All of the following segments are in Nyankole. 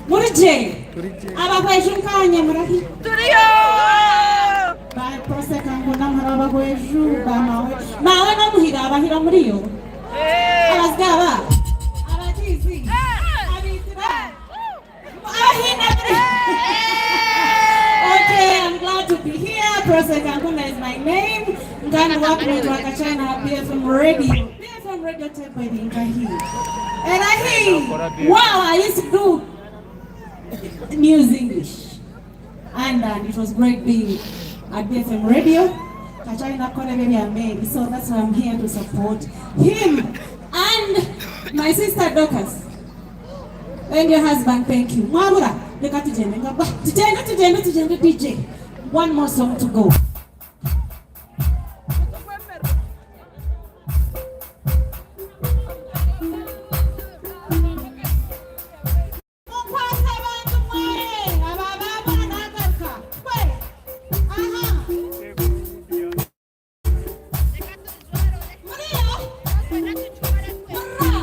Muri gye? Abahweju nkaanye murahi? Turiyo! Ba Proseka ngu namuhara w'abahweju ba maawe. Maawe n'omuhira abahira muriyo? Abazigaba? Abagiizi? Abaitira? Abahinda muri? Okay, I'm glad to be here. Proseka Nkunda is my name. Nkandi wakumwetwa Wakachina BFM Radio. BFM Radio Table Nkahi. And I hear, wow, I used to do News English. And it was great being at BFM Radio. Kachina kora ebya Mary. So that's why I'm here to support him and my sister Dorcas. And your husband, thank you. Mwabura, reka tugende ngaba. Tugende, tugende, tugende DJ. One more song to go. Munkwase abantu mwe aba baabura nagaruka kwe aha muriyo murra.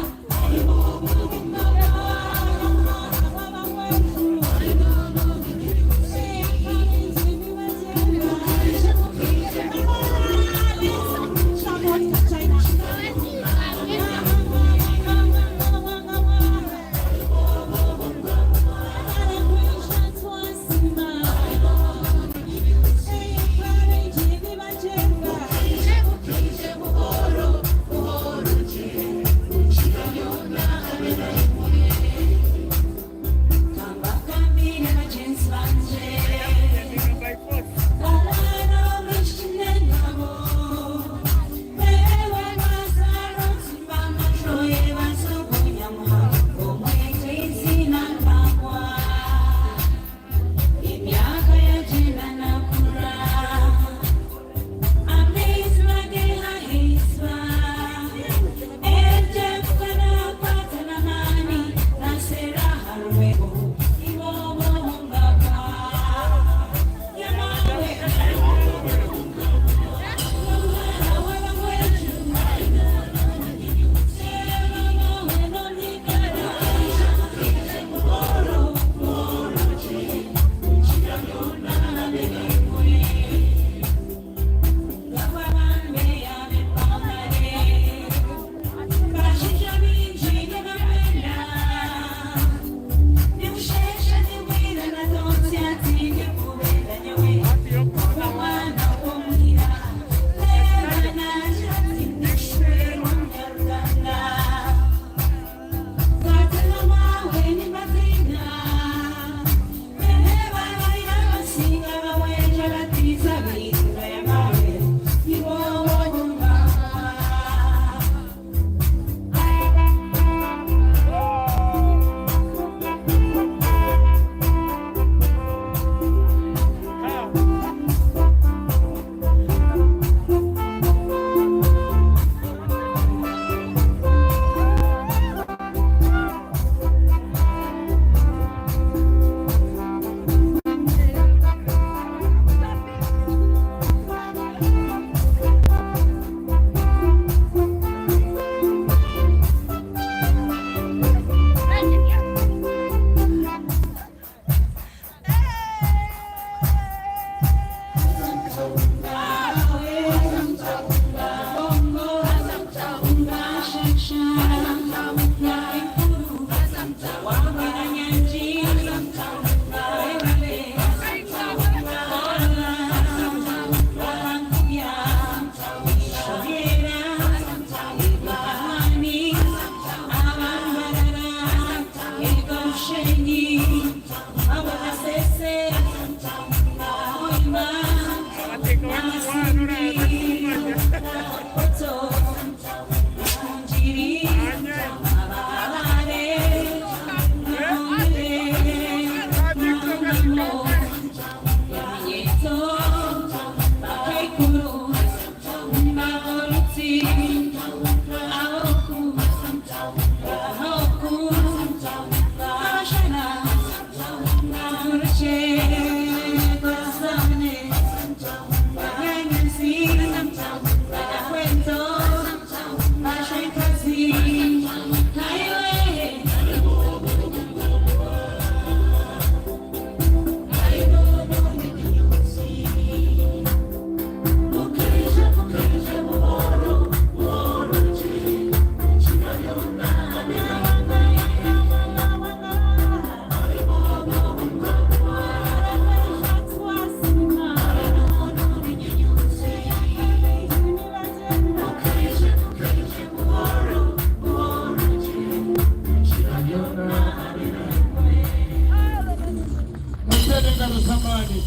Engaro z'amaani.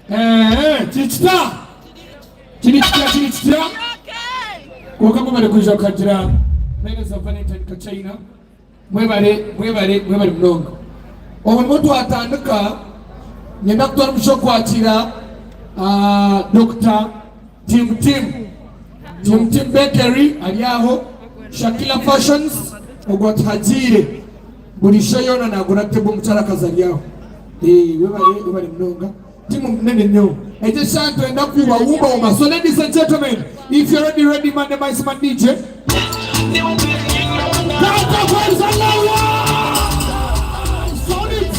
Eh, eh, kiri kita? Kiri kitya, kiri kitya? Kwonka mwebare kwija kuhagira Mpeereza Valentine Kachaina. Mwebare, mwebare, mwebare munonga. Obu nibwo twatandika, niinyenda kutwara omugisha okwakira ah, Dokita Tim Tim. Tim Tim Bakery ari aho, Shakila Fashions ogwo atuhagiire. Buri show yoona nagura table omukyarakazi ari aho. Eh, webare, webare munonga. Timu munene nnyo. Egyo eshaaha nitwenda kubawumbawumba. So ladies and gentlemen, if you're ready, ready, Monday Mice Man DJ. Tata Kwanza Lawa! Sound it!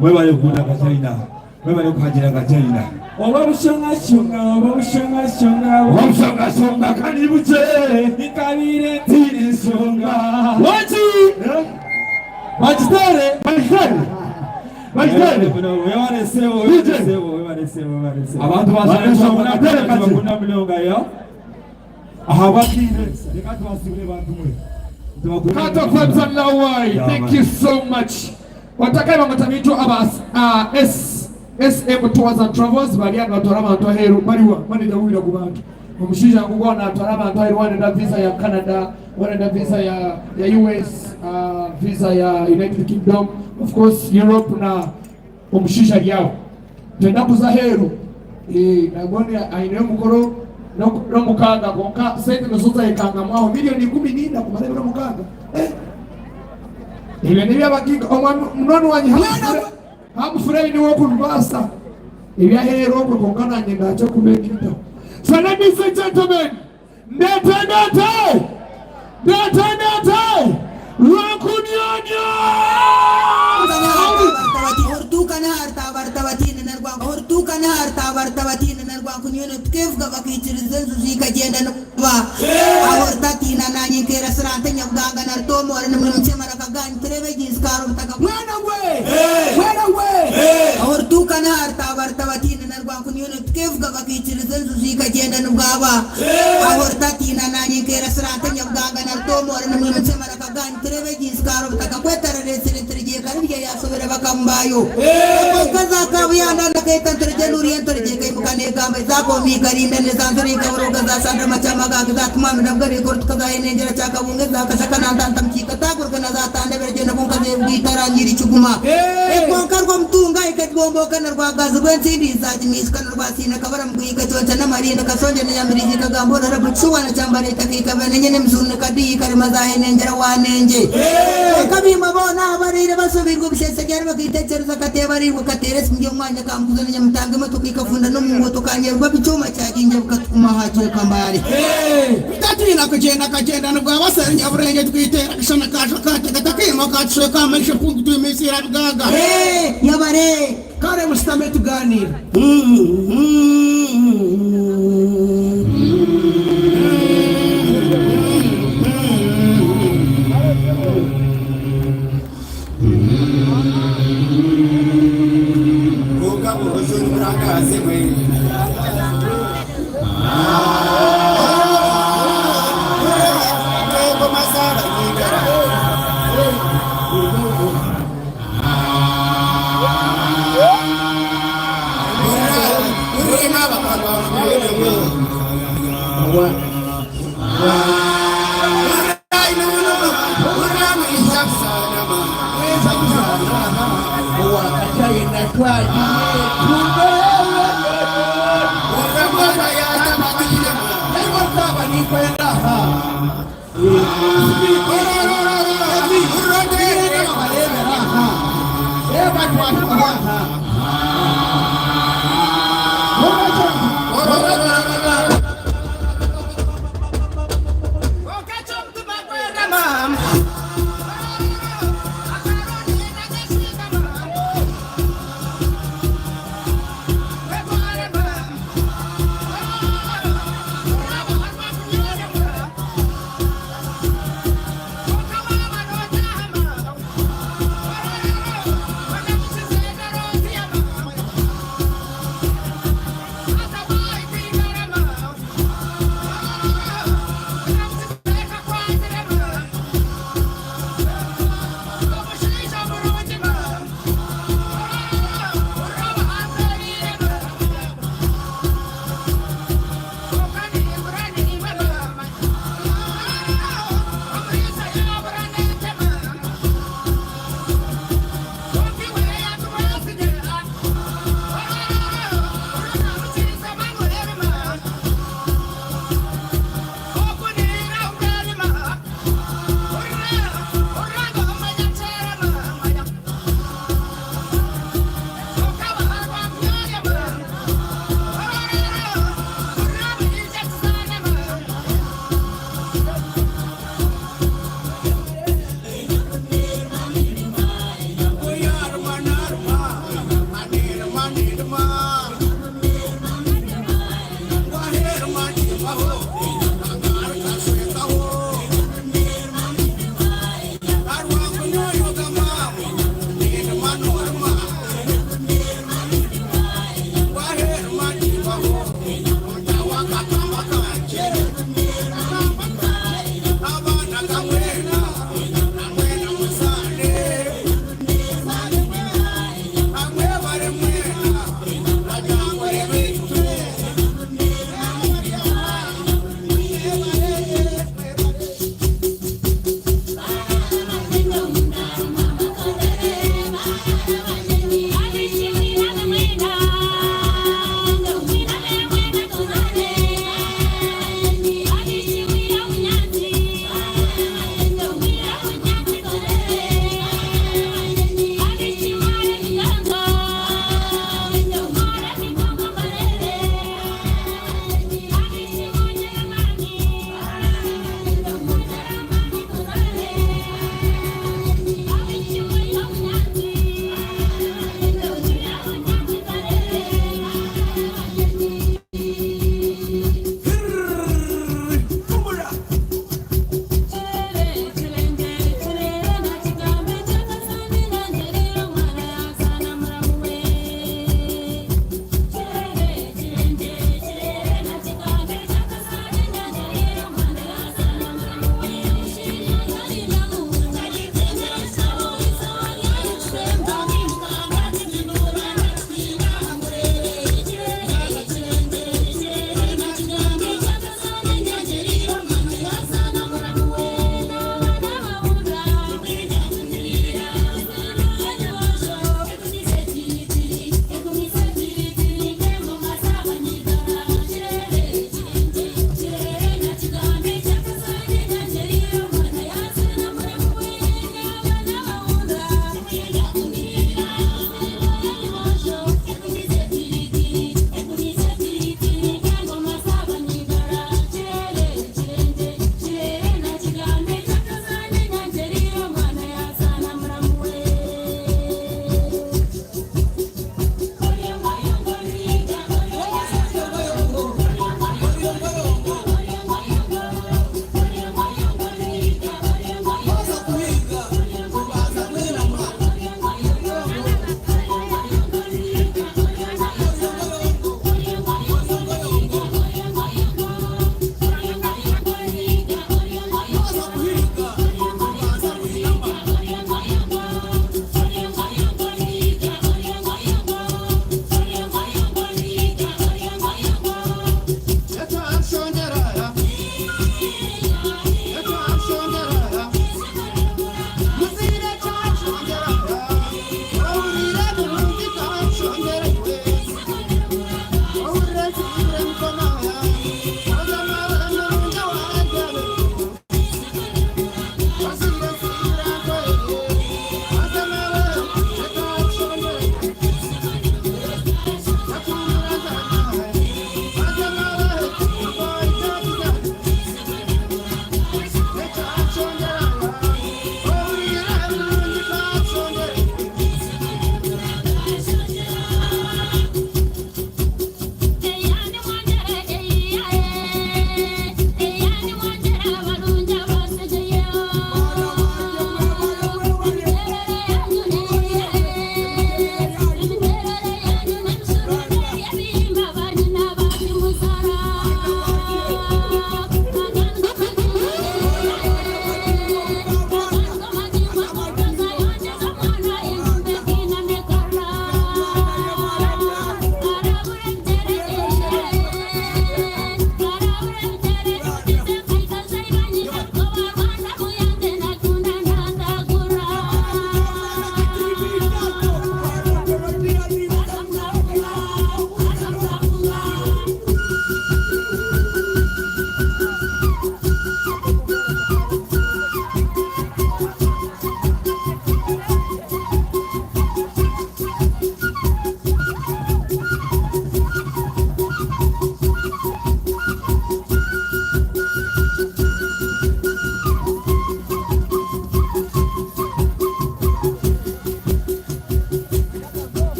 Mwebale kukunda Kachina, mwebale kuhagira Kachina. Oba bushongashonga, oba bushongashonga, Oba bushongashonga kandi bukye, ikabire ntine ensonga. Waki? Bagitere, Bagitere. Bagitere. Webale sebo, webale sebo, webale sebo, webale sebo. Abantu basanga bakunda munonga yo. Ahabw'akaire reka tubasiibure bantu mwe. Kato Clemson Lawai, thank you so much. Watakaye bamweta bintu aba uh, S SM Tours and Travels bari hano batwara abantu aheru bariwa manager wira ku bantu. Omushaija ngugu natwara abantu aheru wanenda visa ya Canada, wanenda visa ya ya US, uh, visa ya United Kingdom, of course Europe na Omushaija ari aho. Twenda kuza aheeru. Nabwo aineyo omukoro n'omukaaga kwonka sente nizo zayekangamu aho milioni 14 kumara ebiro mukaaga. Ebyo n'eby'abagaiga. Omwami munywani wangye Humphrey niwe orikubibaasa. Eby'aheeru okwe kwonka naanye ndaakye kubeegaitaho. So ladies and gentlemen, Ndeete ndeete! Ndeete ndeete! Rwakunyanya! Rutatiina naanye nkeerasira nte Nyabuganga na Rutomoore nimwe mukyemara akaganyu tureebe egi nsi kaari obutaka Mwana gwe! Mwana gwe! Aho rutuuka n'aha rutaaba rutabatiina na Rwankuniyono tukeevuga bakaikiriza enjuju ikagyenda nibwaba Aho rutatiina naanye nkeerasira nte Nyabuganga na Rutomoore nimwe mukyemara akaganyu tureebe egi nsi kaari obutaka Kwetarareetsire nturegye Karibya yaasobire bakamu baayo Kwonka za Kabuyanda na Keita nturegye Nuriye nturegye Kaimuka neegamba eza Komi Ikarinda n'eza Nzira Ikaburoga za Sandra Makyama Gaga za Tumami na Bugariko Rutuka za Henengyera Kyakabunga eza Kashaka na Ntanta Mukiika Taaguruka na za Tandebere Gyenda Kwonka zeebuga Itara Nyirikiguma Kwonka Rwamutunga Ikagyomboka na Rwagazi Rwensindi Zaagimiisuka na Rwasiina Kabara Mugwika Kyonkyana N'amarinda Kasonja na Nyamirizi Kagamba Orarabu Kishuba na Kyambara Eitaka Ikabera Nenyene Emizuni Kadiyi Ikarema za Henengyera Wanengye Kwonka baimwe boona abaraire basobeirwe obushesegyare bakaitekyereza kateebariirwe kateera esimu y'omwanya kambuza na Nyamutanga emotoka ekafunda n'omunguuto kanyerwa bikyoma kyaginja bukatukuma aha kyeka Mbale. Tutatiina kugyenda kagyenda nibwaba Nyaburenge twiteera akashana kajo katega takiima katushweka amaisho pungu twimisiira bigaga. Yabare. Kare musitame tuganire.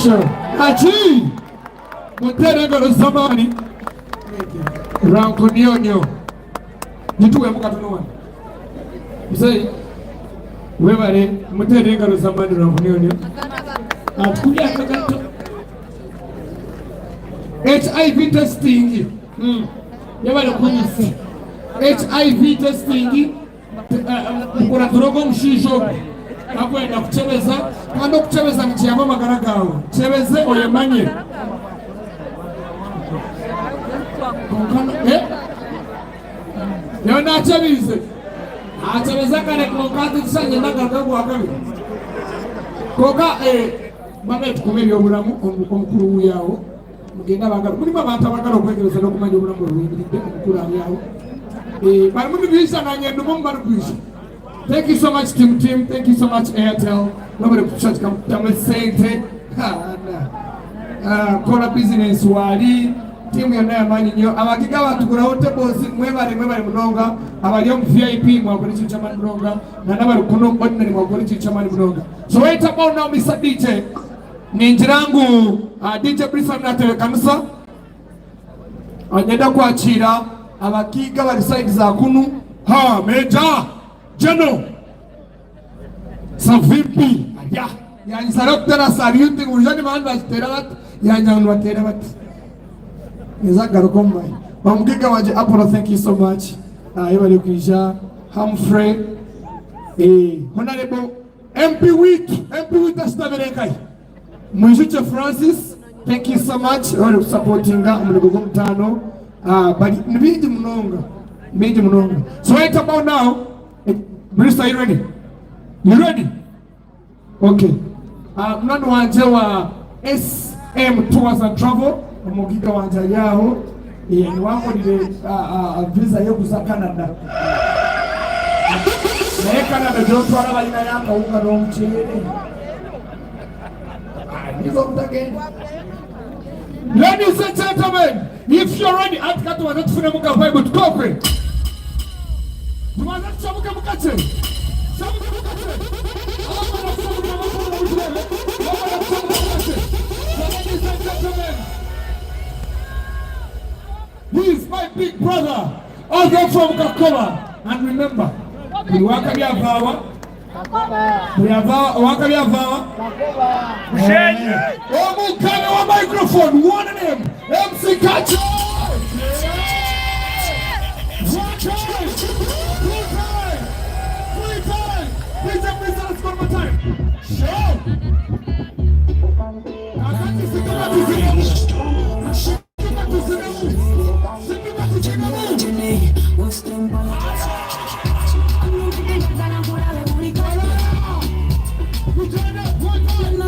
Kacho. Ati mutere engaro z'amaani Rwankunyonyo. Gituwemu katono wano. Muzeyi webale mutere engaro z'amaani Rwankunyonyo. Atukubye akagato. HIV testing. Yebale kunyisa. HIV testing. Mukuratira ogwo omushaija ogwo akwenda kukyebeza kandi okukyebeza nikiyamba amagara gaawe. Kyebeze oyemanye. Kwonka eh? Nyowe nakyebiize. Nakyebeza kare kwonka hati tushangire nagaruka ogwa kabiri. Kwonka eh, bamwe tukume ebyoburamu omukuru wuuyo aho. Mugende abagala mulimu abantu abagala okwegereza n'okumanya obulamu bwebuyimiridde omukulu ali awo. Eh, barimu nibaija nanye ndimu omu barikwija. Thank you so much team team, thank you so much Airtel. Mwebale kutushagika mukutamu esente. Ah, kola business wali tiimu yonna yamaanyi nnyo abagiga batuguraho tables mwebale mwebale munonga abali omu VIP mwakora ekintu kyamaani munonga na n'abari kuno ordinary mwakora ekintu kyamaani munonga. So right about now Mr DJ ningira ngu DJ Brisa natebekanisa anyenda kwakira abakiga bari side za kunu ha Major General Savimbi arya yanyisara kutera salute ngu ni bandi bakitera bati yangira ngu nibatera bati niza kugaruka omu mahe omugiga wangye Apollo thank you so much yebare kwija Humphrey Honorable MP waitu MP waitu ashutamire nkahi Mwijukye Francis thank you so much webare kusapotinga omurimo gw'omutaano bari ni bingi munonga bingi munonga so right about now Bruce are you ready you ready okay munywani wangye wa SM Tours and Travel omugiga wangye ari aho niwe ankorire visa y'okuza Canada naye Canada gyotwara balinayo akawunga n'omuceere nizo obutagenda. Ladies and gentlemen, if you're ready, ati katubanze tufunemu ka vibe tukokwe. Tubanze tushabuke mukakye. Shabuke mukakye. Abamara kushabuka abamara mukirebe. Abamara kushabuka mukakye. So ladies and gentlemen, he is my big brother, all the way from Kakoba. And remember, buli wakabi avaawa buli avaawa owakabi avaawa omukane wa microphone one name MC Kacho. One time, two time, three time. Please, please, let's go one more time. Show. Kakati sikama tuzinemu. Sikama tuzinemu. Sikama tuzinemu. Uganda, one time.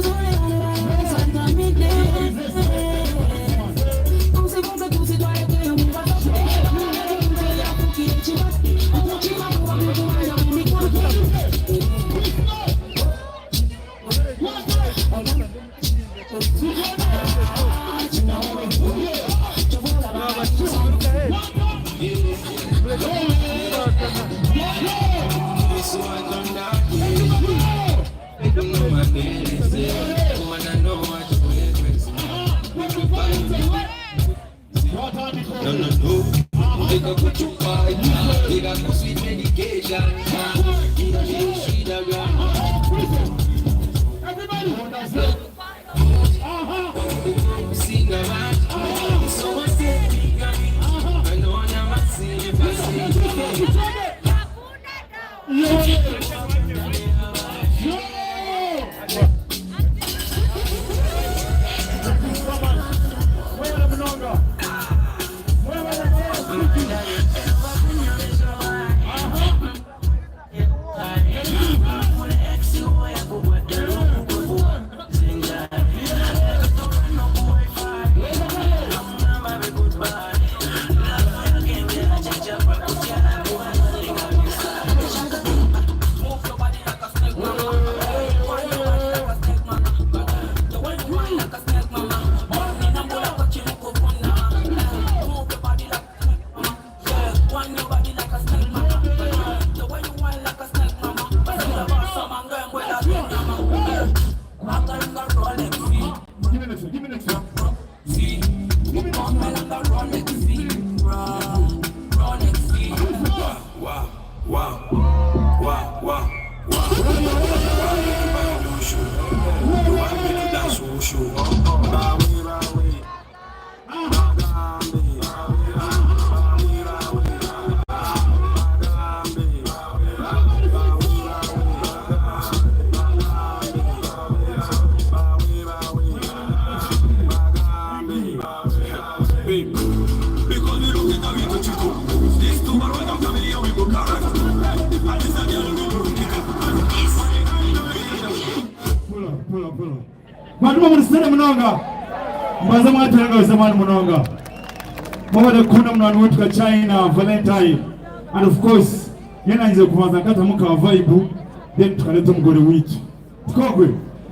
Everybody. Bantu bamurisire munonga mbanza mwatera engaro z'amaani munonga mwebare kukunda munywani waitu Kachina Valentine and of course nyowe nanyizire kubanza nkatamu ka vibe then tukareta omugore waitu tikogwe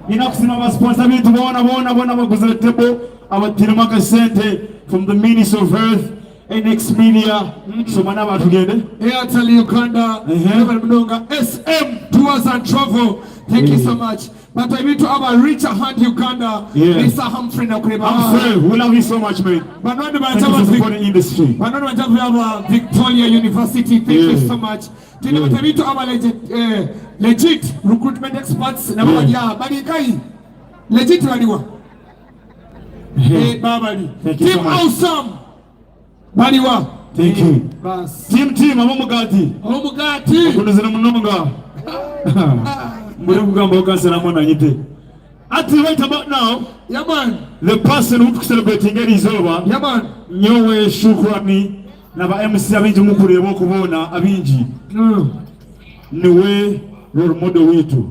nyine kusiima ba sponsor baitu boona boona boona abaguzire table abatiremu akasente from the ministry of health NX Media soma n'abantu tugende. Airtel Uganda, mwebare munonga. SM Tours and Travel, thank you so much. But ebintu aba Reach a Hand Uganda, Yeah. Mr Humphrey nakureba. Humphrey, we love you so much man. Banoni Thank you for supporting industry. Banoni banja aba Victoria University, thank you so much. Tine yeah. ebintu aba legit, eh, legit recruitment experts nabo yeah. bali aha bali kai legit baliwa. Eh, babali. Thank you so Team much. Awesome. Baliwa. Thank you. Bas. Team team ab'omugaati. Ab'omugaati. Okunuzire munonga. Mbure kugamba okanseramu nanyite. Ati right about now. Yeah man. The person who celebrating eri izooba. Yeah man. Nyowe Shukrani na ba MC abingi mukureeba okuboona abingi. Niwe role model witu.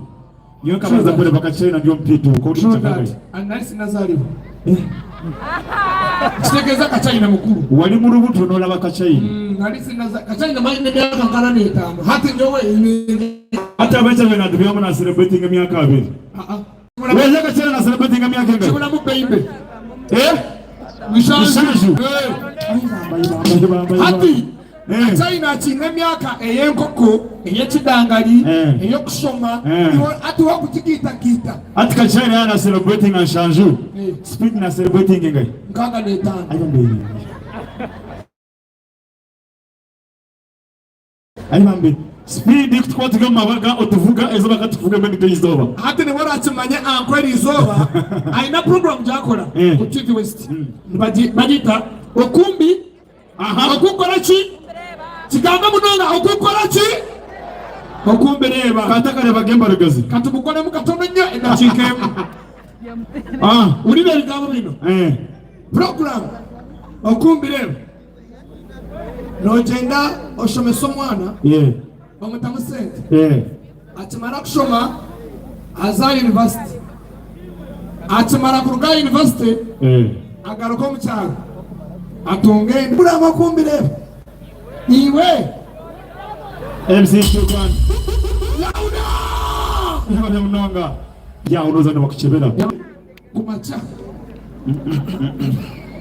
Nyowe nkabanza kureeba Kachina ndi omutiito True that. And nari sinazaribwa. Kitegeeza Kachina mukuru. Wali mu lubuto n'olaba Kachina. Mm, nari sinaza Kachina mali n'emyaka nkana n'etaano. Hati nyowe Hati abaija bena tubyamu na celebrating emyaka abiri. Ah ah. Weje Kachina na celebrating emyaka engahi? Kibulamu baby. Eh? Mishanju. Eh. Hati China akiine emyaka ey'enkoko, ey'ekidangali, ey'okushoma, hati wakukigaitagaita. Hati Kachina yaaba na celebratinga nshanju, Speed na celebratinga engahi? 65. Ayi bambi, Speed ku tukuba turi omu mabaga otuvuga eizooba ka tukuvuge mbwenu itwe eizooba. Hati nibwo orakimanye anko eriizooba aine puroguramu gyakora ku TV West bagyeta Okumbi Okukora ki? Kigambe munonga okukora ki? Okumbireeba. Katakareebaga embarugazi. Katumukoremu katono nnyo edakiika emu. Wulira ebigambo bino. Puroguramu Okumbireeba. Nogyenda oshomesa omwana omutamu sente. Akimara kushoma aza aha yunivasite. Akimara kuruga aha yunivasite agaruka omu kyaro atunga enda. Buriamu okumbireeba iwe. MC Shukran. Lauda! Webale munonga. Yawe noza nibakukyebera. Kumakya.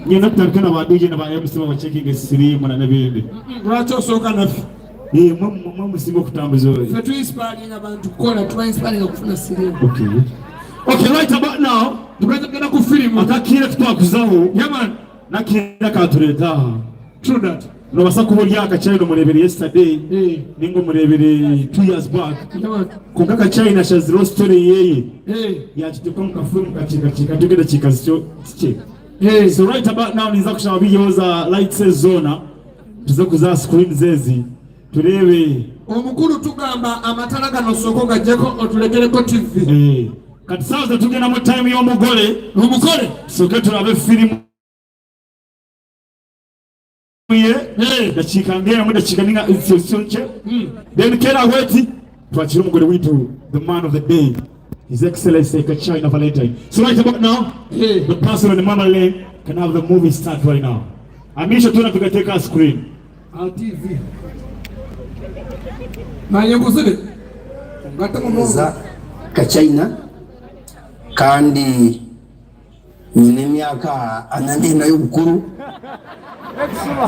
Nyine kutandika na ba DJ na ba MC babacekinga esiriimu na n'ebindi. Lwaki osooka naffe? Eh, mwe musinga okutambuza oyo. Ffe tu inspiring abantu kukola, tuba inspiring kufuna siriimu. Okay. Okay, right about now. Tugenda kugenda ku firimu. Akakiire kutwakuzaho. Yeah man. Nakiire akatureeta aha. True that. Nobasa kuba ori aha Kachina omureebire yesterday Eh. ninga omureebire 2 years back. Yeah man. Kwonka Kachina ashazireho story yeye. Eh. Yakiteeka omu kafilmu kakiika kakye k'edakiika zityo zikye. Eh. So right about now ninza kushaba biiheho za lights ezi zoona tuze kuza aha screens ezi tureebe. Omukulu tugamba amatala gano sooka ogajjeko otulekereko TV. Eh. Kati saawa zino tugenda mu time y'omugole. Omugole. Tusooke turabe firimu ye dakiika ng'emu dakiika ninga zityo nkye. Then kera weti twakire omugole waitu the man of the day His Excellency Kachina Valentine. So right about now, the person on the mama lane can have the movie start right now. Amisha tuna tugateka aha screen. Aha TV. Nanye nkuzire. Ngate munonga. Kachina kandi Nyine emyaka ana n'ena y'obukuru.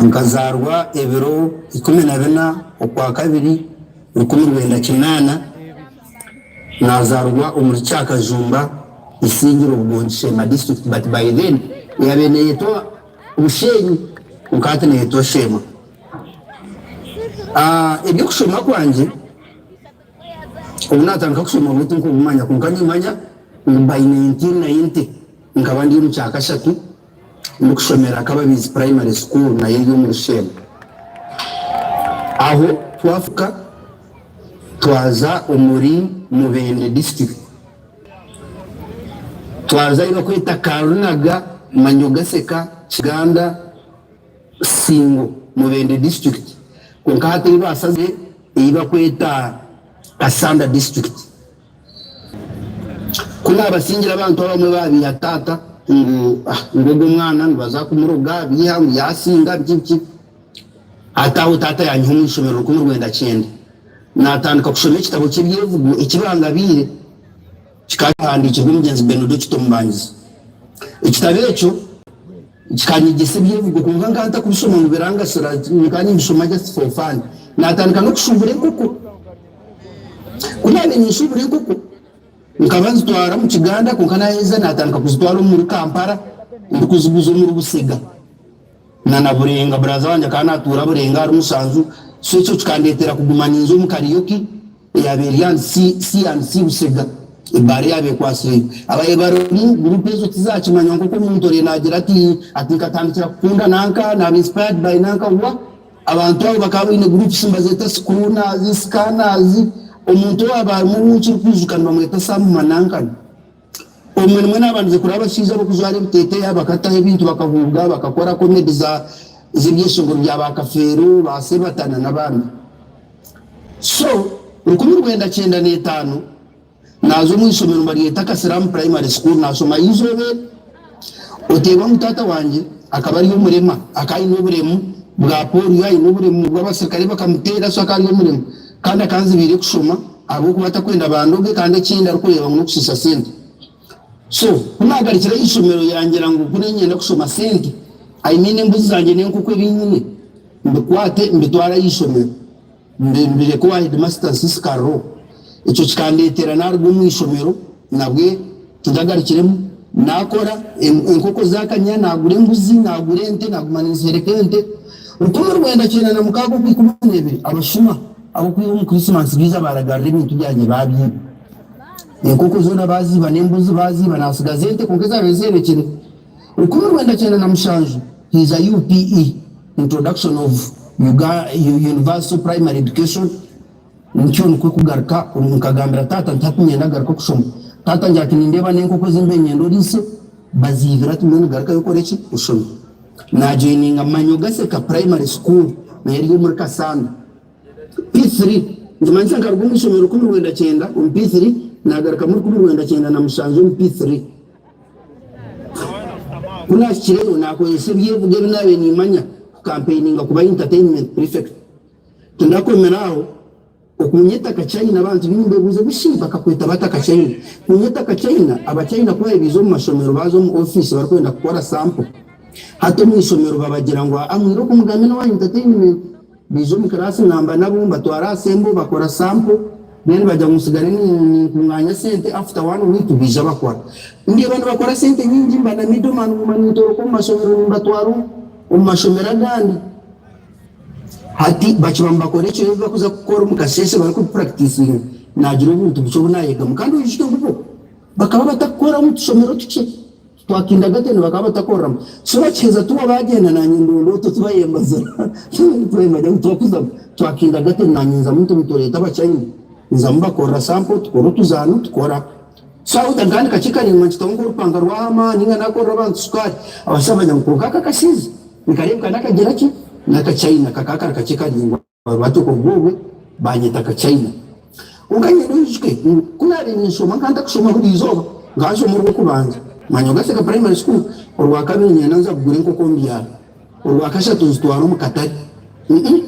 Nkazaarwa ebiro 14 Okwakabiri 1980. Naazaarwa omuri Kyakajumba, Isingiro, Bugongi, Sheema district but by then eyabaire neyetwa Bushenyi kwonka hati neyetwa Sheema. Eby'okushoma kwangye. Obu naatandika kushoma beitu nkobumanya kwonka nimmanya ngu by 1990 nkaba ndi omu kyakashatu ndikushomera Kababizi Primary School nayo eri omuri Sheema. Aho twafuka twaza omuri Mubende District twaza ahu barikweta Karunaga, Manyogaseka, Kiganda, Singo. Mubende District kwonka hati ei baasazire ei bakweta Kassanda District. Ku naabasingire abantu abamwe baabiiha taata ngu ngu ogwo mwana nibaza kumuroga biiha ngu yaasinga biki biki. Hati aho taata yaanyiha omu ishomero 1990 naatandika kushoma ekitabo ky'ebyevugo eki bangabiire. Kikaba kihandiikirwe omugyenzi Benode Kitomubangizi. Ekitabo ekyo kikanyegyesa ebyevugo kwonka nkaba ntakubishoma ngu birangasira, nkaba nimbishoma just for fun. Naatandika n'okushuubura enkoko. Ku naabaire ninshuubura enkoko, nkaba nzitwara omu kiganda kwonka naaheza naatandika kuzitwara omuri Kampala ndikuziguza omuri Busega na na Burenga. Buraza wangye akaba naatuura Burenga ahari Musanju, so ekyo kikandeetera kuguma ninza omu karaoke. Eyabaire eri and C and C Busega ebaara eyabaire ekwatsireyo. Ababaire barimu gurupu ezo tizakimanywa nk'oku omuntu oriyo nagira ati ati nkatandikira kukunda nanka naba inspired by nanka wa abantu abo bakaba baine groups nibazeeta scrooners, scanners omuntu owaba arimu ou nkirikwijuka nibamweta Sam Manankani. Obumwe nimwo naabandize kureeba abashaija abarikujwara ebiteeteeya bakataho ebintu bakahuuga bakakora comedy za z'ebyeshongoro bya ba Kafeero, ba Sebatana n'abandi. So, 1995 naaza omu ishomero nibaryeta Kasiraamu Primary School naashomayo eizooba eri. Oteebwa ngu taata wangye akaba ari omurema, akaba aine oburemu bwa pooriyo, aine oburemu bw'abasirikare bakamuteera so akaba ari omurema kandi akaba anzibiire kushoma ahabw'okuba atakwenda bandoge kandi ekindi arikureeba ngu n'okushiisha sente. So ku naagarukire aha ishomero yangira ngu ku niinyenda kushoma sente, I mean embuzi zangye n'enkoko ebi nyine mbikwate mbitware aha ishomero. Mbireke owa headmaster nsiisikarire Ekyo kikandeetera naaruga omu ishomero nabwe tindagarukiremu naakora enkoko zaakanya, naagura embuzi, naagura ente, naaguma ninzihereka ente. 1996 Ogw'eikumi n'ebiri abashuma ab'okwiba omu Christmas baija baaragarura ebintu byangye baabyiba. Enkoko zoona baaziiba n'embuzi baaziiba naatsigaza ente kwonka ezaabaire ziherekire. 1997 haija UPE. Introduction of Universal Primary Education, nikyo nikwo kugaruka nkagambira taata nti hati niinyenda kugaruka kushoma. Taata angira ati nindeeba n'enkoko ezi mbaire niinyenda oriise baziibire ati mbwenu garukayo okore ki? Oshome. Naajoininga Manyogaseka Primary School nayo eri omuri Kasanda. P3, nikimanyisa nkaruga omu ishomero 1990 omu P3 naagarukamu 1997 omu P3. Ku naahikireyo, naakozesa ebyevugo ebi naabaire nimmanya kukampeininga kuba entertainment prefect. Tindakomire aho, okunyeta Kachina abantu baingi nibeebuuza bishi bakakweta bata Kachina? Kunyeta Kachina, Abachina ku baabaire baija omu mashomero baaza omu ofiisi barikwenda kukora sample, hati omu ishomero babagira ngu aa mwire oku mugambe n'owa entertainment. Baija omu kiraasi ngamba nabo, mbatwara aha sembo bakora sample then bagira ngu nsigare ninkunganya sente after one week baija bakora. Ndeeba nibakora sente nyingi mba na middle man nguma nintoroka omu mashomero nimbatwara omu mashomero agandi. Hati bakiba nibakora ekiro ebi bakuza kukora omu kasheeshe barikupuractisinga naagira obuntu bukye obu naayegamu kandi oijuke ngu bo bakaba batakukora omu tushomero tukye. Twa kindergarten bakaba batakoreramu so bakiheza tuba bagyenda nanye ndonda otwo tubayembazira tubayembagira ngu twakuzamu twa kindergarten nanye nzamu nti nitureeta abachina nzamu bakorera sample tukora otuzaano tukora so aho nkandi kakye karaingwa nkitaho nk'orupanga rwa hama ninga nakorera abantu sukaari abashaija bagira ngu kwonka aka akashaija nikareebeka nakagira ki nakachina kakaba kari kakye karaingwa. Batyo kuruga obwe banyeta Kachaina. Kwonka nyenda oijuke ngu ku naabaire ninshoma nkaba ntakushoma buri izooba. Nkaba nshoma orw'okubanza Manyogaseka Primary School, orwakabiri nyenda nza kugura enkoko mbyara, orwakashatu nzitwara omu katare. Mm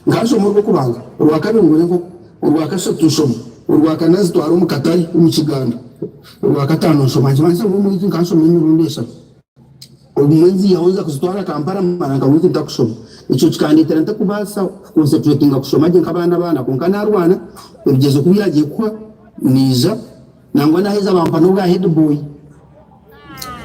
Nkaba nshoma orw'okubanza, orwakabiri ngura enkoko, orwakashatu nshoma, orwakana nzitwara omu katare omu kiganda, orwakataano nshoma. Nikimanyisa ngu omu wiiki nkaba nshoma emirundi eshatu. Obumwe nziihaho nza kuzitwara Kampala mmara nka wiiki ntakushoma. Ekyo kikandeetera ntakubaasa kukonseturetinga kushoma gye nk'abaana abaana kwonka naarwana, ebigyezo ku byagiye kuhwa naija nangwa naaheza bampa n'obwa headboy.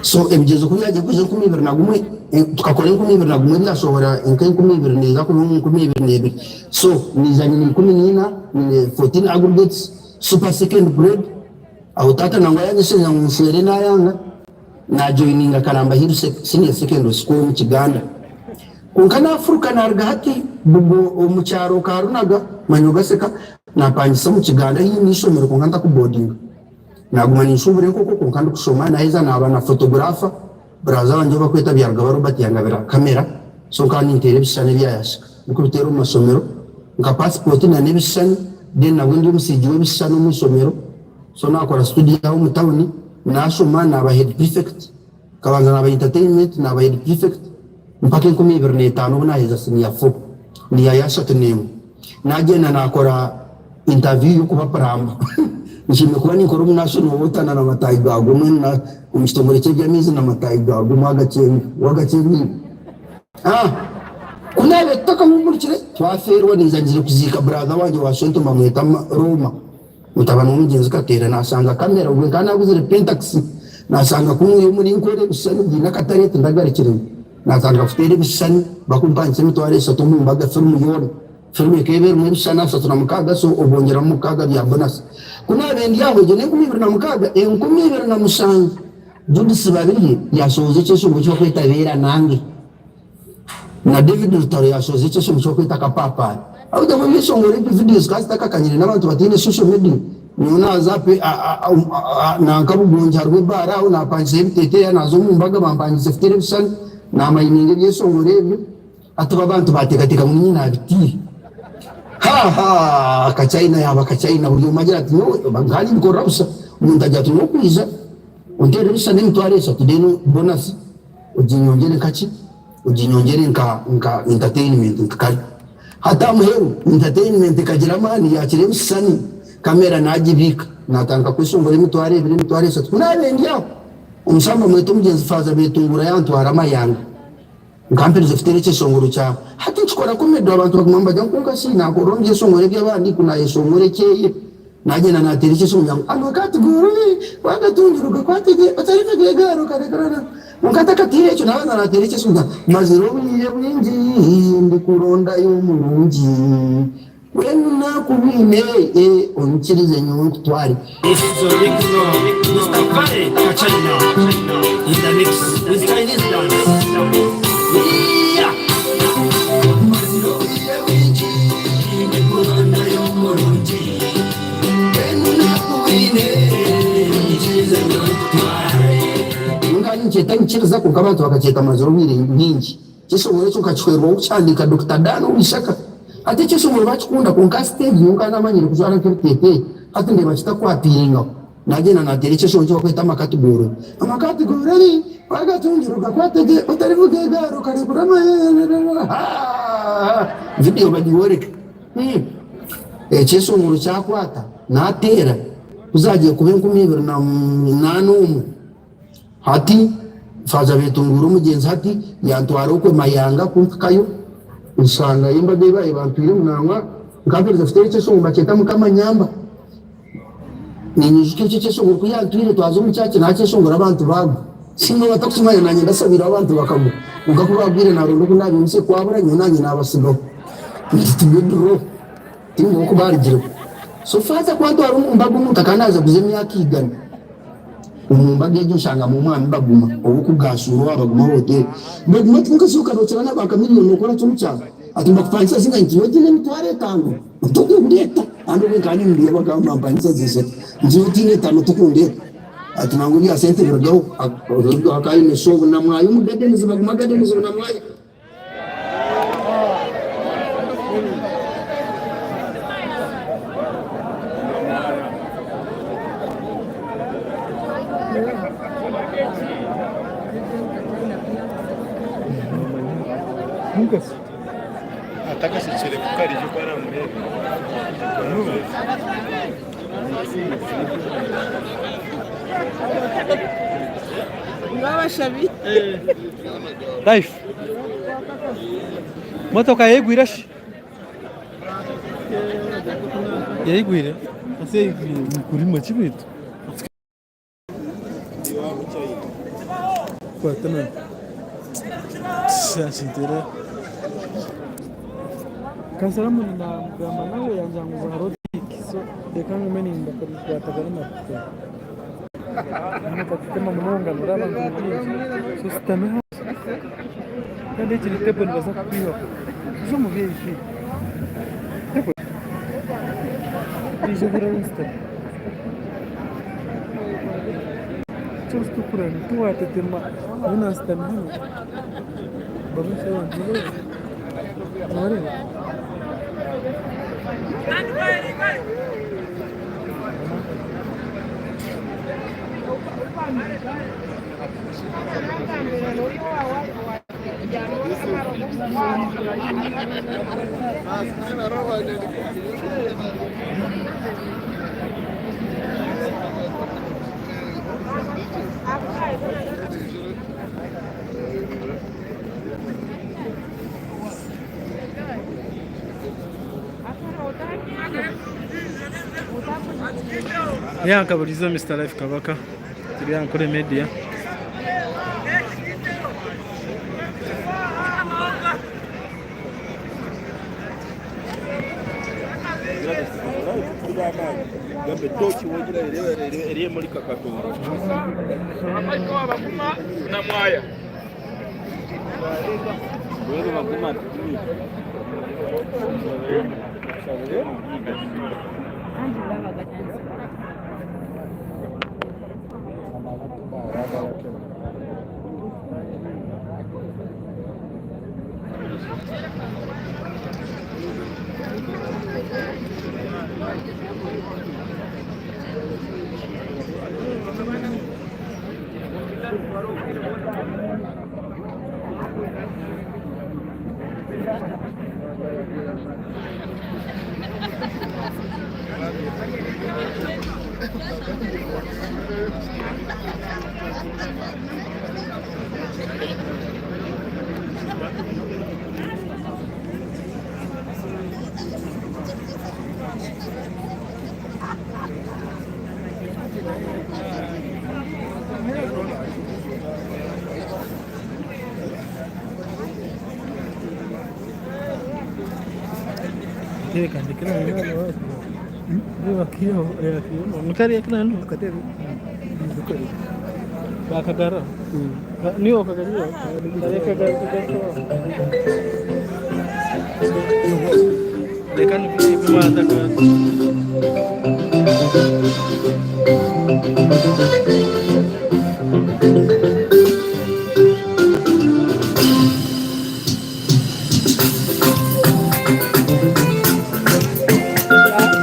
So ebigyezo ku byagiye kuhwa 2001, tukakora 2001 byashohora nk'enkumi ibiri neeza kuba 2002. So naija nyine 14, nyine 14 aggregates, super second grade, aho taata nangwa yanyeshereza ngu nshwere naayanga. Naajoininga Kalamba Hill Senior Secondary School omu Kiganda. Kwonka naafuruka naaruga hati Bugo omu kyaro Karunaga, Manyogaseka, naapangisa omu Kiganda haihi n'eishomero kwonka ntakubodinga. Naaguma ninshuubura enkoko kwonka ndikushoma, naaheza naaba na photographer, brother wangye ou barikweta Byarugaba Robert yangabira kamera. So nkaba ninteera ebishushani ebya yashika ndikubiteera omu mashomero nka passport na n'ebishushani then nabwo ndi omusiigi w'ebishushani omu ishomero so nakora studio aho omu town nashoma naba head prefect nkabanza naba entertainment naba head prefect mpaka 2005 obu naheza senior four nihayo ashatu n'emwe nagyenda nakora interview y'okuba plumber nshemereire kuba ninkora omu national water na namataahi gagwo mbwenu na omu kitongore ky'eby'amaizi namataahi gagwo mwagakyenga wagakyenga iwe ah ku naabaire tutakahumurikire twafeerwa naija ngire kuziika brother wangye wa shente mbamweta Roma mutabani w'omugyenzi Kateera nashanga camera obwe nkaba naguzire pentax nashanga kunuya omuri nkora ebishushani biine akatare tindagarukireyo natandika kuteera ebishushani bakumpangisa emitwaro eshatu omu mbaga firimu yoona. Firimu ekaba erimu ebishushani 36 so obwongyeramu mukaaga bya bonasi. Ku naabaire ndi aho egyo n'e 2006, 2007 Judith Babirye yaashohoza ekyeshongo eki barikweta Beera Nange na David Rutaro yaashohoza ekyeshongo eki barikweta Akapaapaari. Ahabw'okugira ngu ebyeshongoro ebyo vidiyo zikaba zitakakanyire n'abantu bataine social media, nyowe naaza nanka Bugongi hariho ebaara aho naapangisayo ebiteeteeya naaza omu mbaga bampangisa kuteera ebishushani naamayininga ebyeshongoro ebyo. Hati bo abantu baateekateeka ngu niinye naabitiire. Ha-ha! Kachaina yaaba Kachaina, buri omwe agira ati, Nyowe nkaba nimbikorera busha. Omuntu agira ati, Nyowe kwija onteerere ebishushani emitwaro eshatu then bonasi oginyongyere nka ki? Oginyongyere nka nka entertainment nti kare. Hati aha muheru entertainment ekagira amaani yaakira ebishushani, kamera naagibiika, naatandika kweshongora emitwaro ebiri, emitwaro eshatu. Ku naabaire ndi aho, omushamba mwete omugyenzi Faaza Betungura yantwara Mayanga. Nkamperize kuteera ekyeshongoro kya hati nkikora comedy abantu baguma nibagira ngu kwonka shi nakorera omu byeshongoro eby'abandi ku nayeshongora ekyeye nagyenda nateera ekyeshongoro ngira ngu amaka tigorobi wagatungira ogakwate gye otarivuga egaari okarekurana kwonka ntakatiire ekyo nabanza nateera ekyeshongoro ngira mazire obwire bwingi ndikurondayo omurungi Mbwenu naakubwine, eh, onyikirize nyowe nkutware. This is original Mister Vale Kachina in the mix with Chinese dance. Yeah! Mazire obwire bwingi ndikurondayo omurungi Mbwenu naakubwine onyikirize nyowe nkutware. Nyowe nkyeta nyikiriza kwonka abantu bakakyeta mazire obwire bwingi. Ekyeshongoro ekyo nkakihwerwaho kukihandiika Dokita Dan Owishaka. Hati ekyeshongoro bakikunda kwonka aha siteegi nyowe nkaba namanyire kujwara nk'ebiteeteeyi hati ndeeba kitakwapiiringaho. Nagyenda nateera ekyeshongoro eki barikweta Amaka Tigoorobi. Amaka tigoorobi, wagatungira ogakwate gye, otarivuga egaari okarekura amaheerero haa vidiyo bagyoreke. Ekyeshongoro kyakwata nateera kuzagiye kuba 2008 omwo. Hati Faaza Betunguura omugyenzi hati yantwara okwe Mayanga kumpikayo nshangayo embaga ei baabaire bantwiremu nangwa nkamperize kuteera ekyeshongoro nibakyeta Mukama Nyamba. Ninyijuka ekyo ekyeshongoro ku yantwire twaza omu church nakyeshongora abantu baagwa. Imwe batakukimaanya naanye ndashabiireho abantu bakagwa kwonka ku baagwire naaronda oku ndaabimutsye kwabura nyowe naanye naabatsigaho nti tibyo draw timbone oku baarugireho. So Faaza ku antwara omu mbaga omuntu akaba naajaguza emyaka igana. Omu mbaga egyo nshangamu omwami Baguma ow'okugaashuura owa Baguma Hotel. Baguma ati, Kwonka shi okarokyera n'aba Chameleone nookora ki omu kyaro? Ati, Mbakupangisa zingahi? Nti, Nyowe tiine emitwaro etaano tokundeeta. Kandi obwe nkaba nimubiiha bakaba nibampangisa z'eshatu. Nti, Nyowe tiine etaano tokundeeta. Ati, Nangwa ebya sente birugaho. Birugaho akaba aine show Bunamwaya omu Gardens, Baguma Gardens Bunamwaya. Atakasekire kuko arije oku aramureebe. Life. Motoka yayigwire shi? Yayigwire? Ase yayigwire nikurima ki beitu? Kwata nani? Shanshintera. Kansara mundu nagamba nawe yangira ngu hariho so reka ngume nimbakwatagana na Nibatetema munonga noreeba abantu ni baingi so shutami ahansi kandi egi ni table nibaza kukwihaho ija omu VIP table ija hurira ahu nshutami tiwatetema mbwenu nshutami hanu. Ya nka burizo Mister Life Kabaka turi aha Nkore Media.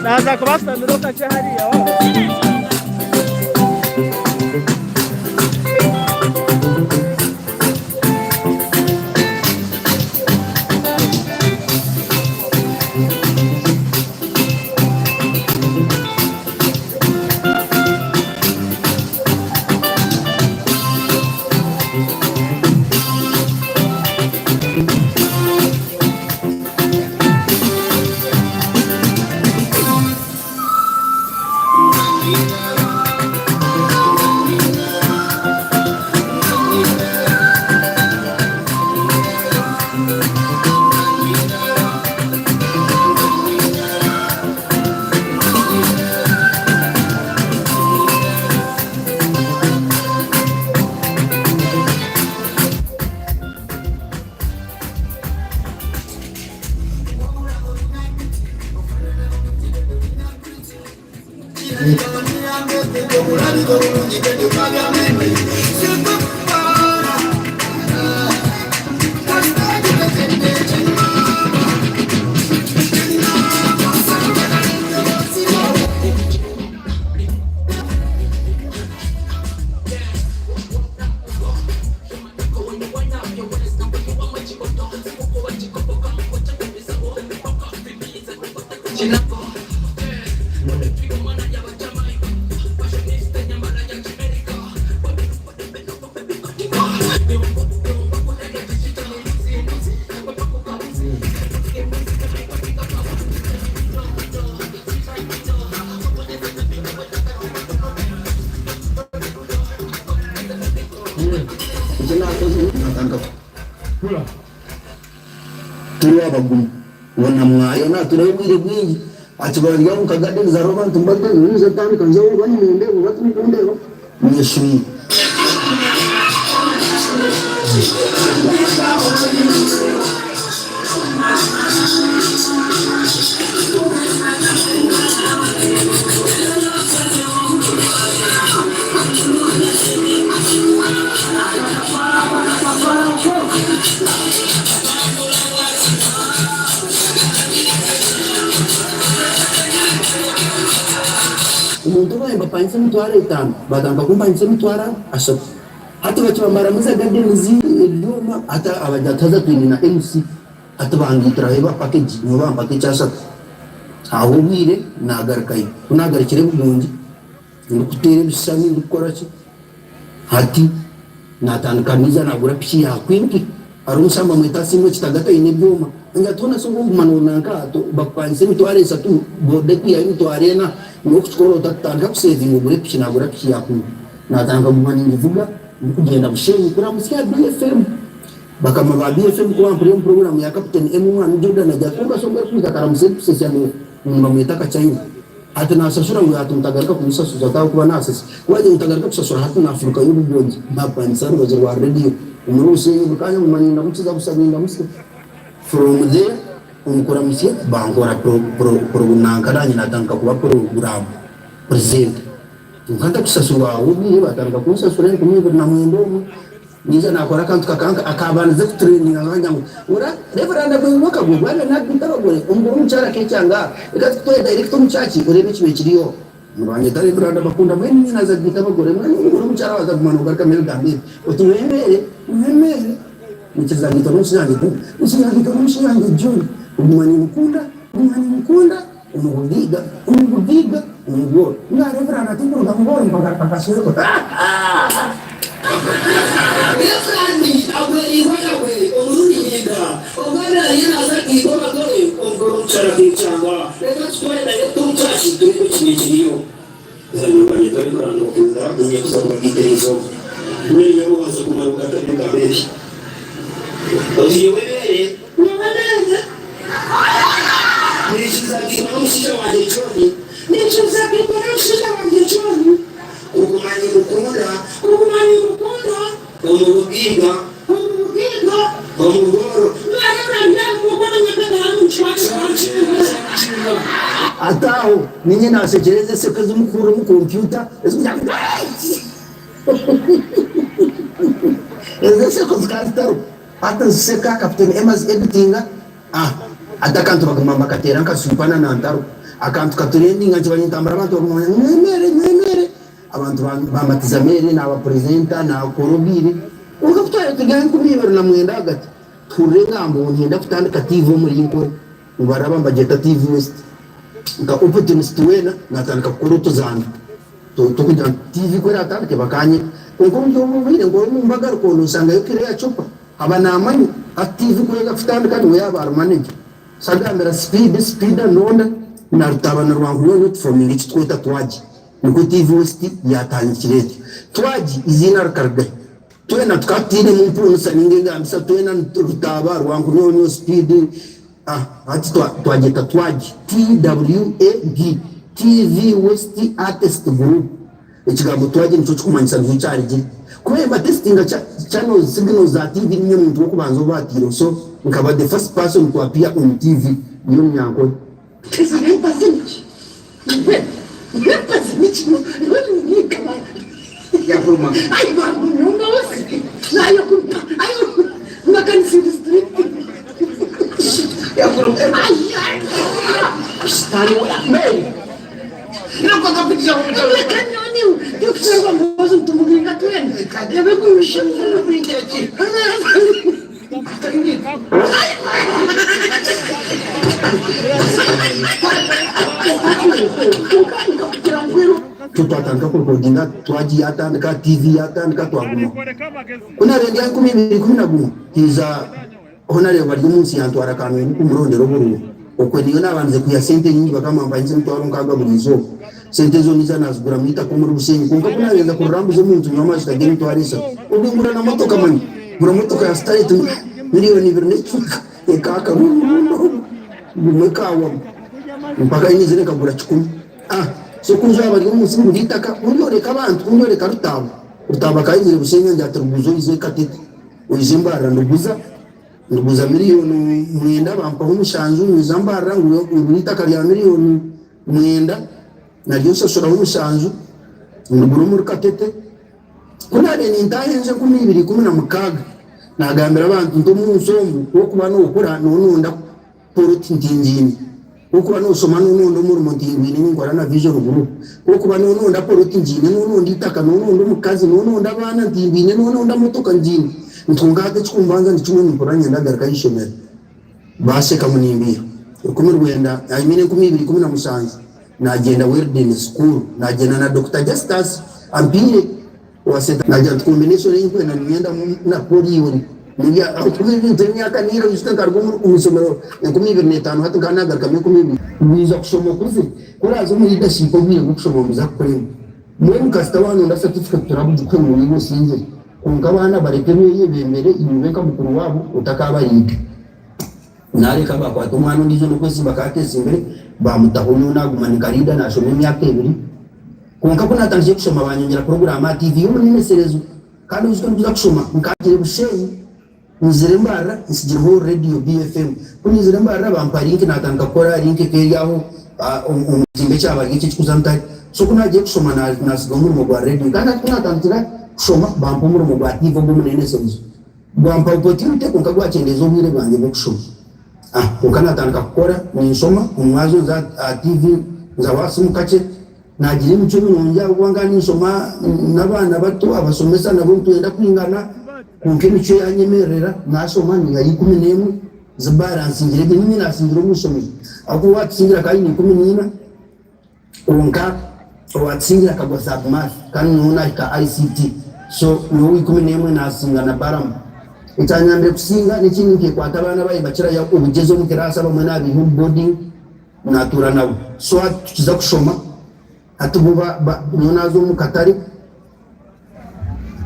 Naza kubasamira okakye hariya waaba. Turi abagumu bona mwaya naturaho obwire bwingi akibara ryaho nka gardens hariho abantu mbarya nyowe niza ntandika nze oba nimundeeba oba timukundeeba nyeshumire. nimbapangisa emitwaro etano, batandika kumpangisa emitwaro ashatu. Hati bakibamaramu za gardens, ebyoma, hati abagira ati haza twine na MC, hati bangaitiraho eba package nyowe bampaka ekyashatu. Aho obwire nagarukayo, ku nagarukire Bugongi ndikuteera ebishushani ndikukora ki, hati natandika naija nagura piki ya kwinki, hariho omushamba bamweta Asiimwe Kitagata aine ebyoma, angira ati hoona shi obu oguma nonanka bakupangisa emitwaro eshatu, boda ekwihayo emitwaro ena, nokukikora ota tandika kusevinga ogure piki, nagura piki ya kwinki. Natandika kuguma ningivuga ndikugyenda Bushenyi kuramutsya BFM. Bakama ba BFM ku bampurira omu puroguraamu ya Kaputeni Emma Omwami Jordan agira ati, Kwonka shi ogu arikwija akaramutsya erikusesya ngu nibamweta Kachina. Hati naashashura ngu ati mutagaruka kumusasuza ati ahabw'okuba naasesa. Ku baagira ngu mutagaruka kushashura hati naafurukayo obugongi naapangisa aha rubaju rwa rediyo omuri Bushenyi buri kanya nguma nindamukiza busha nindamutsya. From there omu kuramutsya bankora pro pro pro nanka naanye naatandika kuba puroguraamu presenter. Kwonka ntakusasurwa aho obwire batandika kunsasura 2009 omwe naija nakora akantu kakanka akabandize kutrendinga nkagira ngu ora Reverand agwirwe akagwe bwaba nagwita abagore omugore omukyara akekyanga aha reka tukutware direct omu church orebe ekibaire kiriyo nibanyeta Reverand Bakunda mbwenu nyine naza kugwita abagore mbwenu omugore omukyara waza kuguma nogarukamu ebigambo ebi oti nywemere nywemere nyikiriza ngitwa n'omushaija wangye John nyikiriza ngitwa n'omushaija wangye John kuguma nimukunda kuguma nimukunda Omu bugaiga, omu bugaiga, omu bworo. Nga Reverand tikuruga mu bworo nkagaruka nkashwerwa. Reverand agwereirwe akagwe omurundi mwenda obu abaire ariyo naaza kugaita abagore omugore omukyara akekyanga. Reka tukutware direct omu church tureebe ekibi ekiriyo. Nibanyeta Reverand Bakunda niinye kuza kubagaita erizooba. Mbwenu nyowe obanze kumara ogaruke ebigambo ebi. Oti nyowe beere. Nyowe beere. Niikiriza kugaitwa n'omushaija wangye John. Niikiriza kugaitwa n'omushaija wangye John. Kuguma nimukunda. Kuguma nimukunda. Omu bugaiga. Omu bugaiga. Omu bworo. Ati aho niinye naashekyereza eseko ezi murikuhurira omu kompyuta ezirikugira ngu Ezo eseko zikaba zitariho. Hati nziseka, Kaputeni Emma azi editinga, ah, hati akantu baguma nibakateera nka Swipa na Ntaro. Akantu katurendinga nkiba nintambura abantu baguma nibagira ngu nywa emeere, nywa emeere. Abantu bambatiza meere, naaba purezenta, naakora obwire. Kwonka ku twabaire turi aha 2009 ahagati, tuhurira engambo ngu nihenda kutandika tiivi omuri Nkore, ngu baraba nibagyeta Tiivi West. Nka opportunist weena, naatandika kukora otuzaano tw'okugira ngu tiivi ku eraatandike bakaanyeta. Kwonka omuri obwo bwire nkora omu mbaga Rukondo nshangayo Claire Chopper aba naamanya. Hati tiivi ku erikuza kutandika niwe yaaba ari manager. Nshagambira Speed, Speed andonda, na Rutabana Rwankuba niwe tufominga eki turikweta Twagi. Nikwo TV West yaatandikire etyo. Twagi eiziina rikarugahi? Twena tukaba tutainemu mpuunisa nainga engambisa, twena Rutaaba, Rwankunyonyo, Speed, hati twagyeta Twagi, TWAG, TV West Artist Group. Ekigambo Twagi nikyo kirikumanyisa niho kyarugire. Ku nibatesitinga channels, signals za TV niinye muntu w'okubanza ou baataireho so nkaba the first person to appear on TV ndi Omunyankore. Twatandika kurekodinga twagi yatandika TV yatandika twagumaho. Ku naabaire ndi aha 2011 haija Honarebo Baryomunsi yantwara Kanungu kumurondera oburuuru. Okwe niyo naabandize kwiha sente nyingi bakaba bampangisa emitwaro nkaaga buri izooba. Sente ezo naija naaziguramu eitaka omuri Bushenyi kwonka ku naarenza kurirambuza omuntu nywa amajita g'emitwaro eshatu obwe ngura na motoka manya ngura motoka ya Starlet miriyoni ibiri n'ekicweka ekaaka gumwe ekaahwamu mpaka ahi naizire nkagura kikumi. Ah so ku nzwara Baryomunsi ngura eitaka ku ndyoreka abantu ku ndyoreka Rutaaba, Rutaaba akaba aizire Bushenyi angira ati riguze oize Katete. Oija Mbarara nduguza, nduguza miriyoni mwenda bampaho mushanju, nyija Mbarara ngura eitaka rya miriyoni mwenda naryo nshashuraho mushanju, ndigura omuri Katete. Ku naabaire nintaaha enju 2016, naagambira abantu nti omunsi omu ku orikuba nookura noononda poloti ntingiine. Ku orikuba nooshoma noononda omurimo nti ngwine ninkora na Vision Group. Ku orikuba noononda poloti ngiine, noononda eitaka, noononda omukazi, noononda abaana nti mbiine, noononda motoka ngiine. Nti kwonka hati ekikumbanza ni kimwe nimpurira niinyenda kugaruka aha ishomero. Baasheka ngu nimbiiha. 19, I mean 2017 naagyenda Weldon School, naagyenda na Dokita Justus Ampiire. Owa sente naagira nti combination ei nkwenda ninyendamu Napoleon nebya ahabw'okuba ebintu emyaka neera oijuke nkaruga omu ishomero 2005 hati nkaba naagarukamu 2000. Waija kushoma okuze ku oraaze omu leadership obwire bw'okushoma nibuza kukurema. Mbwenu kasita waanonda certificate turabugikuhe ngu niiwe osingire kwonka abaana bareke beeyebembere iwe obe nka mukuru waabo otakaabahiga. Naareka baakwata omwana ondiijo n'okwesimba akaba ateesimbire baamutaho nyowe naaguma ni nka leader naashoma emyaka ebiri. Kwonka ku naatandikire kushoma baanyongyera puroguraamu aha tiivi y'omuneneserezo. Kandi oijuke ndikuza kushoma nkaagire Bushenyi, nyizire Mbarara ntsigireho rediyo BFM. Ku naizire Mbarara bampa linki naatandika kukora aha linki eka eri aho omu kizimbe ekya bari eki ekirikuza Ntare. So ku naagiye kushoma naatsigaho omurimo gwa rediyo. Kandi hati ku naatandikire kushoma bampa omurimo gwa tiivi ogw'omuneneserezo. Gwampa opportunity kwonka gwakyendeeza obwire bwangye bw'okushoma. Ah kwonka naatandika kukora ninshoma, omu mwazyo nza aha tiivi nzaho aha simu kakye. Naagira emicwe mirungi ahabw'okuba nkaba ninshoma n'abaana bato, abashomesa nabo nitwenda kwingana, kwonka emicwe yaanyemererera, naashoma niihayo 11 zibaaransingire gye, niinye naasingire omu ishomero ahabw'okuba owaatusingira akaba aine 14 kwonka owaatusingira akagwa sub-math kandi nyowe naahika ICT so nyowe owa 11 naasinga na Balamu. Ekyanyambire kusinga n'ekindi nkeekwata abaana abaabaire nibakirayo obugyezi omu kiraasi abamwe naabiiha omu boarding, Natuura nabo. So hati tukiza kushoma, hati bo ba, ba, nyowe naaza omu katare,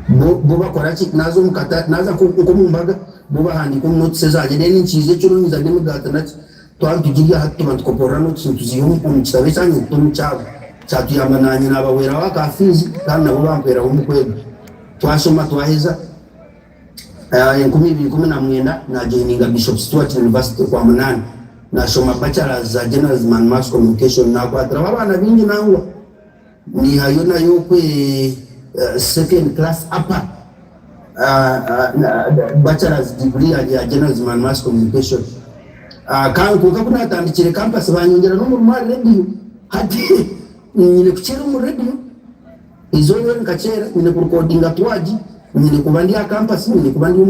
bo, bo bakora ki, naaza omu katare, naaza nko, nk'omu mbaga, bo bahandiika omu notes ezangye, then nkiija ekiro nyija n'emigaati naki, twaba nitugirya hati tuba nitukoporora notes nituziiha omu, omu kitabo ekyangye nituta omu kyabo. Kyatuyamba naanye naabahweraho aha ka fees kandi nabo bampweraho omu kwega. Twashoma twaheza. 2019 najoininga Bishop Stuart University Okwamunaana nashoma Bachelors za Journalism and Mass Communication nakwatiraho abaana baingi nangwa nihayo nayo okwe second class upper Bachelors degree yangye ya Journalism and Mass Communication kwonka kunatandikire campus banyongyera n'omurimo aha radio hati nyine kukyera omu radio. Eizooba eri nkakyera, nyine kurikodinga twagi, nyine kuba ndi aha campus, nyine kuba ndi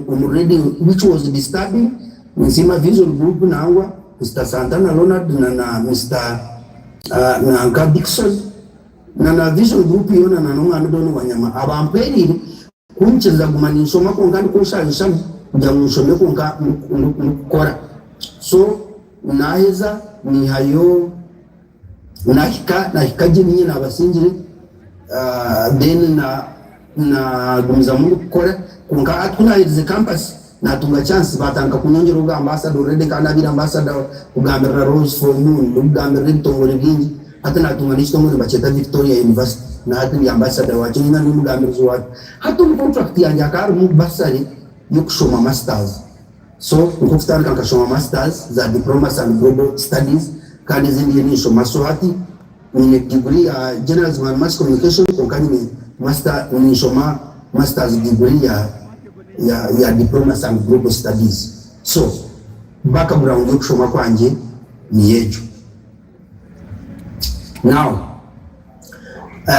omu radio which was disturbing. Ninsiima Vision Group nangwa Mister Santana Ronald na na Mister nanka Dickson na na Vision Group yoona na n'omwami Don Wanyama abampwereire kunyikiriza kuguma ninshoma kwonka ndikunshanshamu kugira ngu nshome kwonka ndikukora. So naheza niihayo. Nahika nahika gye niinye naabasingire then naagumizamu ndikukora kwonka hati ku naaherize campus naatunga chance baatandika kunyongyera obwa ambassador already nkaba naabaire ambassador kugambirira Rose for Moon ndikugambirira ebitongore bingi hati naatunga n'ekitongore nibakyeta Victoria University na hati ndi ambassador waakyo ninga ndi omugambirizi waakyo. Hati omu contract yangye hakaba harimu bursary y'okushoma masters. So nk'okutandika nkashoma masters za diplomacy and global studies kandi ezi ndiyo ninshoma so hati nyine degree ya journalism and mass communication kwonka nyine master ninshoma masters degree ya ya ya diplomacy and global studies so background y'okushoma kwangye niyo egyo. Now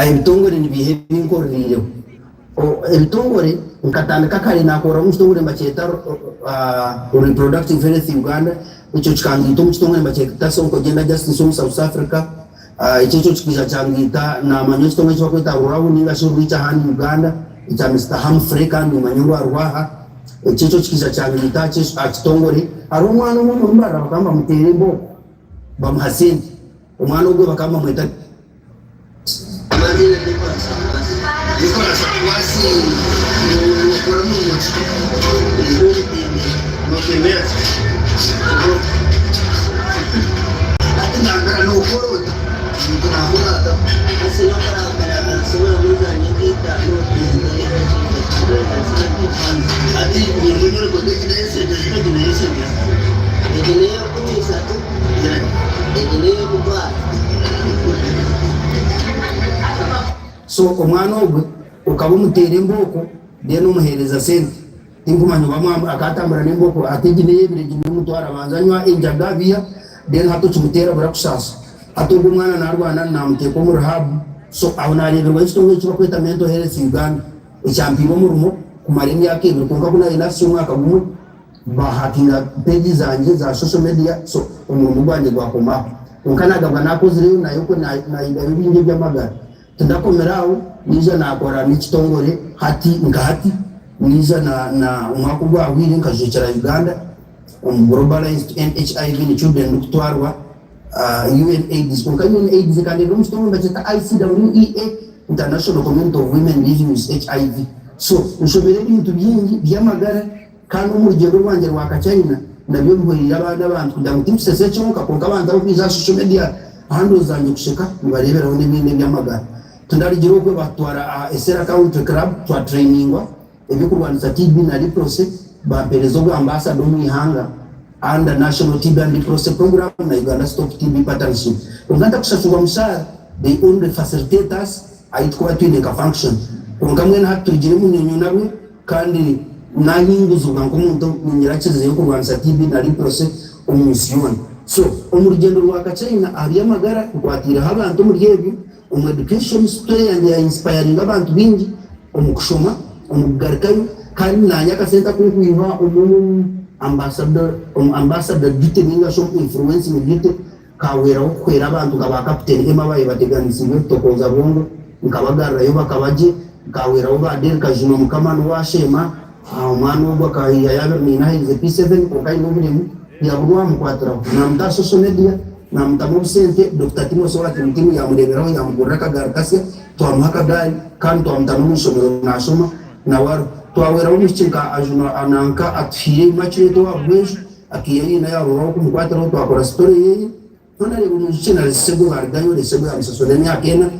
ebitongore nibiiha ebi nkoreriireho? Ebitongore nkatandika kare nakorera omu kitongore nibakyeta Reproductive Health Uganda, ekyo kikangaita omu kitongore nibakyeta Sonko Gender Justice omu South Africa, ekyo ekyo kikaija kyangaita namanya ekitongore eki barikweta RURAHU ninga shi Reach A Hand Uganda ekya Mister Humphrey kandi nimanya ngu ariho aha, ekyo ekyo kikaija kyangaita aha kitongore. Hariho omwana omwe omuri Mbarara bakaba nibamuteera embooko bamuha sente, omwana ogwo bakaba nibamweta. So omwana ogwe okaba omuteera embooko then omuheereza sente. Tinkumanya oba akatambura n'embooko ati egi n'eyebiro egi n'omutwaro abanza anywa enjaga biya. Then hati okimuteera burakusaasa. Hati ogwo omwana naarwana naamuteeka omu rehab. So aho naareeberwaho ekitongore eki barikweta Mental Health Uganda ekyampiire omurimo kumara emyaka ebiri kwonka ku naabaire naahitsya omwaka gumwe baahakinga page zangye za social media so omurimo gwangye gwakoma aho. Kwonka naagaruka naakozireyo nayo okwo naayigayo bingi eby'amagara. Tindakomire aho, naija naakora n'ekitongore hati nka hati naija na na omwaka ogwahweire nkajwekyera Uganda omu Globalised to End HIV in Children ndikutwarwa UNAIDS kwonka UNAIDS ekandeetera omu kitongore nibakyeta ICWEA, International Community of Women Living with HIV. So nshomire ebintu bingi by'amagara kandi omu rugyendo rwangye rwa Kachina nabyo bihwereire abandi abantu kugira ngu tinkusesa kyonka kwonka abantu abarikwija aha social media handles zangye kusheka nibareeberaho n'ebindi eby'amagara. Tindarugire okwe batutwara aha Esera Country Club twatrainingwa. Eby'okurwanisa TB na Leprosy bampeereza obwa Ambassador omu ihanga under National TB and Leprosy Program na Uganda Stop TB Partnership. Kwonka ntakushashurwa mushaara, they only facilitate us ahi tukuba twine nka function. Kwonka mbwenu hati turugire omu nyonyo nabwe kandi nahinguzibwa nk'omuntu ninyirakiriza y'okurwanisa TB na Leprosy omu nsi yoona. So, omu rugyendo rwa Kachina aha by'amagara nkwatiireho abantu omuri ebyo. Omu education story yangye ya inspiringa abantu baingi omu kushoma, omu kugarukayo kandi nanye akasente aku nkwiha omu ambassador omu ambassador duty ninga shi omu influencing duty kahweraho kuhwera abantu nka ba Captain Emma ababaire bateganisiibwe ebitokooza bwongo nkabagarurayo bakaba gye, nkahweraho ba Dell Kajuma Mukama niwe washeema omwana ogwo akahaiha ya abiri naina aherize P7 kwonka aine oburemu yaburwa owamukwatiraho namuta aha social media. Naamutamu obusente, Dokita Timothy owa Timutimu yaamureeberaho yaamugurira akagaari kasya, twamuha akagaari kandi twamuta n'omu ishomero naashoma nawe ariho. Twahweraho omwishiki nka Ajuna nanka Atuhaire Immaculate owa Bweju akaihayo nyina yaabura ow'okumukwatiraho twakora story yeye. Hoona reeba omwishiki na Lesego baarugayo, Lesego yaamushashurira emyaka ena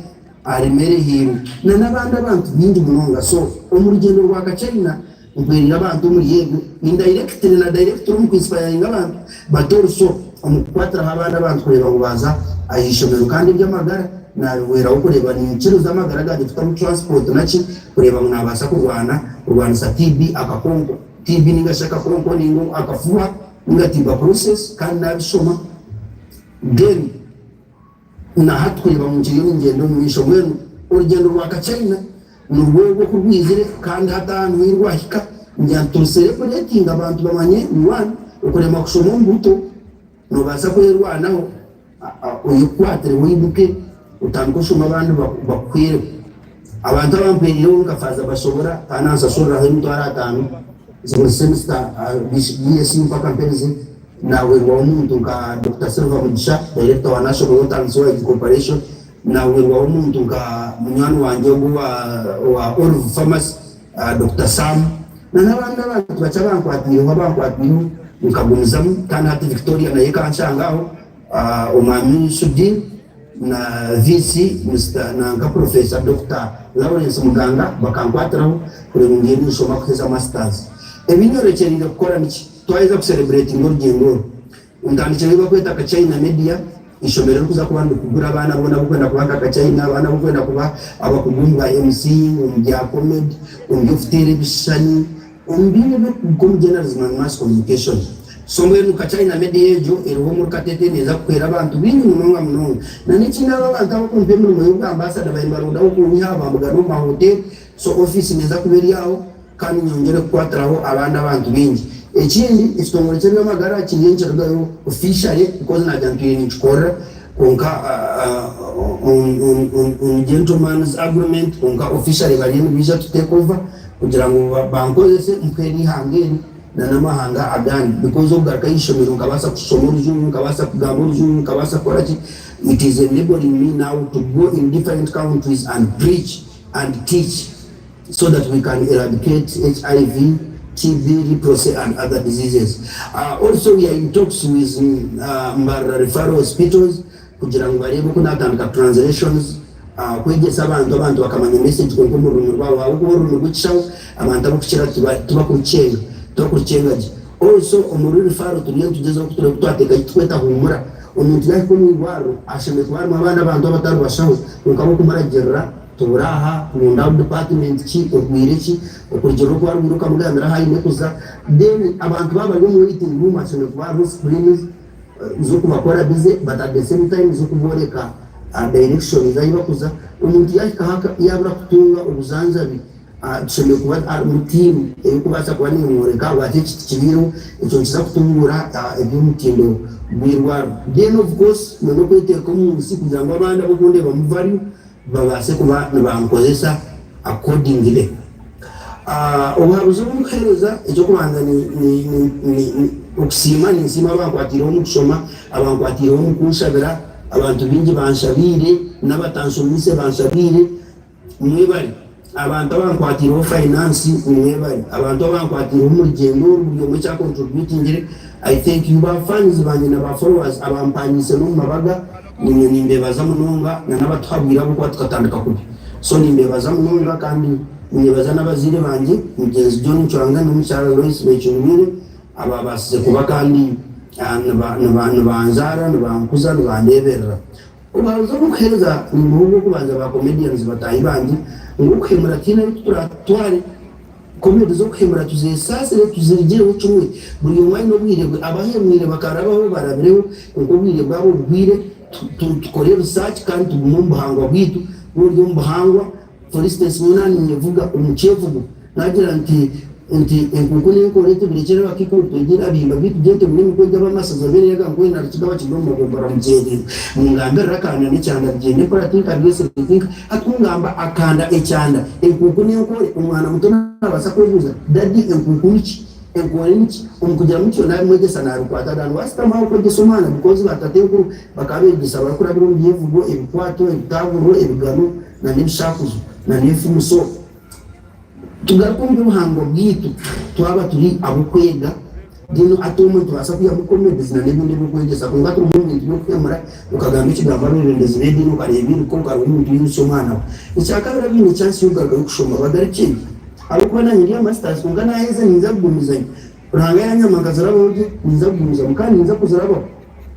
aremere aheeru na n'abandi abantu baingi munonga. So omu rugyendo rwa Kachina Mpwerire abantu omuri ebyo indirectly na directly omu ku inspiringa abantu but also omu kukwatiraho abandi abantu kureeba ngu baaza aha ishomero kandi eby'amagara nabihweraho kureeba ninkiriza amagara gangye kutamu transport naki kureeba ngu nabaasa kurwana kurwanisa TB akakonko TB ninga shi akakonko ninga akafuha ninga tuberculosis kandi nabishoma then Na hati kureeba ngu nkiriyo ningyenda omu maisho. Mbwenu orugyendo rwa Kachina nirwo orwo oku rwizire kandi hati aha niho rwahika. Ngira nti turusereburetinge abantu bamanye ngu one, okuremwa kushoma omu buto noobaasa kwerwanaho oyekwatireho oimuke otandike oshome abandi bakuhwereho. Abantu abampweriireho nka Faaza Bashobora akaba naansasuriraho emitwaro ataano buri semester BSc mpaka mperize. Naahwerwaho omuntu nka Dokita Silver Mugisha, Director wa National Water and Sewerage Corporation, naahwerwaho omuntu nka munywani wangye ogu owa Olive Pharmacy, Dokita Sam, na n'abandi abantu bakye abankwatiireho abankwatiireho nkagumizamu kandi hati Victoria nayo ekanshanga aho, Omwami Sudhir na VC Mister nanka Professor Dokita Lawrence Muganga bakankwatiraho kureeba ngu ndiyo ninshoma kuheza Masters. Ebi nyorekyereire kukora niki? Twaheza kusereburetinga orugyendo oru, ntandikireho ebi barikweta Kachina Media, eishomero eririkuza kuba nirikugura abaana boona abarikwenda kuba nka Kachina, abaana abarikwenda kuba abakugu omu bwa MC, omu bya comedy, omu by'okuteera ebishushani, omu bintu eby'okuguka omu journalism and mass communication. So mbwenu Kachina Media egyo eriho omuri Katete neeza kuhwera abantu baingi munonga munonga. Na n'ekindi abo abantu abarikumpa emirimo y'obwa ambasada baabaire nibaronda ah'okunyiha bambugana omu mahoteri, so ofiisi neeza kuba eri aho. Kandi nyongyere kukwatiraho abandi abantu baingi. Ekindi, ekitongore ky'eby'amagara kiriyo nikirugayo officially because nagira ntwire ninkikorera kwonka on gentleman's agreement kwonka officially bariyo nibaija to take over kugira ngu bankozese mpwere eihanga eri na n'amahanga agandi because okugaruka aha ishomero nkabaasa kushoma orujungu, nkabaasa kugamba orujungu, nkabaasa kukora ki, it is enabling me now to go in different countries and preach and teach. So that we can eradicate HIV, TB, leprosy and other diseases. Also we are in talks with Mbarara Referral Hospitals kugira ngu bareebe oku natandika translations kwegyesa abantu, abantu bakamanya message kwonka omu rurimi rwabo ahabw'okuba orurimi rw'ekishaho abantu abarikukira tibakurukyenga, tibakurukyenga gye. Also omuri referral turiyo nitugyezaho kureeba oku twateeka eki turikweta huumura. Omuntu yahika omu irwariro ashemereire kuba harimu abandi abantu abatari bashaho kwonka b'okumuragirira. Tubura aha, ngu department ki, orwaire ki, okurugiirira oku arwaire okamugambira ahu aine kuza. Then abantu baaba bari omu waiting room hashemereire kuba hariho screens. z'okubakora busy but at the same time z'okubooreka directions ahu bakuza. Omuntu yaahika yaabura kutunga obujanjabi tushemereire kuba harimu tiimu erikubaasa kuba neemworeka ngu hati eki tikibaireho, ekyo nikiza kutunguura eby'omutindo gw'eirwariro. Then of course nyine okweteeka omu nsi kugira ngu abandi abarikundeba value babaase kuba nibankozesa accordingly. Obuhabuzi obu ndikuheereza, eky'okubanza ni okusiima, ninsiima abankwatiireho omu kushoma, abankwatiireho omu kunshabira, abantu baingi banshabiire n'abatanshomiise banshabiire, mwebare. Abantu abankwatiireho finance mwebare, abantu abankwatiireho omu rugyendo oru buri omwe eki a contributingire, I thank you. Ba fans bangye na ba followers abampanyiise n'omu mabaga, Niinye nimbeebaza munonga na n'abatuhabwire ahabw'okuba tukatandika kubi. So nimbeebaza munonga kandi ninyebaza n'abazaire bangye, mugyenzi John Ncwanga n'omukyara Lois Bekyungwire abaabaasize kuba kandi nibanzaara, nibankuza, nibandeeberera. Obuhabuzi obu ndikuheereza nimbuha obw'okubanza ba comedians bataahi bangye ngu okuhemura tihaine ahu turatware. Comedy z'okuhemura tuzesaasire tuzirigireho kimwe. Buri omwe aine obwire bwe. Abahemwire bakarabaho barabireho kwonka obwire bwabo buhwire. Tukore research kandi tugume omu buhangwa bwaitu. Waaba ori omu buhangwa, for instance nyowe naaba ninyevuga omu kyevugo nagira nti nti enkunku n'enkoore tubirekyere abakaikuru twegyere aha bihimba byaitu by'entebe n'emikwe egy'abamasaza b'ereega nkwena na Rukiga bakirya omu magombora mukyererwe. Mungambirire akanda n'ekyanda bigyende mpora tinkabyesire tinka Hati ku ngamba akanda, ekyanda, enkuuku n'enkoore, omwana muto naabaasa kwebuuza, Dadi, enkuuku niki? Enkoore niki? Omu kugira mutyo, naabimwegyesa naabikwata than waasitama aho kwegyesa omwana because baatatenkuru bakaba beegyesa barikurabira omu byevugo, ebikwato, ebitaaguriro, ebigano n'ebishaakuzo n'enfumu. So, Tugaruke omu by'obuhangwa bwaitu twaba turi ab'okwega then hati omwe nitubaasa kwihamu comedies na n'ebindi ebirikwegyesa kwonka turimu omu bintu by'okuhemura okagamba ekigambo abeebembezi b'ediini okareeba eiruka okareeba omuntu yairutsya omwana we. Ekyakabiri abaine chance y'okugarukayo kushoma bagarukyeyo ahabw'okuba naanye ndi aha masters kwonka naaheza ninza kugumizayo Ruhanga yanyamba nkazirabaho gye ninza kugumizamu kandi ninza kuzirabaho.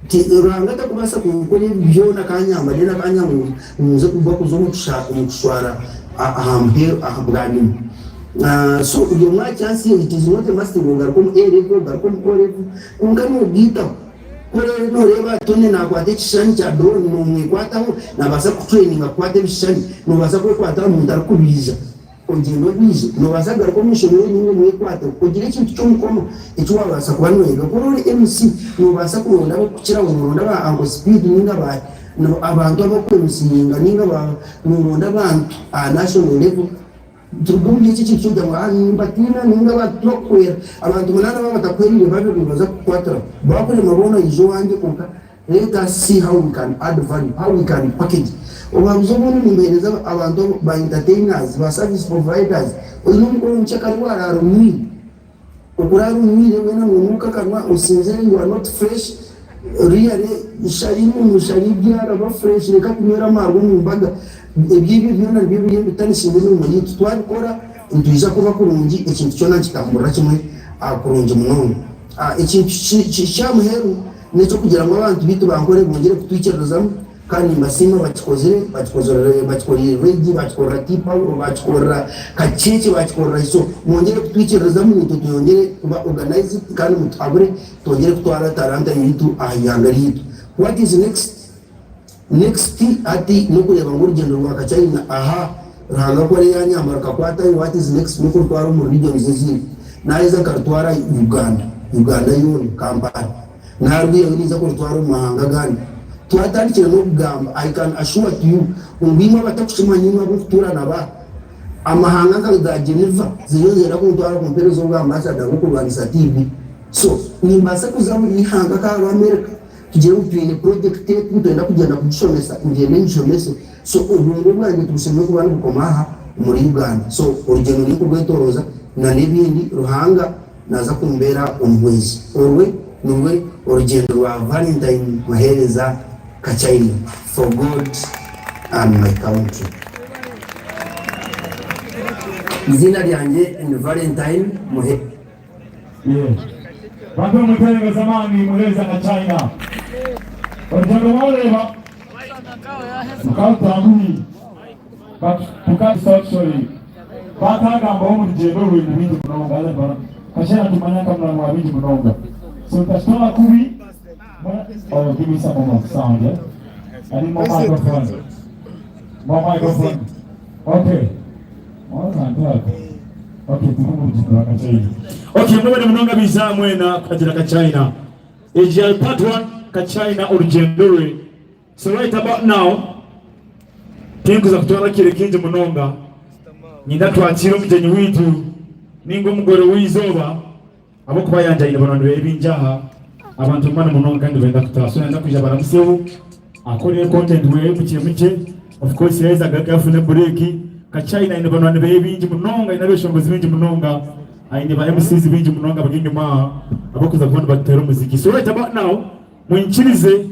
Ti Ruhanga takubaasa kunkora ebi byona akanyamba then akanyamba ngu nze kugwa kuza omu kushwara aha muheru aha bwanyima. So buri omwe aha chance ye it is not a must ngu ogaruke omu A level ogaruke omu O level kwonka nogaitaho. Ku oreebe noreeba Tony nakwata ekishushani kya drone nomwekwataho nabaasa kukutraininga kukwata ebishushani nobaasa kwekwata aha muntu arikubiija. Ogyende obwije, noobaasa kugaruka omu ishomero ninga omwekwate ogire ekintu ky'omukono eki waabaasa kuba nooyega. Ku ori MC, noobaasa kuronda ab'okukukiraho, nooronda ba Uncle Speed ninga ba abantu abarikuemusiinga ninga ba nooronda abantu aha national level. Turuga omuri eki ekintu ky'okugira ngu nimbatiina ninga abantu tibakuhwera. Abantu munaana baaba batakuhwereire babiri nibaza kukukwatiraho. Baakurema boona ija owangye kwonka Let us see how we can add value, how we can package. Obuhabuzi obundi nimbuheereza abantu ba entertainers, ba service providers, oine omukoro nkyakare waraara onywire, okuraara onywire weena nonuuka akanwa, osinzire you are not fresh, really shara emunyu, shara ebyara, ba fresh, reka kunywera amaarwa omu mbaga. Eby'ebyo byona nibyo biriyo nibitanishinga emirimo yaitu. Twabikora nitwija kuba kurungi, ekintu kyona nikitamburira kimwe kurungi munonga. Ekintu ky'aha muheru n'eky'okugira ngu abantu baitu ba Nkore bongyere kutwikiririzamu kandi nimbasiima bakikozire, bakikozire bakikoreire Regi, bakikorera T Paulo, bakikorera Kakyekye, bakikorera Iso. Mwongyere kutwikiririzamu naitwe tweyongyere kuba organized kandi mutuhabure twongyere kutwara talanta yaitu aha ihanga ryaitu. What is next? Next hati n'okureeba ngu orugyendo rwa Kachina aha Ruhanga ku ari yanyamba rukakwatayo what is next n'okurutwara omu regions ezindi. Naheza nkarutwara Uganda, Uganda yoona, Kampala. Narwihayo ninza kurutwara omu mahanga agandi. Twatandikire n'okugamba I can assure to you ngu imwe abatakukimanya imwe ab'okutuura na ba amahanga nka za Geneva ziriyo nizenda kuntwara kumpereza obwa ambassador bw'okurwanisa TB. So nimbaasa kuza buri ihanga nka hariho America Tugire ngu twine project etu nitwenda kugyenda kugishomesa, ngyende ngishomese. So obwongo bwangye tibushemereire kuba nibukoma aha omuri Uganda. So orugyendo ninkurwetoroza na n'ebindi Ruhanga naza kumbeera omuhwezi. Orwe nirwe orugyendo rwa Valentine Muhereza Kachaina for God and my country. Eiziina ryangye ni Valentine Muhereza. Bantu mumutere z'amaani Muheereza na China. Orugyendo mwarureeba rukarutanguhi but to cut short story baatagambaho omu rugyendo orwo ebintu bingi munonga haza nibara Kashera nitumanya nka munywani wa bingi munonga so nitakitwara kubi. Oh, give me some more sound, yeah? I need more microphone. More microphone. Okay. Okay, turi omu rugyendo rwa Kachina. Okay, mwebale munonga biija mwena kuhagira Kachina. Egi yari part 1 Kachina orugyendo rwe. So right about now tinkuza kutwara akaire kaingi munonga. Nyenda twakiire omugyenyi waitu ninga omugore w'eizooba. Ahabw'okuba yangye aine banywani beye baingi aha, abantu bamwe munonga kandi nibenda kutaaha. So nayenda kwija abaramuseho, akore content weye mukye mukye. Of course yaheza agaruke afune break. Kachina aine banywani beye baingi munonga, aine abeshongozi baingi munonga, aine ba MCs baingi munonga abari enyima aha abarikuza kuba nibateera omuziki. So right about now, mwinkirize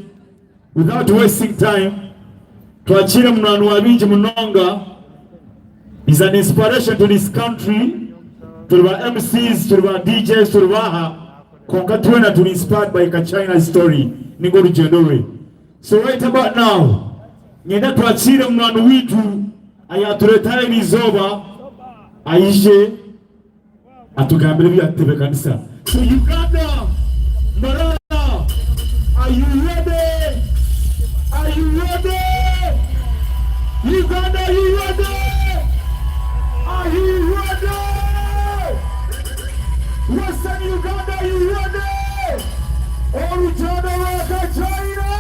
without wasting time, twakiire munywani wa baingi munonga, is an inspiration to this country, turi ba MCs, turi ba DJs, turi baaha, kwonka twena turi inspired by Kachina's story ninga orugyendo rwe. So right about now, nyenda twakiire munywani waitu ayatureeta eri izooba aije atugambire ebi yatutebekanisa. So Uganda, Mbarara, are you ready? Are you ready? Uganda, are you ready? Are you ready? Western Uganda, are you ready? Orugyendo rwa Kachina!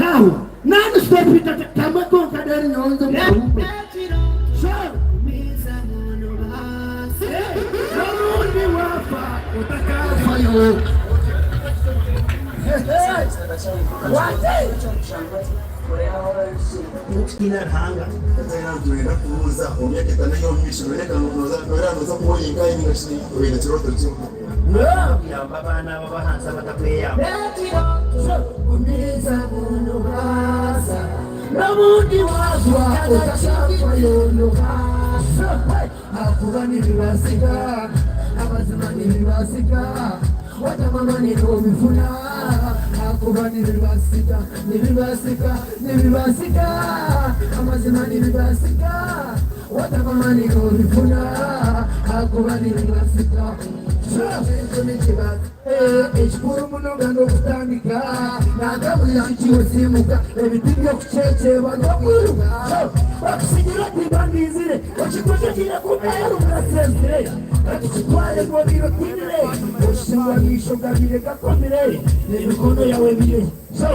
Now, non stop it kamwe konka then nyonze mukarupe. So, n'obundi wafa otakafayo. Okutiina Ruhanga. Nitwenda kubuuza omu myaka etano ey'omu maisho noreeba nooza kuba ori nkahi ninga shi oine ekirooto kimwe? Kuyamba abaana abo ab'ahansi abatakweyamba. Ekikuru munonga n'okutandika nagabura nkiosimuka ebiti by'okuceceba n'okwiruka bakusigira oti bandizire okikoze kumera urasezire katukitware ngo birotinire oshingwa misho gabire gakomire n'emikono yawe bire so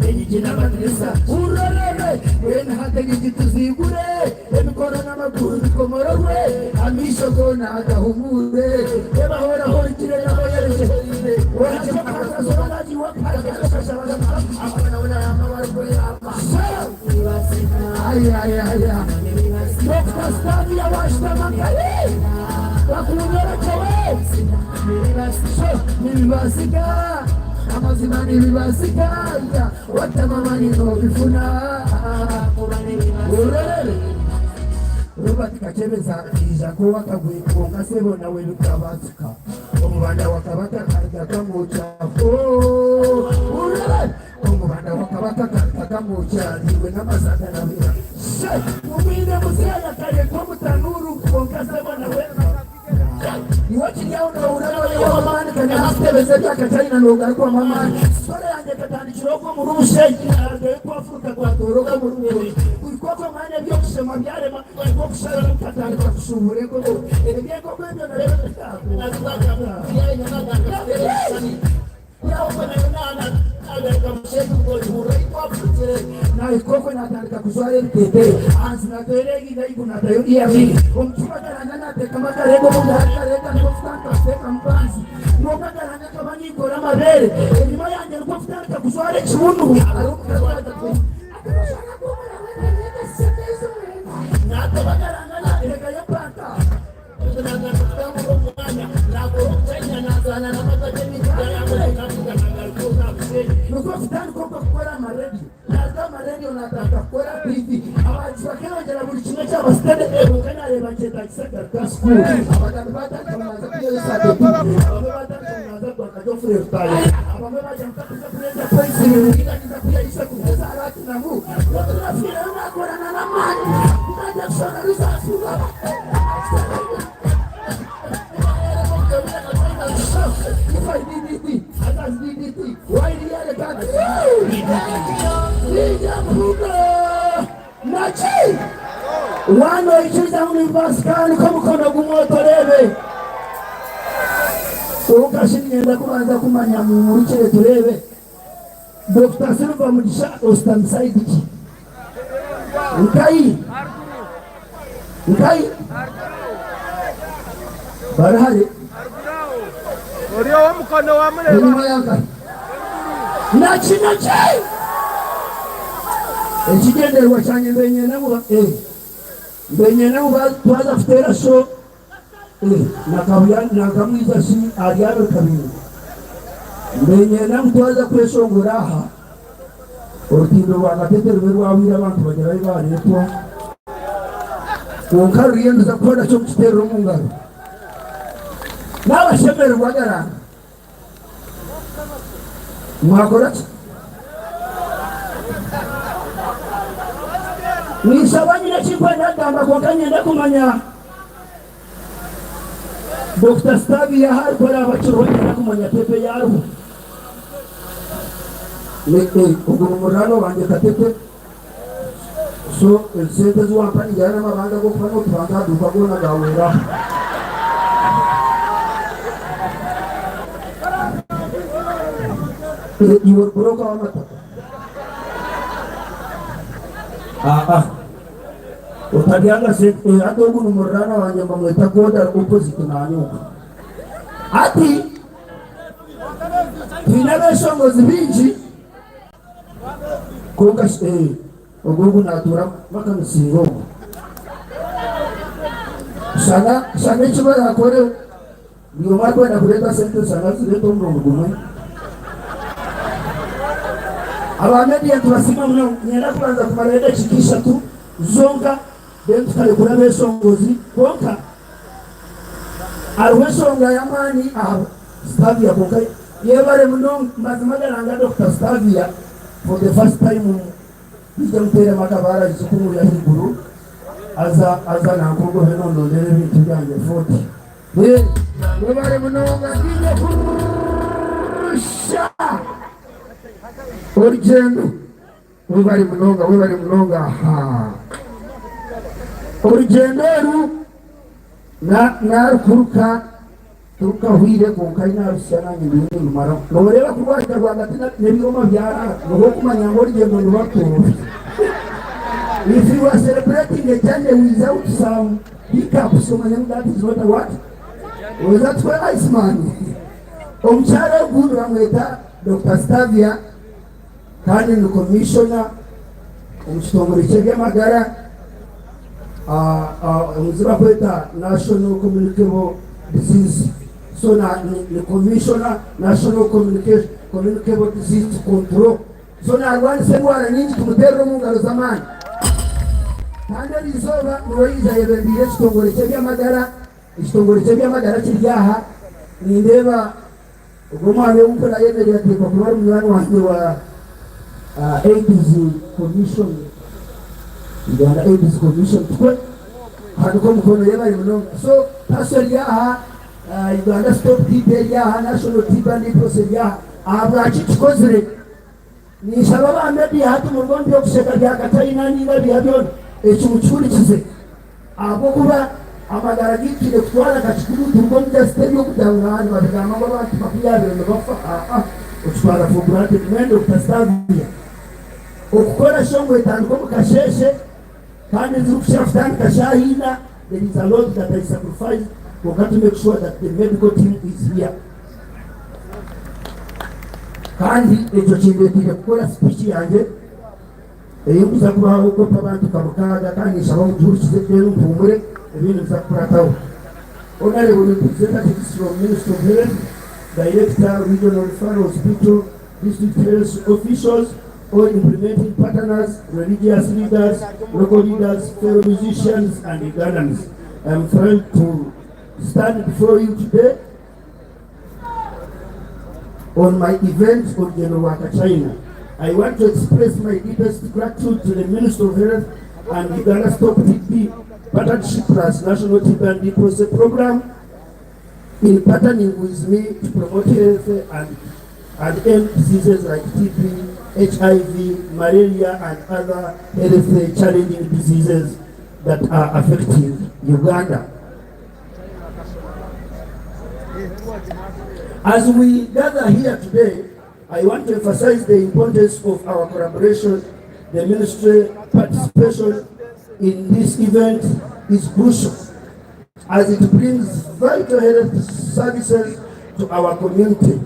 enyigi n'amadirisa urorere wena hata enyigi tuzigure emikono n'amaguru bikomororwe amisho gona agahumure ebahoraho ikire naboyereje Dr. Stavia washitamangali bakunyorekewe nibibasika amazima nibibasika watamamani nobifuna urorere Robert Kachebeza ija kuwa kagwe konka sebo nawe bikabatsika omubanda wa kabaka karga kamukya urorere omubanda wa kabaka karga kamukya niwe n'amazaga nabira mumwine muzeya kare ko mutanuru konka sebo nawe iwakiryaho naurarawaamanikanya hakutebeza ebyakachina nogaruka mamani sore yanjye katandikira okwo muri ubushengi naragaye ko afuruka gwatoroka muri uburi koko mwanya byokushema byarema kokushara katandika kushubura enkoko ebyenkoko ebyo nareba naikoko natandika kuzwara ebiteteyo ahansi nateera eginaigu natayo iyabiri omucubagaranga nateka amagarego mugakarega niko kutandika kuteeka mupansi nokagaranga kaba ninkora amabere enyuma yange niko kutandika kuzwara ekibunu natabagaranga naterekayo panta nuko kutandika okwo kukora amarediyo naza amarediyo natandika kukora tv abantu bakeyongera buri kimwe cyabo sitade ebuka nareba nkyeta kisagaruka sikuru abaganga batandika banaza kuyeyesa abamwe batandika banaza kwaka jofure rutayo abamwe bajya mutakuza kureza polisi ibintu kuyeyisa kugeza aratinamu oturafire nakorana n'amani najya kushona rusasuba Wano ikiriza ngu ko mukono gumwe turebe ukashimyenda kubanza kumanya mumurikire turebe Dr. Silva Mugisha Ostansaidiki Nkai Nkai barahari Oriyo omukono wamureba. Enyuma yanka naki naki ekigendererwa kyange mbenyene mbenyene twaza kuteera sho nakamwiza shi ari kabiri mbenyene twaza kweshongora aha orutindo rwa Gatete rube rwahwire abantu bagerayo baretwa kwonka ruriyo nduza kukora kyo kukiterera omu ngaro n'abashemererwa garanga mwakora ki nisaba nyine kikwenda kugamba kwonka nyenda kumanya Dr. Stavia harikora abakiriho nyenda kumanya tepe yariho ogwo murano wange Katete so esente ziwampa nijyana n'amabanga go kuba n'otubanga aduka goona gawera iwe buroka w'amataka. Aa otaryanga sente eh, hati ogu ni muriraanwa wangye mbamweta God ari opposite nanye ogu. Hati twine abeshongozi baingi kwonka shi eh, ogu ogu natuura bakamusinga ogu. Shana shana eki barakore Buri omwe arikwenda kureeta sente nshanga azireeta omurundi gumwe. Aba media nitubasiima munonga. Niinyenda kubanza kumarayo edakiika ishatu zonka then tukarekura abeshongozi kwonka hariho enshonga y'amaani aha Stavia kwonka yebare munonga mazima garanga Dokita Stavia for the first time Mwije muteeremu akabaara aije kunuuya ahaiguru aza aza nanka ogobe nondondera ebintu byangye 40. Mwebare munonga ndiine kurusha orugyendo. Webare munonga webare munonga ahaa. Orugyendo oru narukuruka turukahwire kwonka ahi naruhitsya nanye ndiyo nindumaraho. Noreeba ku rwahika rwagati n'ebyoma byarara niho okumanya ngu orugyendo niruba rutorobi. If you are celebrating a journey without some hiccups omanye ngu that is not a what? Oza tukwe ice man. Omukyara ogu nibamweta Dokita Stavia kandi ni commissioner omu kitongore ky'eby'amagara omu zi bakweta National Communicable Disease so na, ni, ni commissioner National Communicable Disease Control. So naarwanisa endwara nyingi, tumuteerere omu ngaro z'amaani. Kandi eri izooba niwe yaija ayebembeire ekitongore ky'eby'amagara, ekitongore ky'eby'amagara kiri aha, nindeeba ogwo omwami ou mpurira ayemereire ateekwa kuba ari munywani wangye wa AIDS Commission, Uganda AIDS Commission, tikwe? Hanika omukono, yebare munonga. So PASO eri aha, Uganda Stop TB eri aha, National TB and Leprosy eri aha. Ahabwaki kikozire? Ninshaba aba media hati muruge omu by'okusheka bya Kataina ninga biha byona, eki mukihurikize ahabw'okuba amagara gaitu twine kutwara nka kikuru turuge omu just eby'okugira ngu haa nibabigamba ngu abantu makumyabiri nibafa aa okitwara for granted. Mbwenu Dokita Stavia okukora show ngu etandike omu kasheeshe kandi ezirikukira kutandika shaaha ina there is a lot that I sacrificed kwonka to make sure that the medical team is here. Kandi ekyo kindeteire kukora speech yangye ei nkuza kubaha ahabw'okuba abantu nka mukaaga kandi ninshaba mugihurikize reero mpuumure ebindi biza kukurataho. Honourable representatives from Ministry of Health, Director, Regional Referral Hospital, District Health Officials, all implementing partners, religious leaders, local leaders, fellow musicians and Ugandans. I am thrilled to stand before you today on my event on General China. I want to express my deepest gratitude to the Minister of Health and Uganda Stop TB Partnership Plus National TB and Leprosy Program in partnering with me to promote health and, and end diseases like TB, HIV, malaria, and other health challenging diseases that are affecting Uganda. As we gather here today, I want to emphasize the importance of our collaboration. The ministry participation in this event is crucial as it brings vital health services to our community.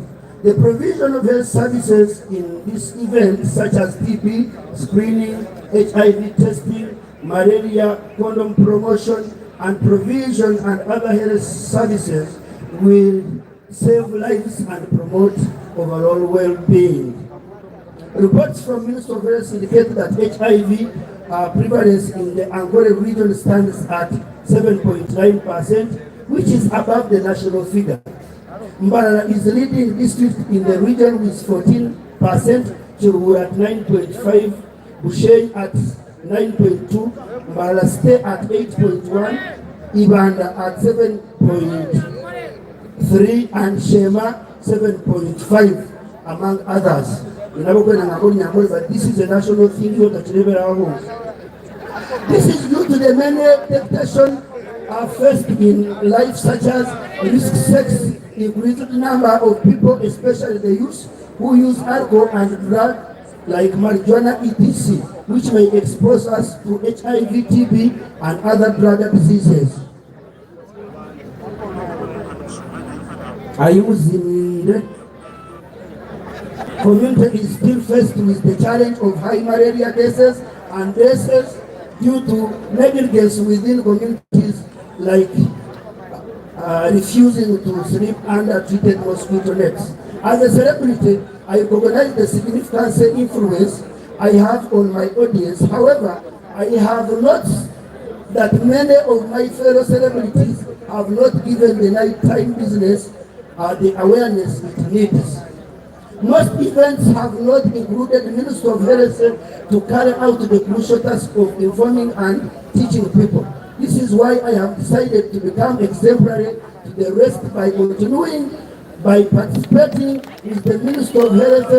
The provision of health services in this event, such as TB screening, HIV testing, malaria, condom promotion, and provision and other health services will save lives and promote overall well-being. Reports from Ministry of Health indicate that HIV prevalence in the Ankole region stands at 7.9%, which is above the national figure. Mbarara is leading district in the region with 14%, Kiruhura at 9.5, Bushenyi at 9.2, Mbarara State at 8.1, Ibanda at 7.3, and Sheema 7.5, among others. But this is a national thing. This is due to the many temptations are faced in life, such as risk sex, increased number of people, especially the youth, who use alcohol and drug like marijuana etc which may expose us to HIV, TB and other drug diseases. Ayimuziniire community is still faced with the challenge of high malaria cases and deaths due to negligence within communities like refusing to sleep under treated mosquito nets. As a celebrity, I recognize the significant influence I have on my audience. However, I have noticed that many of my fellow celebrities have not given the nighttime business the awareness it needs. Most events have not included the Ministry of Health to carry out the crucial task of informing and teaching people. This is why I have decided to become exemplary to the rest by continuing by participating with the Ministry of Health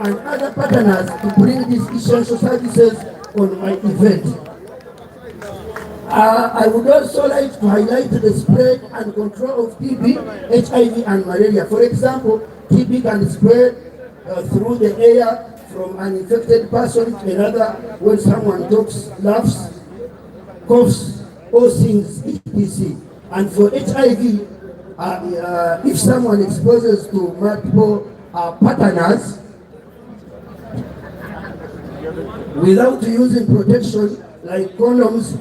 and other partners to bring these essential services on my event. I would also like to highlight the spread and control of TB, HIV and malaria. For example, TB can spread through the air from an infected person to another when someone talks, laughs, coughs, or sings, etc. And for HIV, if someone exposes to multiple partners without using protection like condoms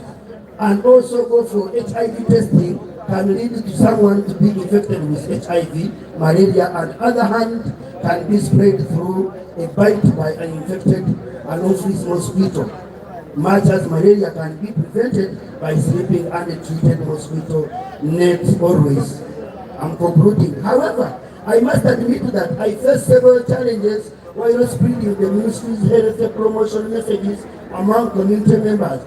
and also go for HIV testing, can lead to someone to be infected with HIV, malaria, and other hand can be spread through a bite by an infected Anopheles mosquito. Much as malaria can be prevented by sleeping under treated mosquito nets always. I'm concluding. However, I must admit that I face several challenges while spreading the ministry's health promotion messages among community members.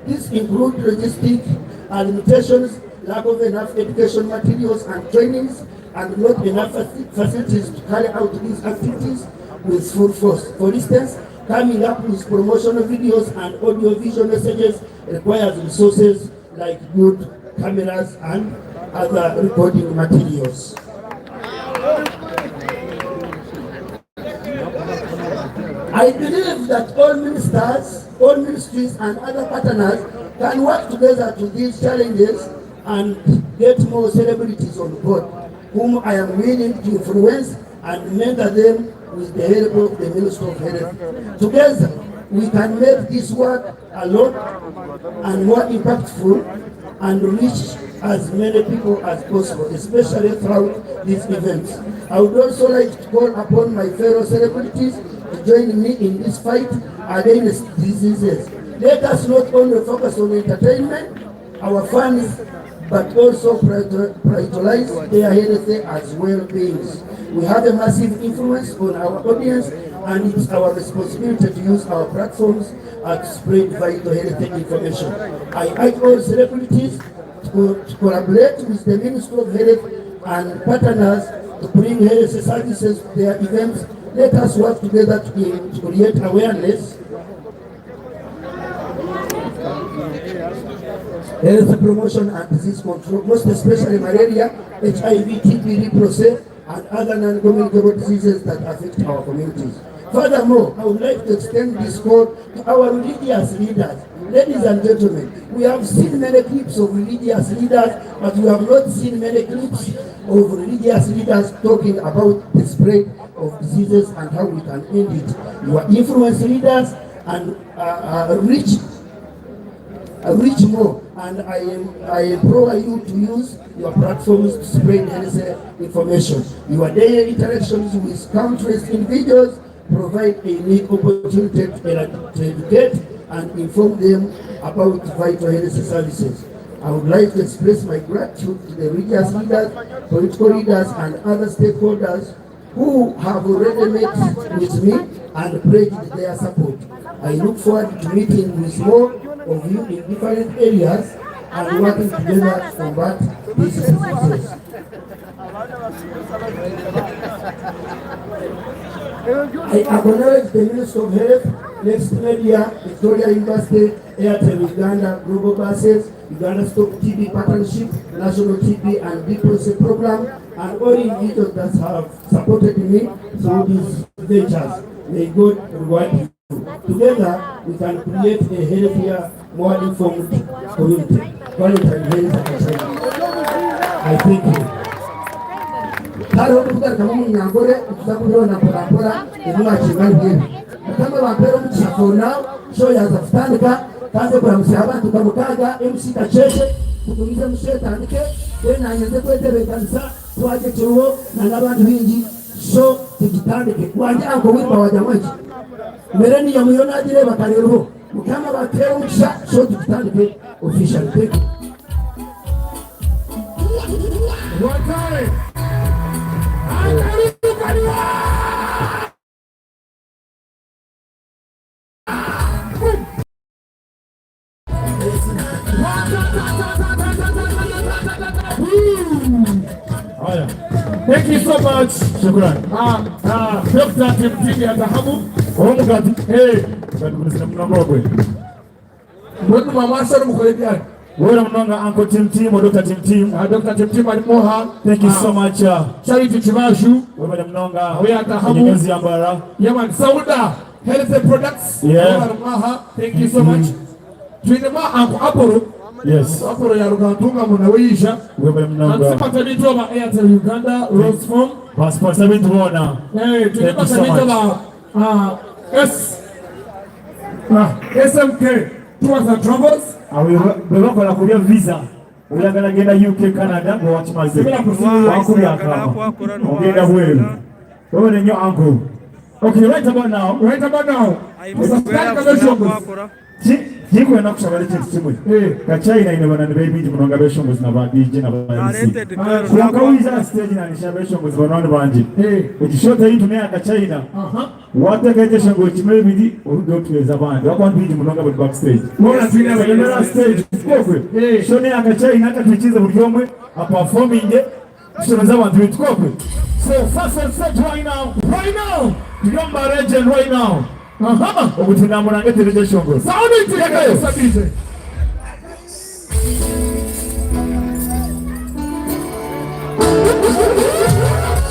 These include logistic limitations, lack of enough education materials and trainings, and not enough facilities to carry out these activities with full force. For instance, coming up with promotional videos and audio-visual messages requires resources like good cameras and other recording materials. I believe that all ministers, all ministries and other partners can work together to these challenges and get more celebrities on board, whom I am willing to influence and mentor them with the help of the Ministry of Health. Together, we can make this work a lot and more impactful and reach as many people as possible, especially throughout these events. I would also like to call upon my fellow celebrities to join me in this fight against diseases. Let us not only focus on entertainment, our fans, but also prioritize their health as well-beings. We have a massive influence on our audience, and it's our responsibility to use our platforms to spread vital health information. I urge all celebrities to collaborate with the Ministry of Health and partners to bring health services to their events. Let us work together to create awareness, health promotion and disease control, most especially malaria, HIV, TB, leprosy, and other non-communicable diseases that affect our communities. Furthermore, I would like to extend this call to our religious leaders. Ladies and gentlemen, we have seen many clips of religious leaders, but we have not seen many clips of religious leaders talking about the spread of diseases and how we can end it. You are influence leaders and reach more, and I implore you to use your platforms to spread health information. Your daily interactions with countless individuals provide a unique opportunity to educate and inform them about vital health services. I would like to express my gratitude to the religious leaders, political leaders, and other stakeholders who have already met with me and pledged their support. I look forward to meeting with more of you in different areas and working together to combat these diseases. I acknowledge the Ministry of Health, Next Media, Victoria University, Airtel Uganda, Global Buses, Uganda Stop TB Partnership, National TB and Leprosy Program, and all individuals that have supported me through these ventures. May God reward you. Together we can create a healthier, more informed community. Valentine Hereza Kachina. I thank you. Hariho kugarukamu omunyankore nituza kubironda mpora mpora ebi mwakinga ari ebi. Mukama bampeere omugisha for now, show yaaza kutandika kanze kuramutsya abantu nka mukaaga MC Kakyekye tugumizemu show etandike then nanye nze kwetebeekanisa twagye kiriho na n'abandi baingi show tugitandike. Wangye Uncle Wilber wagira ngu eki Millennium yo nagireeba kare eriho. Mukama abatuheere omugisha show tugitandike officially. Thank you. Watare. Akarukaniwa. Haya. Thank you so much. Shukrani. Dr. Timtini Atahamu. Omugati. Hey. Batukulisira munonga ogwe. Mbwenu mwamwasa mukore ebyanyu. Wera munonga Uncle Tim Tim or Dr. Tim Tim. Dr. Tim Tim ali moha. Thank you so much. Charity Chibashu. Webale munonga. We Atahamu. Enyonyozi yambara. Yeah man, Sauda Health Products. Yeah. Webale mwaha. Thank you so much. Twinemu Uncle Apollo. Yes. Apollo yaruga Ntungamu nawe yija. Webale munonga. Ansipata bintu aba Airtel Uganda, Rose Form. Basponsor bintu boona. Hey, Thank you twinemu so bintu much. aba S SMK Tours and Travels. Abo bwe bakola ku bya visa oyagala genda UK Canada nga wakimaze wakubye akaama ogenda bweru webale nnyo uncle. Okay, right about now. Right about now. Kikwenda kusaba ekintu kimwe Kachina ine banani bebingi munonga beshongozi na ba DJ na ba MC kwonka wiza stage nanisha beshongozi banani bangi ekishota yintu naye Kachina wateeka ekyeshongo kimwe ebiri oludde otweza abandi wakuba bingi munonga buli backstage Bona stage tukokwe sho naye Kachina akatwikize buri omwe aperforminge tushemeze abantu bitukokwe. So first and set right now, right now, Tugamba legend right now. Obutinamura ngetere kyeshongo. Sound it Sabije.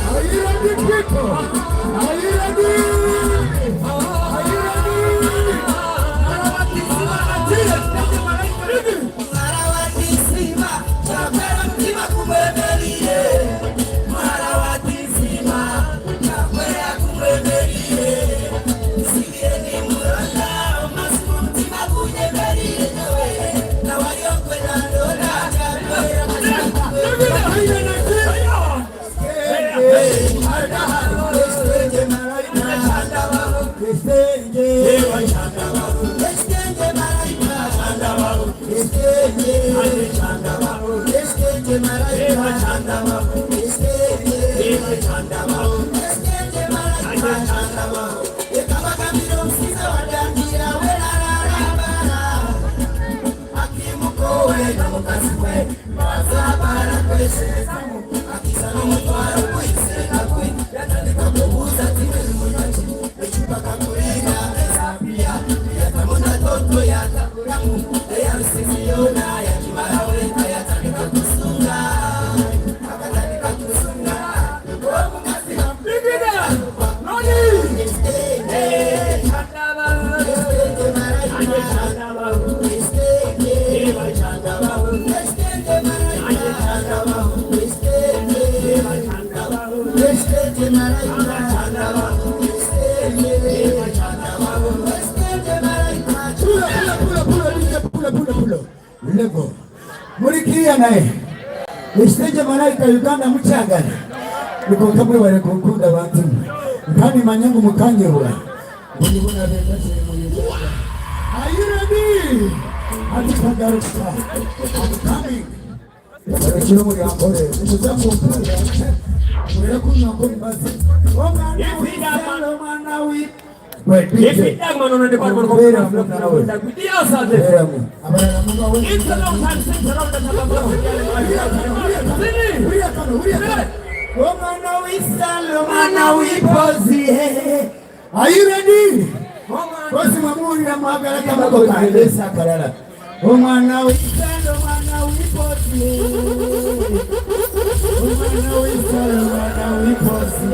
Are you ready, people? Are you ready? Are you ready? Lego. Muri kiriya naye ekitenge malayika Uganda mukyagala nikonka mwebale kunkunda bantu kandi manye ngu mukanyebwa ndibona bendasire mu Uganda. Are you ready? Ati kagaruka. I'm coming. Ekiro muri ankore muza kumpurira murere kunywa ko bimaze omwana wi Omwana w'isalo, omwana w'ipozi. Are you ready? Bosi mwamuwulira mwagala kabago kandeesa akalala omwana w'isalo omwana w'ipozi omwana w'isalo omwana w'ipozi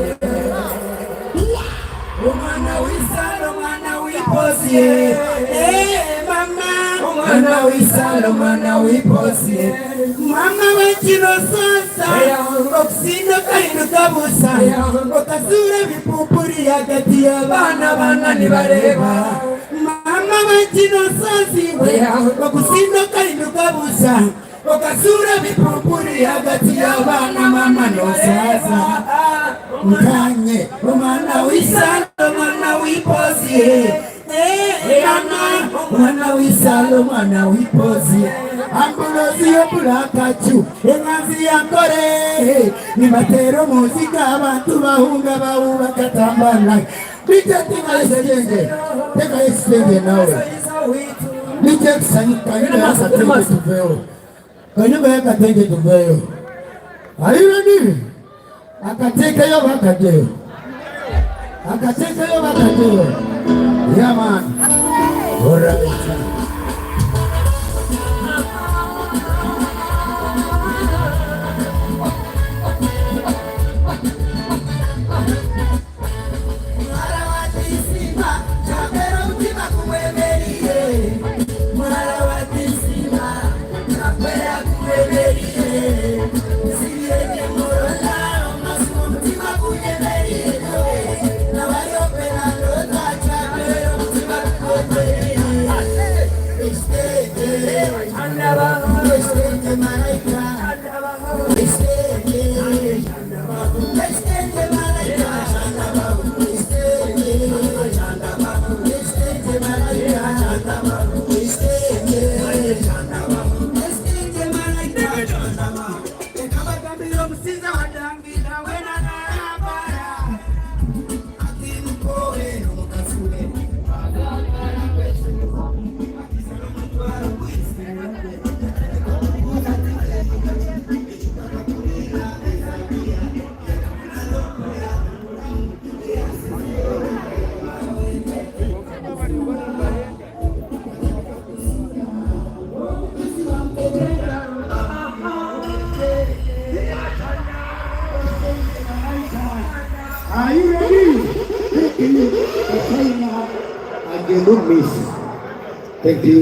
omwana w'isano mwana w'iposi eh mama omwana w'isano mwana w'iposi mama w'ekino sasa okusinda okahinduka busa okasuura ebipupuri hagati y'abaana baana nibareeba mama w'ekino sasa iwe okusinda okahinduka busa okasuura ebipupuri hagati y'abaana mama nosaasa nkanye omwana w'isano omwana w'iposi mama omwana w'isalo omwana w'iposi ambulozi y'obulakacu enganzi yankore nibatera omuzika abantu bahunga bawubakatambana DJ tekayo ekitenge tekayo ekitenge nawe DJ kanyumba yakatenge tuveyo kanyumba yakatenge tuveyo. Are you ready? Akatekeyo bakajeyo akatekeyo bakajeyo. Yeah man. Alright. Are you ready? Thank you. China agenda omu maisho. Thank you.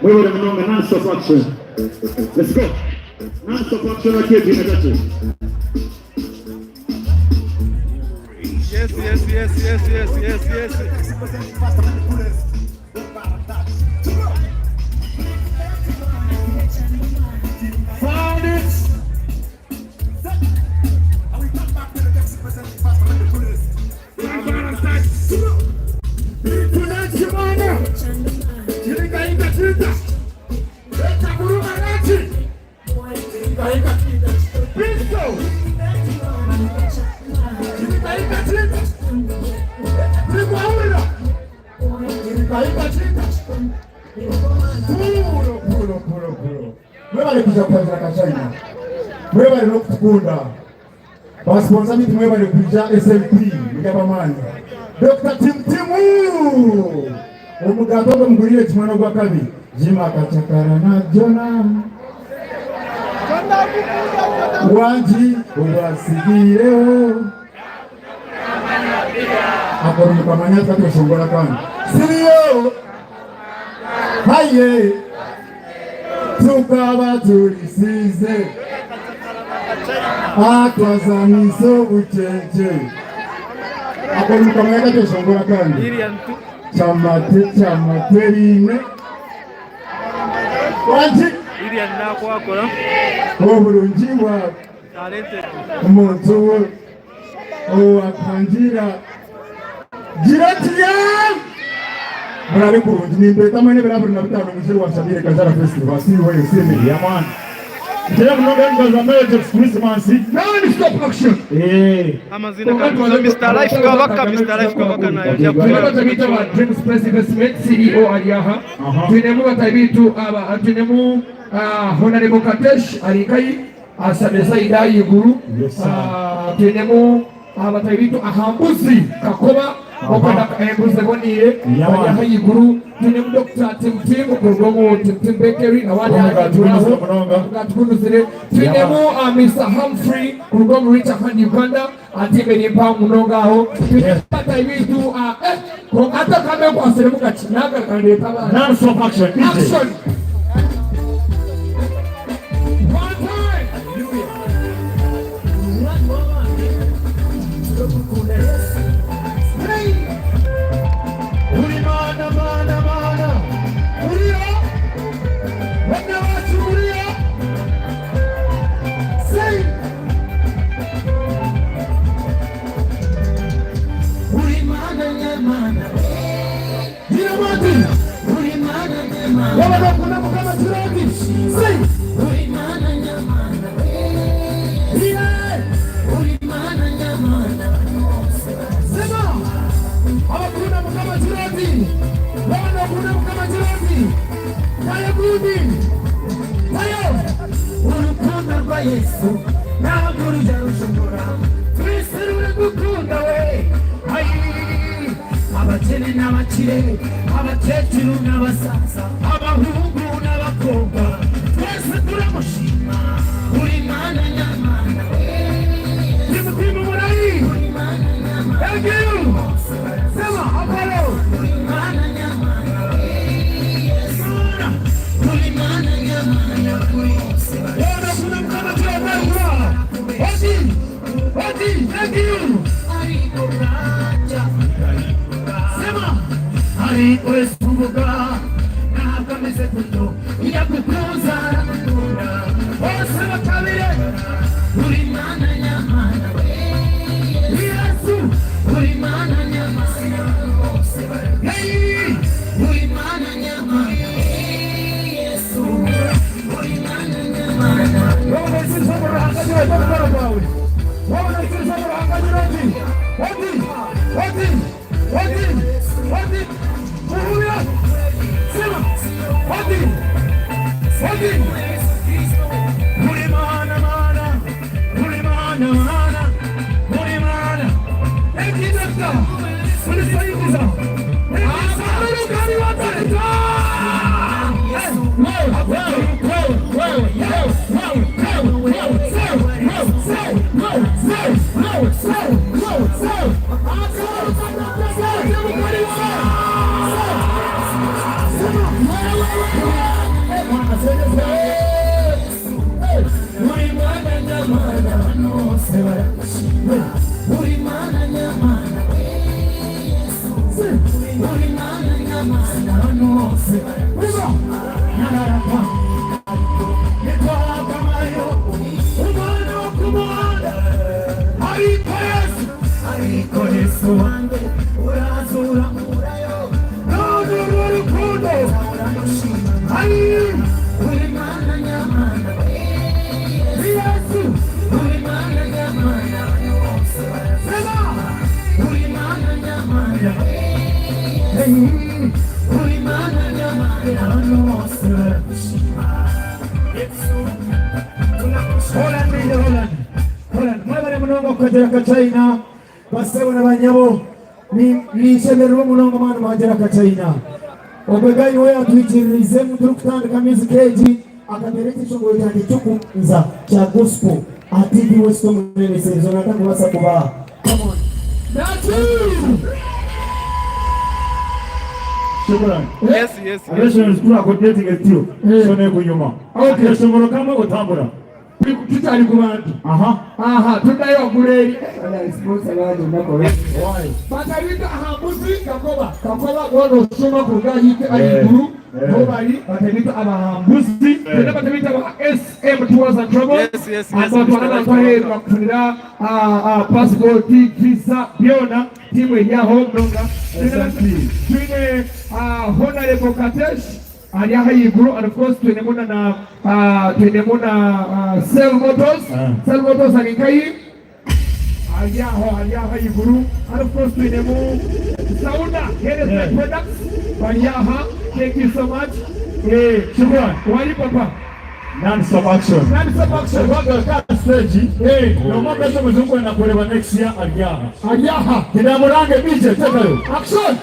Mwebale munonga non-stop action. Let's go. Non-stop action akyebi nakati. Yes. Found it. Pulo, pulo, pulo. Mwebale kuja kupangira Kachina. Mwebale n'okutukunda. Ba sponsor bitu mwebale kuja SMP mugaba Dr. Tim Timu. Omugato gwe mugulire kimwana gwa kabi. Jima kachakara na Jona. Wanji ubasigireho. Akora mukamanya twashongora kandi. Siriyo. Haye. Tukaba tulisize. Atwazamisa obucece. Akora mukamanya twashongora kandi. Chamate chamate rimwe. Wanji. Irian nakwakora. Obulungi bwa Talented. omuntu we owakangira gira tiya murabe kurungi nimbeta mwene bira buri na bitano musiri wa Shabire Kajara Festival see where you see me yeah man Njya munonga ngaza marriage Christmas non stop action eh Amazina kabisa Mr. Life Kabaka, Mr. Life Kabaka nayo Twine batabita ba Dreams Press Investment CEO ari aha. Twinemu batabitu aba twinemu Honorable Katesh ari asabye Saida Iguru. Twinemu abatabitu ahambuzi Kakoba Okwenda embuzi eboniire bari aha ahaiguru. Twinemu Dokita Tim Tim kuruga omu Tim Tim Bakery nawe ari aha ahaiguru aho. Omugaati gunuzire. Twinemu Mister Humphrey kuruga omu Reach A Hand Uganda. Tiimu eri mpango munonga aho. Twine bataahi baitu eh, kwonka hati akambe nkwatsiremu kakye naagaruka ndeeta abandi. Non stop action DJ. Action! One time! Hey! Uri mana mana mana. Muriyo. Bana bacu muriyo. Say. Uri mana nyamana Nyinamwati. Uri mana nyamana Waba nokunda Mukama kirungi. Say. Uri mana nyamana Yeah. Uri mana nyamana Sema. Abakunda Mukama kirungi. Waba nokunda Mukama kirungi. Tayo gundi. Tayo. Urukundo rwa Yesu ntabwo rujya rushobora twese ruragukunda we Ayi. Abakene n'abakire abakecuru n'abasaza abahungu n'abakobwa twese turamushima uri mana nyamana Timu timu murayi. Thank you. Sema Apollo. uri mana nyamana uri mana nyamana Bwana kuna Mukama kirungi. Odi. Odi. Thank you. ariko bwacya Sema. ariko Yesu uvuga ntabwo ameze gutyo iyo agukunze aragukunda Bose bakabire. uri mana nyamana Yesu. uri mana nyamana Hey. uri mana nyamana Yesu uri mana nyamana Wowe unaikiriza mu ruhanga rwawe n'urukundo rwawe. Wowe unaikiriza mu ruhanga rwawe. Odi. Odi. Odi. Odi. Muhuya. Sema. Odi. Odi. Uri mana mana. Uri mana mana. Uri mana. Thank you, Doctor. Unisaidiza. Thank you, uri mana nyamana abantu bose baragushima uri mana nyamana Yesu uri mana nyamana abantu bose baragushima Nararapa. Nitwakamayo. Umwana wo ku muhanda. Ariko Yesu. ariko Yesu wanjye uraza uramurayo None urwo rukundo. uramushima Ayi. uri mana nyamana Yesu. uri mana nyamana abantu bose Sema. uri mana nyamana uri mana nyamana abantu bose baragushima Yesu Holland ije Holland. Holland. Mwebale munonga okukagera ka China. Basebo na banyabo. Ni nishemererwa munonga mwana mwagera ka China. Ogwe gayi we atwikiririze turi kutandika music egi akatera ekishongoro kyange ky'okunza kya gospel aha TV West omuremeserezo natakubasa kubaha. Come on. Shukran. Yes. Abenshi turi coordinating etyo. Shone kunyuma. Okay. Akashongoro kamwe otambura. Tukyali ku bantu. Aha. Aha, tuddayo waggulu eri. Why? Batabita ahambuzi Kakoba. Kakoba wona osoma kuruga ahaiguru nobali batabita abahambuzi. Tena batabita ba SM Tours and Travels. Yes, Abatwara Mr. abantu aheeru bakufunira passport, visa byona tiimu eri aho munonga. Twine Honorable Katesh ari ahaiguru and of course twinemu na twinemu na Sell Motors. Sell Motors ari nkayi ari aho ari ahaiguru and of course twinemu Sauna Heritage Products bari aha. Thank you so much. Shukran. Wali papa. Non stop action. Non stop action. Twagaruka aha stage. Nomwe mbese omuzungu kwenda kureba next year ari aha. Ari aha. Tinamurange DJ tekayo. Action.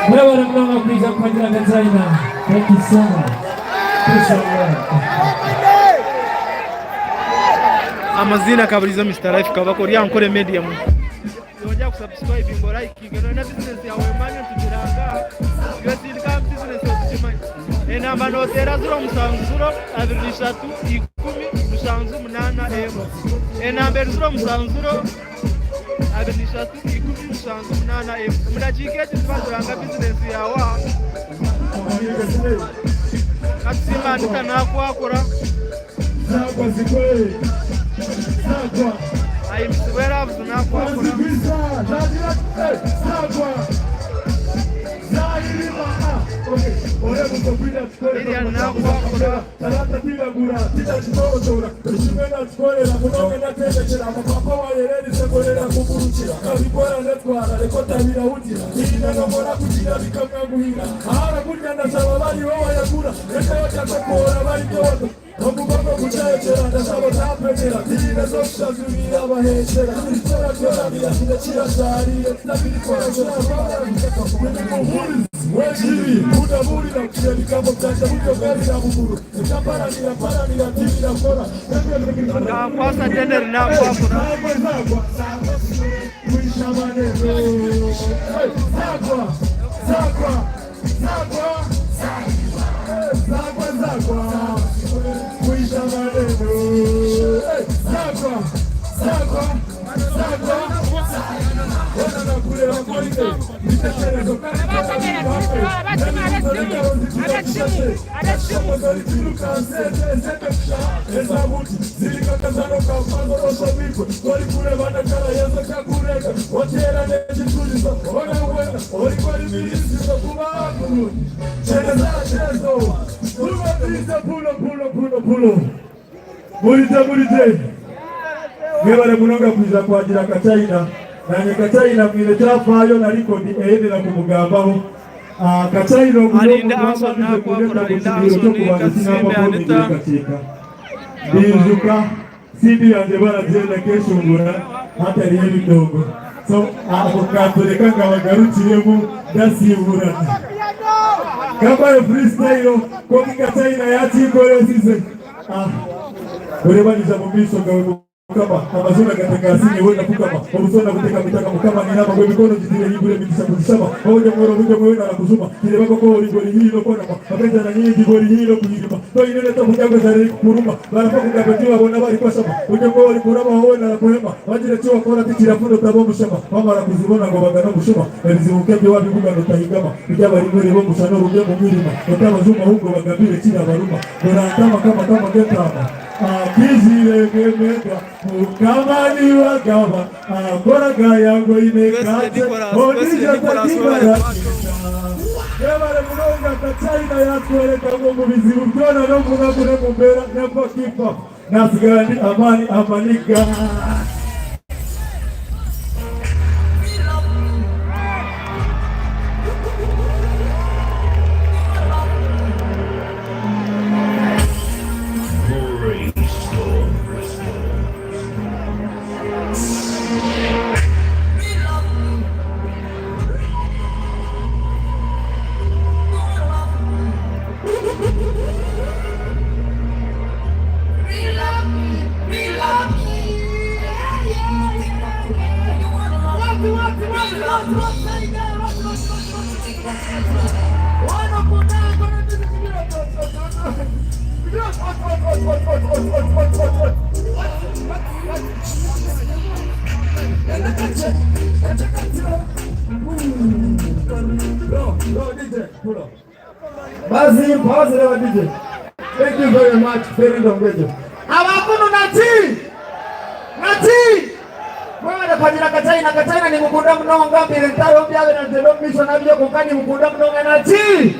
Mwebale munonga kwija kuhagira Kachaina. Thank you so much. Peace and love. Amaziina kaburizo Mister Life Kabaka ori aha Nkore Media Nongyera kusubscribinga orayikinge noyenda bizinesi yaawe emanywe nitugiranga aha Twesindika aha bizinesi otugimanye Enamba noteera 07 0 23 10 78 emwe Enamba eri 07 0 23 10 78 emwe Omu dakiika egi nituba nituranga bizinesi yaawe aha Katusiima Anita nakwakura. Ahimbisibwe Loves nakwakura. Lilian nakwakura. Akankwasa Deneri nakwakura. Murize murize mwebale munonga kwija kwagira Kachaina nanye Kachaina mwine kyafaayo na record eyendera kumugambaho Ah, Kachaina ogu Arinda n'omuntu Anson wambandize nakwakura kundeeta Arinda ku kigero Anson ky'okubanza Katusimbe sinamba Anita kateekateeka Ndiijuka sindi yange baragyenda keshongora hatariho ebidongo so ako katureka nkabagarukiremu ndasiiburana kabaye freestyle kwonka Kachaina yakinkoresize ah, orebanyiza mu maisho gawe. Mukama, amazima gatakaasine weena kukama, Obuswa nabuteka mwitaka Mukama, Ninama ngu emikono ngitire haiguru emigisha kugishaba, Oburyo mworo oburyo mwe weena arakujuma, Tireeba nk'oku ori gwe ori haihi n'okwonama, Abu enjara nyingi gwe ori haihi n'okuhirima, Toine n'ekyokurya ngu enjara erikukuruma, Barafa kugamba eki babona barikwashama, Buryo mwe orikurabaho weena arakuhema, Wagira eki wakora tikirafuna otaba omushema, Wamara kuzibona ngu obagana omushuma, Ebizibu nk'ebyo wabibugana otahigama, Kuryaba rimwe reeba omushana oruge omu mwirima, Otabajuma ahubwo obagambire ekirabaruma, Orantama nk'amakama g'entaama. Akijire nk'emega Mukama niwe agaba Akora agaya ngu oine kakye Ondijo takibara Yebare munonga Kachaina yatworeka ngu omu bizibu byona n'omu naku n'omu mbeera never give up Nasigara ndi amaani amaniga. Thank you very much, Ferdinand Ongwejo. Abakunu nati nati mwebale kwagira Kachaina. Kachaina nimukunda munonga mbire ntaro mbyabe na ntendo misho nabyo konka nimukunda munonga nati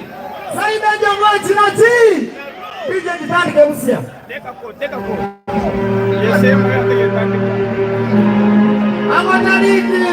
Saida Jomwachi nati DJ jitandike busia Amatariki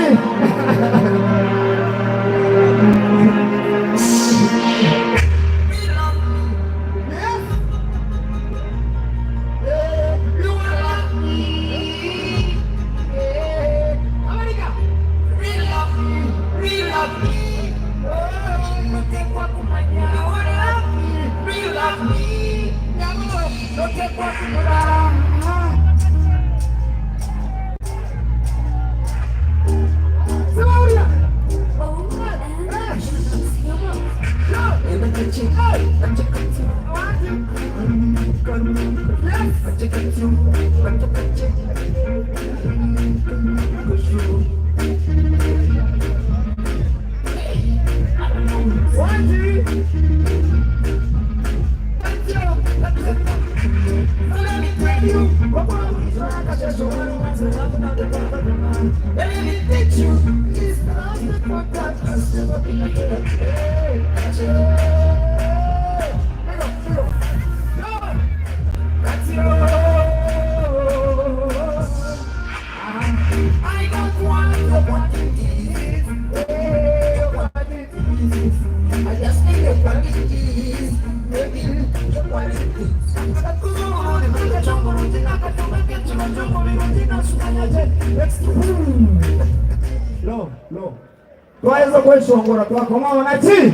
Twaweza kweshongora twakomaho naki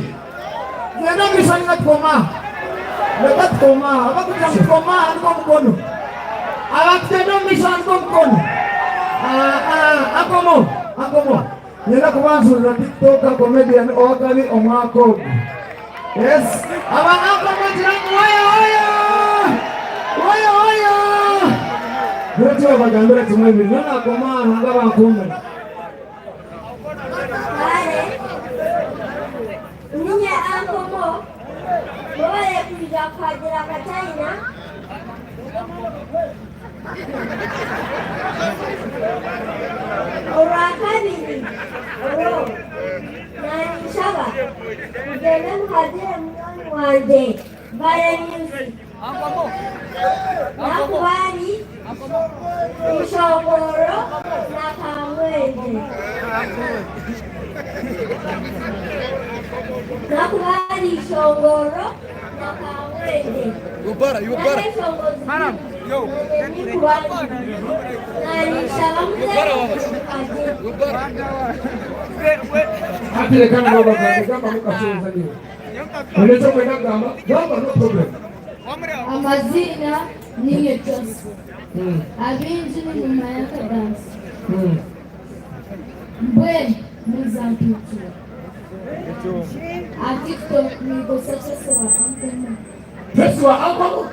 genda mishani tukoma leka tukoma abakugira tukoma andiko omukono abatugenda omu mishani andiko omukono akomo akomo nyenda kubanzurira tiktok comedian owakabi omwaka ogu yes aba akomo gira ngu oyo oyo oyo oyo Bwetyo bagambira kimwe biri none akoma hanga bankumira Ninye akomo mwebale kwija kuhagira Kachaina. Olwakabiri olwo nanshaba mugende muhagire munywani wangye Vale Music Nakubali Ishongoro na Kamwenge. Nakubali Ishongoro na Kamwenge. You better. Madam, yo. Atirekana baba gamba mukashoza niwe. Olekyo kwenda kugamba gamba no problem. Amazina niyo Joseph. Abaingi nimumanya akadansi. Mbwenu muzampikiire. Aha TikTok nikozesa Tracy wa Uncle Mo. Tracy wa Uncle Mo?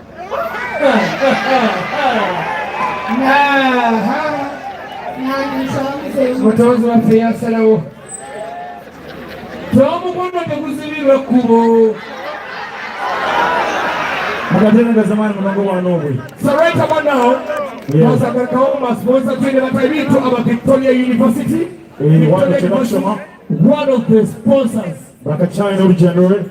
Mutonzi waffe yasalawo. Tomukono teguzibirwa kkubo. Mukatenga zamani munongo bwana obwe. So right about now, twasagarukaho mu masponsor twine batayi bitu aba Victoria University. Eh, wano Victoria kyena University, kusoma. one of the sponsors. Bakachina olugendo lwe.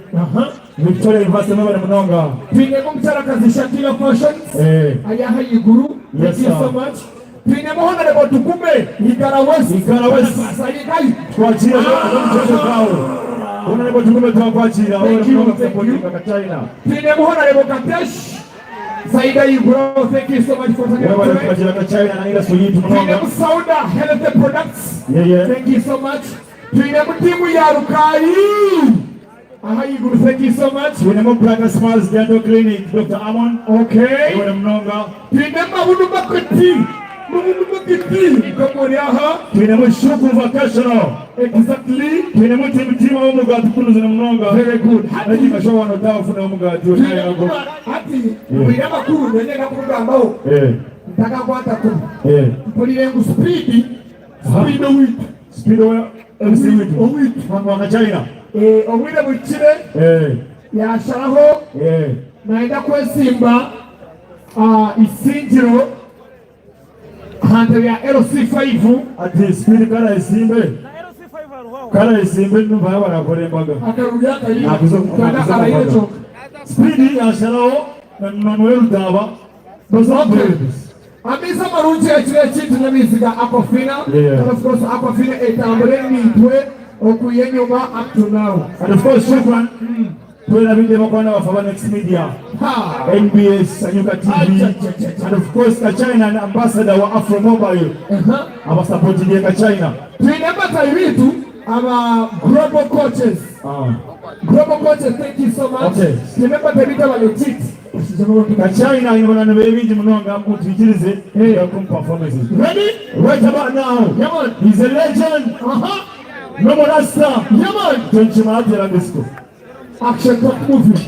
Victoria University mwebale munonga. Twinemu omukyarakazi Shakira Fashions. Eh. Ali aha iguru. Yes, Thank you sir. so much. Twinemu Honorable Tugume Igara West. Igara West. Sayigai. Twakira omukyalo kawo. Honorable Tugume twakwakira. Thank you, thank you. Bakachina. Twinemu Honorable Katesh. Saida Iguru, thank you so much for taking Mwebale time. kwakira Kachina na ila suyitu munonga. Twinemu Sauda Health Products. Yeah, yeah. Thank you so much. Twinemu timu ya Rukayi. Aha Iguru, thank you so much. Twinemu Brother Smiles Dental Clinic, Dr. Amon. Okay. Mwebale munonga. Twinemu Mabudu Makati. Mabudu Makati. Kamori aha. Twinemu Shuku Vocational. Exactly. Twinemu timu timu omugati kunuzi munonga. Very good. Ati kasho wano dawo funa omugati onayo. Ati mpulire amakuru nonyenda kukugambaho Eh. ntakakwata kubi Eh. mpulire ngu speed speed owitu Speed wa MC witu. Owitu. Wanga China. Eh, obwire bukire Eh. yasharaho Eh. nayenda kwesimba isingiro hantebe ya LC5 Ati speed kala isimbe. Kala isimbe numva barakora embaga. akaruru yakayiba Nakuzo kandi arayire kyonka Speed yasharaho na Manuel Daba. Amaizi amarungi ekiro ekintu n'amaizi ga Aquafina. Yeah. And of course Aquafina etambure niitwe okwiha enyuma up to now. And of course shukran. Twerabidde bakwano baffe aba Next Media. Ha. NBS, Sanyuka TV. And of course Kachina and ambassador wa Afro Mobile. Abasupportinge Kachina. Twine batayi bitu aba global coaches. Global coaches, thank you so much. Okay. Twine batayi bitu aba legit. Kachina ibona nebingi munonga mutwikirize hey. Performances. Ready? Right about now. Yeah, man. He's a legend. No more rasta. Yeah, man. Tonchimaatera disco. Action top movie.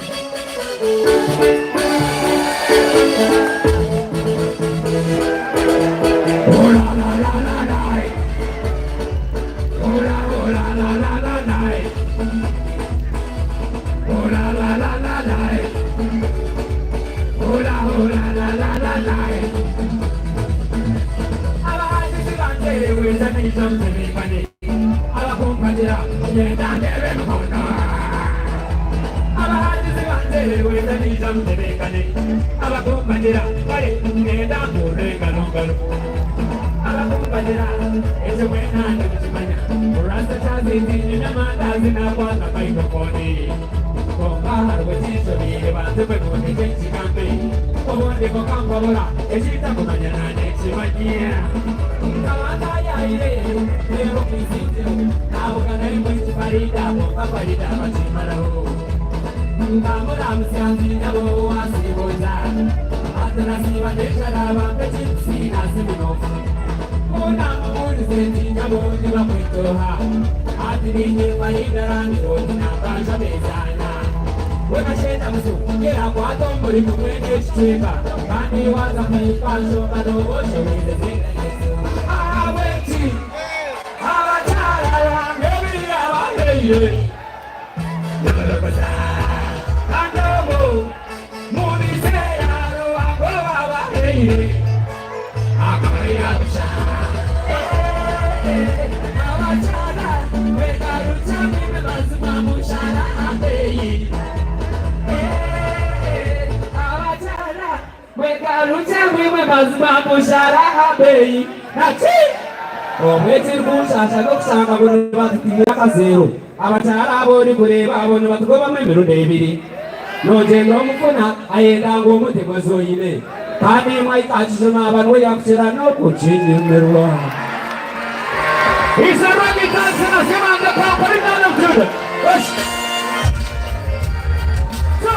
Abakyala abo oli kureeba abo nibatugobamu emirundi ebiri nogenda omufuna ayendanga omutego zoyine kandi mwaikakizima abantu yakukira n'okukinyumirwa. He's a rugby dancer, nasema angapaa kwa nani mjuda. Push. Go.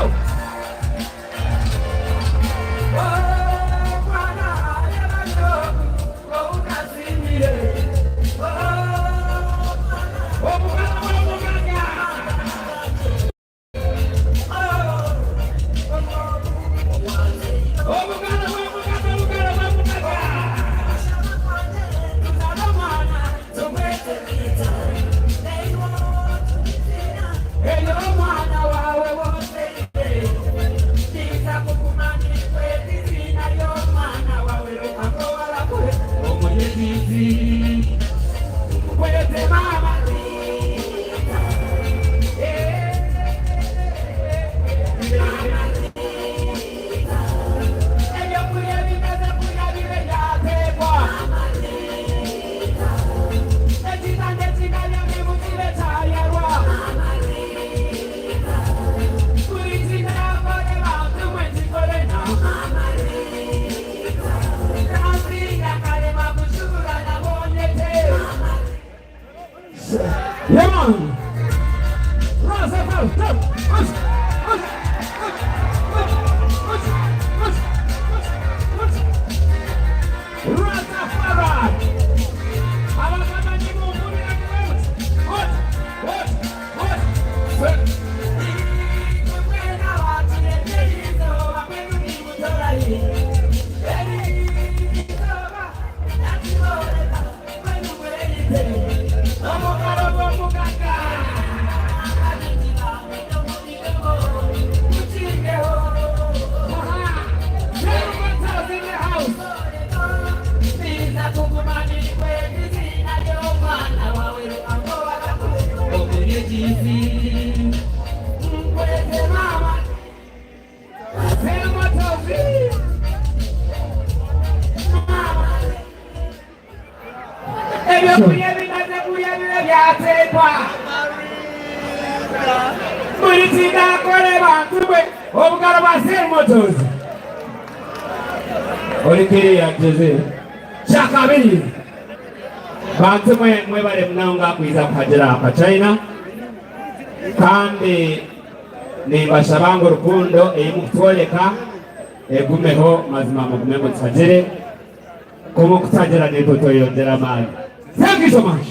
Ebyokulya bimaze kulya bibe byateekwa buli kinakole bantu bwe obugalo bwa Sir Motors olikiriya jeze kyakabiri bantu mwe mwebale munonga kwiza kuhagira akachina kandi nimbashaba ngu rukundo eyimukutworeka egumeho mazima mugume mutagire kumukutagira nitwe tweyongera amaani. Thank you so much.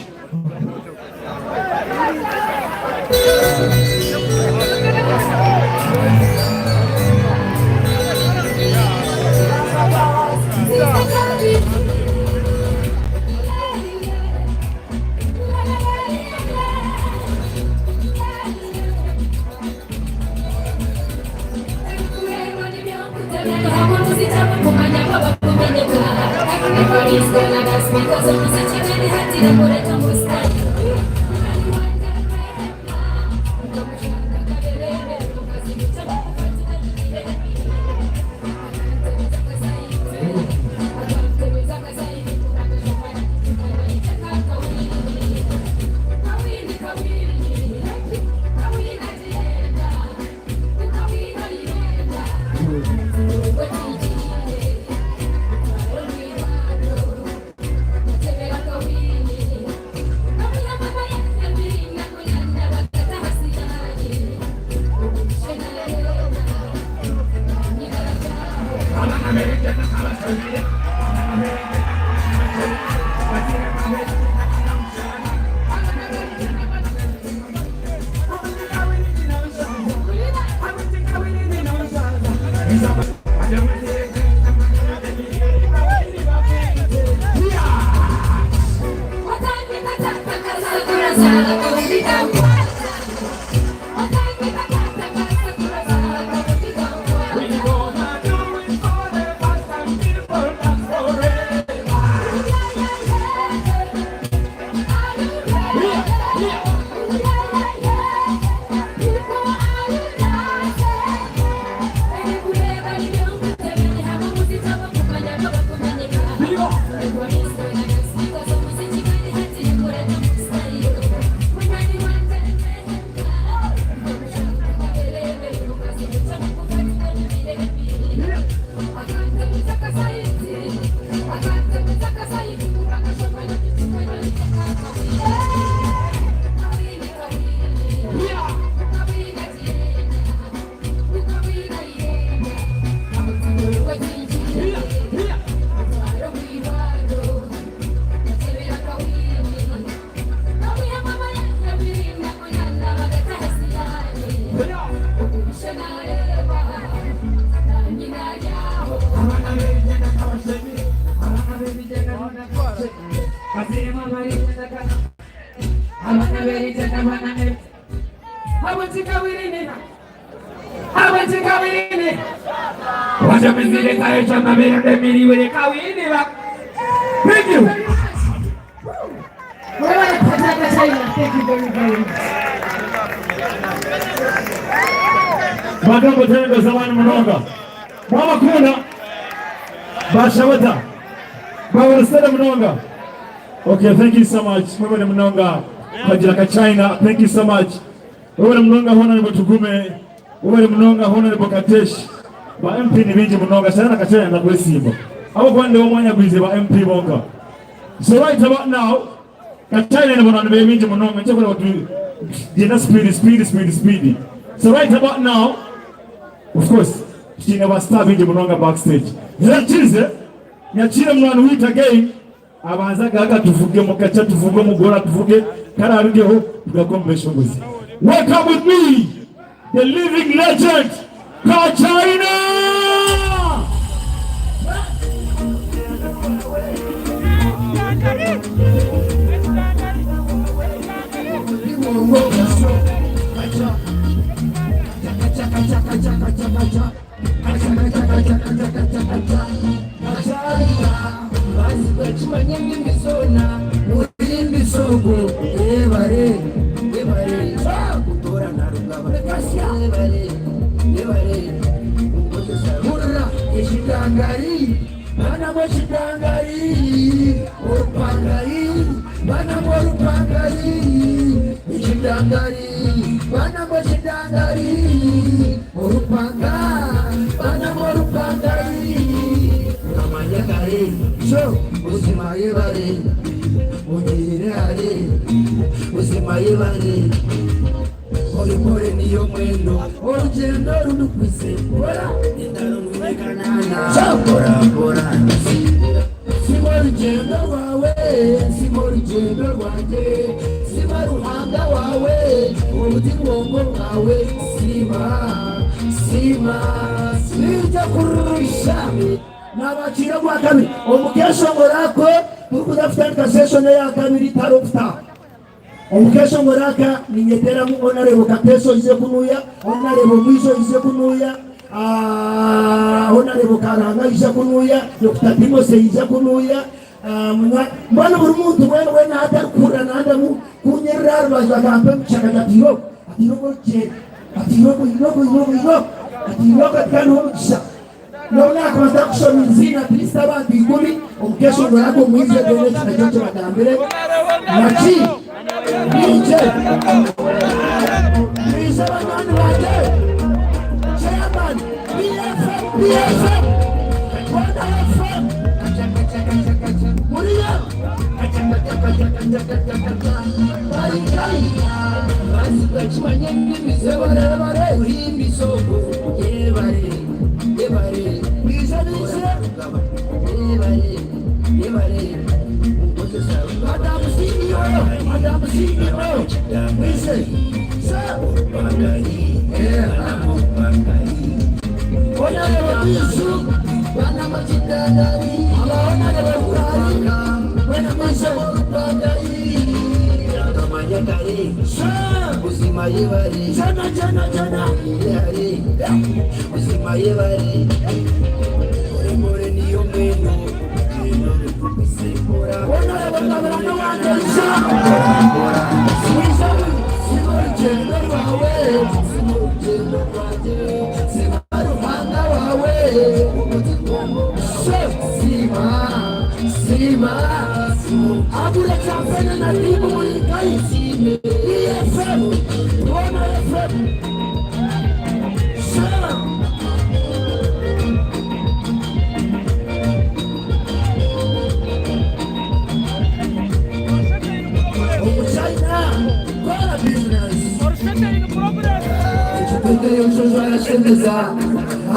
Thank you. Thank you very, very much. Magambo tengo zamani munonga mwabakunda bashabata babarasada munonga. Okay, thank you so much. Mwebale munonga kwagira ka China. Thank you so much. Mwebale munonga honorable Tugume. Mwebale munonga honorable Katesh. Ba MP ni bingi munonga sana ka China ndakwesimba. Abo kwande omwanya gwize ba MP bonka. So right about now ka China ni bantu bingi munonga nchakora watu genda speed speed speed speed. So right about now, of course, tukiine ba star bingi munonga backstage. Nyakirize, nyakire mwana wit again. Abanza gaga tuvuge mukacha tuvuge mugora tuvuge kararugeho tugakombesha omuzi. Welcome with me, the living legend, Kachina! Nabakira gwa kabiri omukeshongorako turikuza kutandika session eya kabiri tarokutaha omukeshongoraka ninyeteramu honorable Kateso ize kunuya, honorable Mwiso ize kunuya, honorable Karanga ize kunuya, Dr. Timose ize kunuya, mbona buri muntu wena wena hatari kuhurira nandamu kunyerera rubaju agambe mukyaka ati iroko je ati iroko iroko iroko iroko ati iroko ati kandi omugisha none akabanza kushoma izina at least abantu 10 omukeshongorako mwize dore kinagyo kibagambire naki nije nije banywani banje chairman BFM BFM Rwanda FM muriyo Madam CEO, Madam CEO, listen, sir. Honorable Bisu, Honorable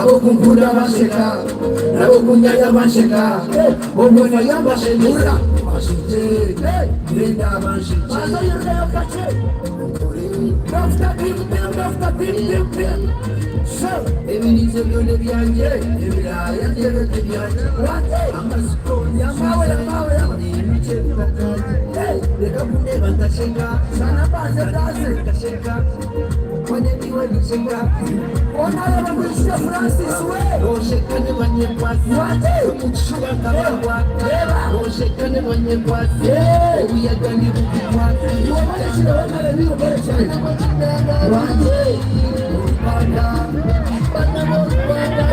Abokunkunda basheka, nabokunyaya basheka, obwenya bashemura, bashije, linda bashije. Ebirizo byona byanje, ebiraya byona byanje, amaziko yamawe yamawe, emice byanje. Reka kundeeba nkasheka Shana mbanze ndaze nkasheka Mbone niiwe ninsheka Onareba ngu Francis we Osheka nibanyekwasa Omukishuba nkabakwata Osheka nibanyekwasa Obuyaga nibukukwata Iwe borekire wemare niiwe borekire Wangye Rupanga Bana b'Orupanga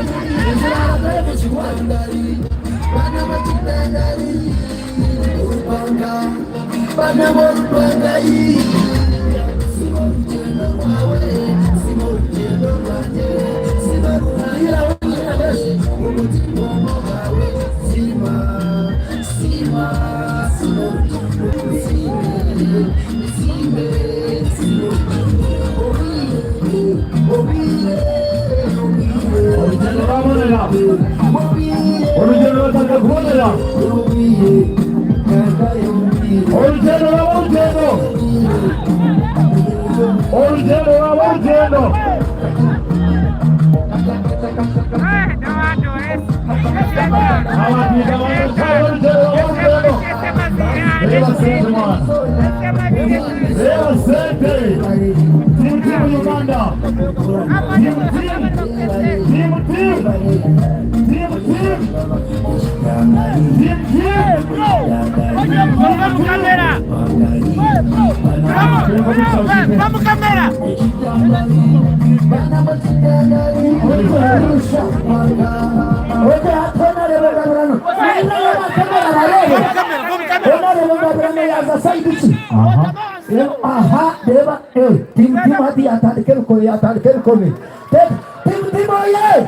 Bana b'Okitangari Orupanga Bana b'Orupanga Siba orugyendo rwawe Siba orugyendo rwangye Siba ruhanga Omutima gwawe Siima Siima Siba orugyendo Nsiime Nsiime Siba orugyendo Obwire Obwire Obwire Orugendo rwabonera Orugendo rwatandika kubonera Orugendo rwaba orugendo Orugendo rwaba orugendo Reba sente mwana Reba sente Team team Uganda Team team Team team Team team Team team Aha, reba, timu timu hati yatandika ebikoobe yatandika ebikoobe timu timu oye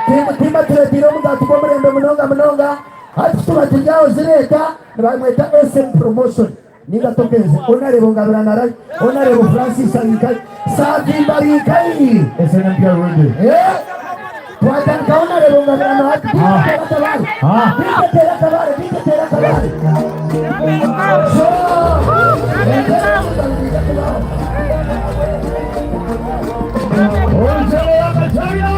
timu timu atureeteire omugaati gw'omurembe munonga munonga hati tuba turi aho zireeta nibamweta SM promotion ninga tokenze onareba ngabirana ara onareba Francis arikai Savimba arikai SNMP ready twatandika onareba ngabirana hati tera akabare tera akabare tera akabare Orugendo rw'Akachina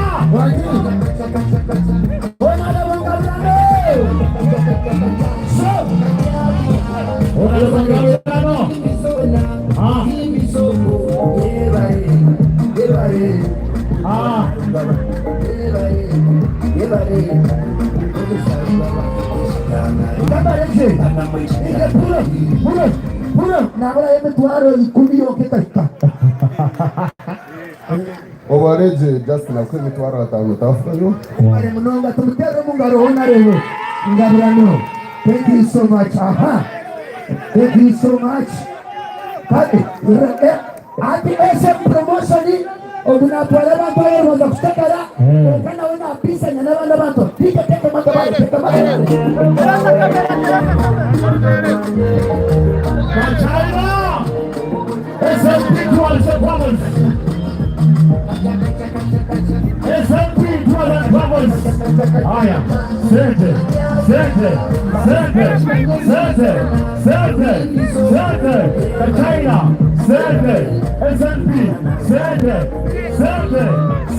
Nabura emitwaro 10 yonka ekahika Obareje Justin akuha emitwaro 5 tafukayo. Mare munonga tumutere omu ngaro honarebo ngabirano. Thank you so much. Aha. Thank you so much. Kati ati SM promotion ogu natwara abantu abarubanza kutakara konka nawe napisanya n'abandi abantu tike teke makabare teke makabare. Kachina SNP Tours and Travels SNP Tours and Travels Haya sente sente sente sente sente sente Kachina sente SNP sente sente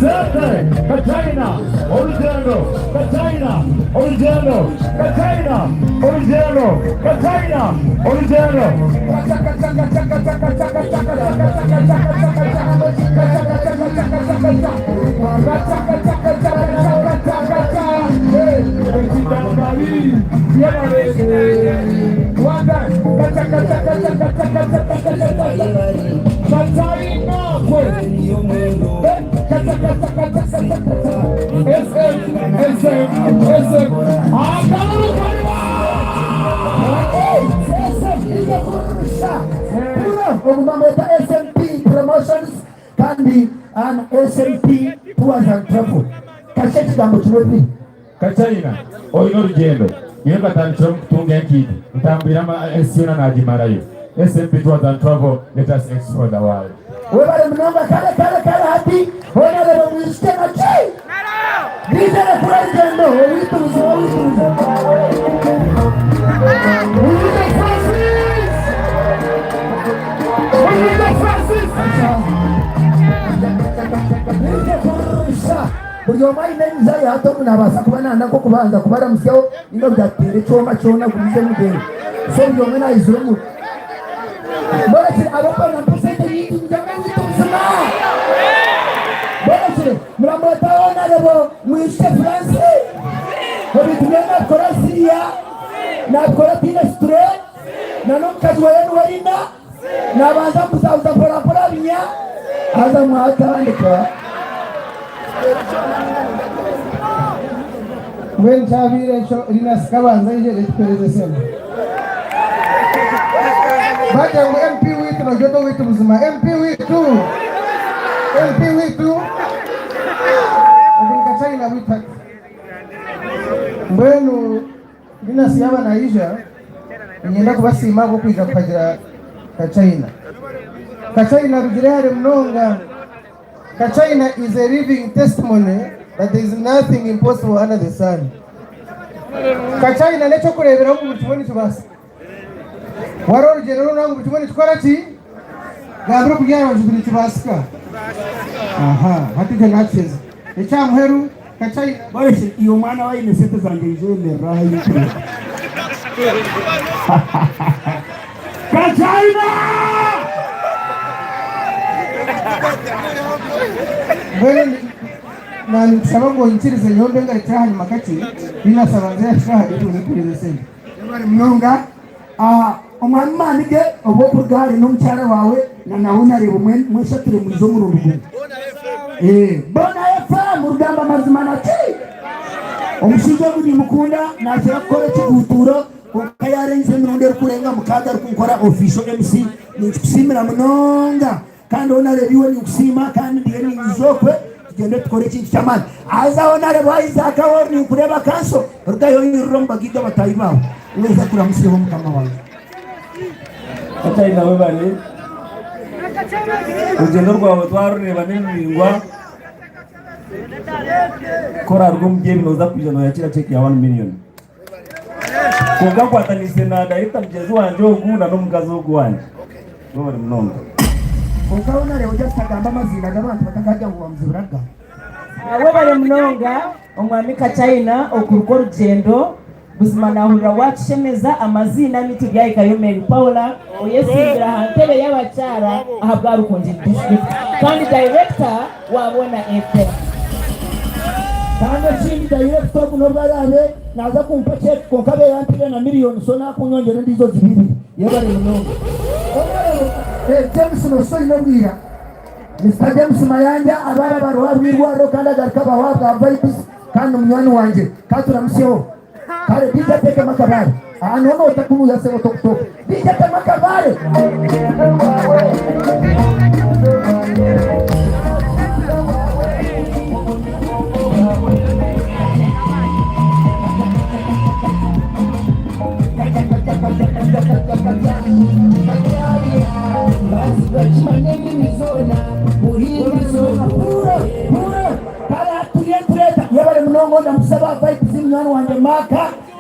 sente Kachina orugendo Kachina orugendo Kachina orugendo Kachina orugendo Ogu bamweta SMP Promotions kandi an SMP Tours and Travel. Kashe ekigambo kimwe pi. Kachina olina orugendo nyowe nkatandikira omu kutunga enkiito ntambwire ensi yoona nagimarayo SMP Tours and Travel let us explore the world. Webale munonga kale kale kale hati onareba mwisike naki. Bizere kuri orugendo owituuze owituuze. Uyuda Francis Uyuda Francis Bize kurusha buri omwe aine emizayo hati ogu nabaasa kuba nanda nk'okubanza kubaramusyaho ninga byakuteera ekyoma kyona gumize muteere so buri omwe naizira omu Borekire abarikuba nibampa esente nyingi ngyanga nyitu buzima. Borekire muramweta Honarebo Mwijukye Francis. Ebintu byona nabikora siriya, nabikora atiine situresi, na n'omukazi weye niwe Rina, nabanza kubuzabuza mpora mpora abinya, haza mwatandika. Mbwenu kyabaire ekyo Linus Kabanza aije etupereze esente. Bagira ngu MP waitu nogira oti owaitu buzima MP waitu! MP waitu! Ogu ni Kachina waitu hati. Mbwenu Linus yaaba naija niinyenda kubasiima ahabw'okwija kuhagira Kachina. Kachina arugire hare munonga. Kachina is a living testimony that there is nothing impossible under the sun. Kachina n'ekyokureeberaho ngu buri kimwe nikibaasika. Wareeba orugyendo rwona ngu buri kimwe nikikora ki? Gambira okuri aha rubaju ngu nikibaasika. Aha, hati ekyo naakiheza. Eky'aha muheru, Kachina. Borekye iwe omwana we aine sente zangye ija oyemerere aha ahi Kachina! Mbwenu naanikushaba ngu onyikirize nyowe mbe ngarukire ahanyima kakye, Linus abanze yahika aha reero nkuhereze esente. Webare munonga. Ah, omwami maani ge obu okuruga hare n'omukyara waawe na nawe nareeba mweshatire mwija omurundi gumwe. Eh, Bona FM rugamba amazima na ki? Omushaija ogu nimukunda nakira kukora ekiguutuuro Kwonka yaarengize emirundi erikurenga mukaaga arikunkora Official MC. Ninkikusiimira munonga kandi Honarebo iwe ninkusiima kandi ndiyo niinyija okwe tugyende tukore ekintu ky'amaani. Haza Honarebo Isaac aho ori ninkureeba kanso rugayo oirire omu bagaiga bataahi baawe. Weeza turamutsyeho mukama wangye. Kataina webare orugyendo rwawe twarureeba niruraingwa ku oraruga omuri ebi noza kwija noyakira cheque ya one million. Kwonka nkwataniise na dayirekita mugyenzi wangye ogu na n'omukazi ogu wangye. Mwebare munonga. Kwonka we nareeba just agamba amaziina g'abantu batakagira ngu wamuzibira kugamba. Webare munonga omwami Kachaina okuruka orugyendo buzima nahurira watushemeza amaziina ni Turyahikayo Mary Paula oyesimbire aha ntebe y'abakyara aha bwa Rukungiri district kandi director wa Bona FM. Kandi ekindi dayirekita ogu n'obu araabe naaza kumpa cheque kwonka abe yampaire na miriyoni so naakunyongyera endiijo zibe ibiri. Yebare munonga. Honourable James noshusha oine obwira. Mister James Mayanja abaare abaruho ahabw'eirwariro kandi agaruke abaho ahabwa Vibes kandi ni munywani wangye. Ka turamusyeho. Kare DJ ateekemu akabaare. Aha niho noota kunuya sebo tokutoka. DJ atemu akabaare. Yebare munonga ndamusabe vibes munywani wangye Mark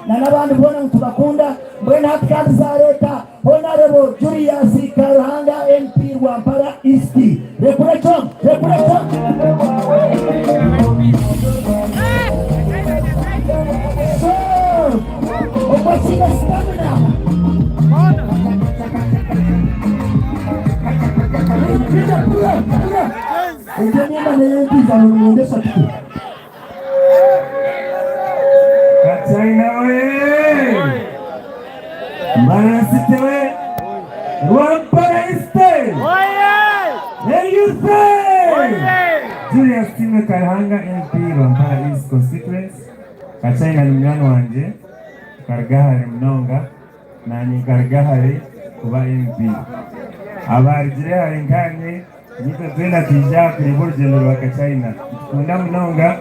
na n'abandi boona nitubakunda mbwenu hati kandi zareeta Honarebo Julius Karuhanga MP Rwampara East rekura ekyo rekura ekyo. So okwo kiine stamina. Egyo nemba neyempiza nimyenda eshatu. Kachina we! Mbarara City we! Rwampara East! Eyuse! Julius Timwe Karuhanga MP Rwampara East Constituency. Kachina ni munywani wangye tukaruga hare munonga nanye nkaruga hare kuba MP. Abarugire hare nkanye Nitwe twena twija aha kureeba orugyendo rwa Kachina. Nitukunda munonga,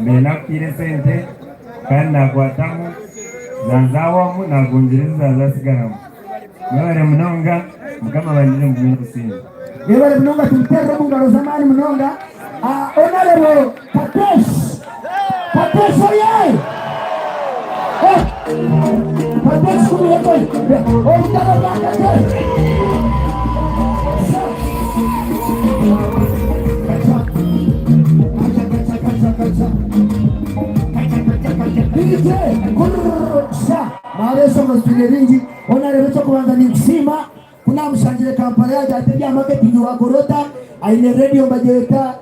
mbaire nakuhaire esente kandi nakwatamu zazahwamu nakwongyera ezi zazasigaramu. Mwebare munonga, Mukama abangire mugume n'obusinge. Mwebare munonga tumuterere omu ngaro z'amaani munonga. Honourable Katesh Katesh oye! Eh! Katesh kumira oye! Obutabo bwa Katesh! DJ kurusha mwabeesonga zitwine bingi. Honourable ekyokubanza ninkusiima. namushangire Kampala yagira ati ebya marketing wakora ota aine radio nibagyeta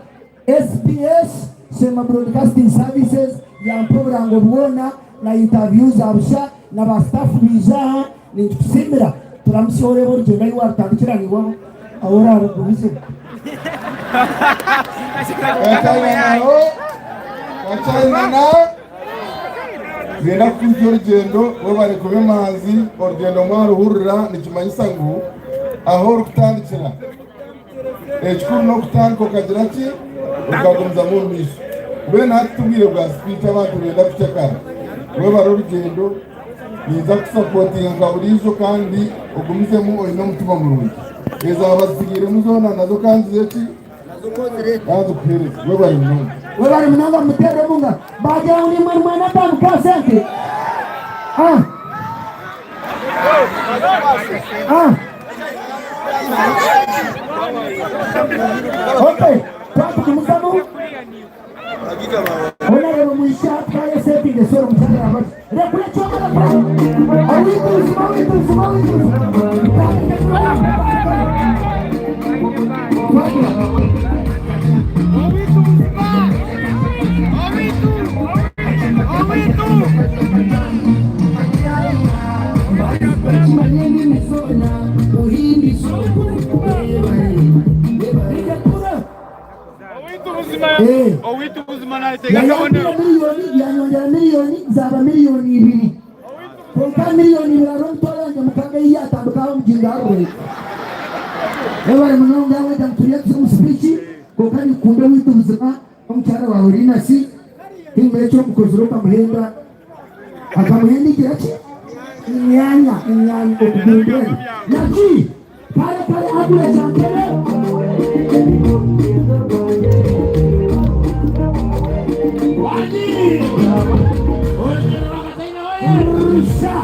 SBS Sema Broadcasting Services yampa oburango bwona na interview za busha na ba staff baija aha ninkikusiimira turamutsye oreebe orugyendo ahu warutandikira naiwe ahu orarugumize. Kachina naho Kachina na Nenda kukuhitsya orugyendo webare kuba emanzi orugyendo mwaruhurira nikimanyisa ngu ahu orikutandikira Ekikuru n'okutandika okagira ki? Okagumizamu omu maisho. Mbwenu hati tubwire bwa speech abantu nibenda kuhitsya kare. Webare orugyendo, ninza kukusapotinga nka buriijo kandi ogumizemu oine omutima murungi. Ezaaba zitsigairemu zoona nazo ka ngize ki? Ka nzikuheereze. Webare munonga. Webare munonga mumuterere omungaro. Bagira ngu nimwe nimwenda ntandike aha sente. Ah. Ah. Okay, twatugumizamu. Honorable Mwisha twaye setting esoro mukyala abati. Rekura ekyoma rekura. Owaitu buzima owaitu buzima owaitu buzima. Yayampire miliyoni yanyongyera miliyoni zaaba miliyoni ibiri kwonka miliyoni ibiri hariho omutwaro wangye mukaaga ei yatandika aho omugingo arwire webare munonga wenda nituriyo tuza omu sipiiki kwonka nikukunda owaitu buzima omukyara waawe Linus timbura eki omukozire okamuhenda akamuhenda igira ki emyanya emyanya okuguru mbwenu naki kare kare agura kyampere Rusha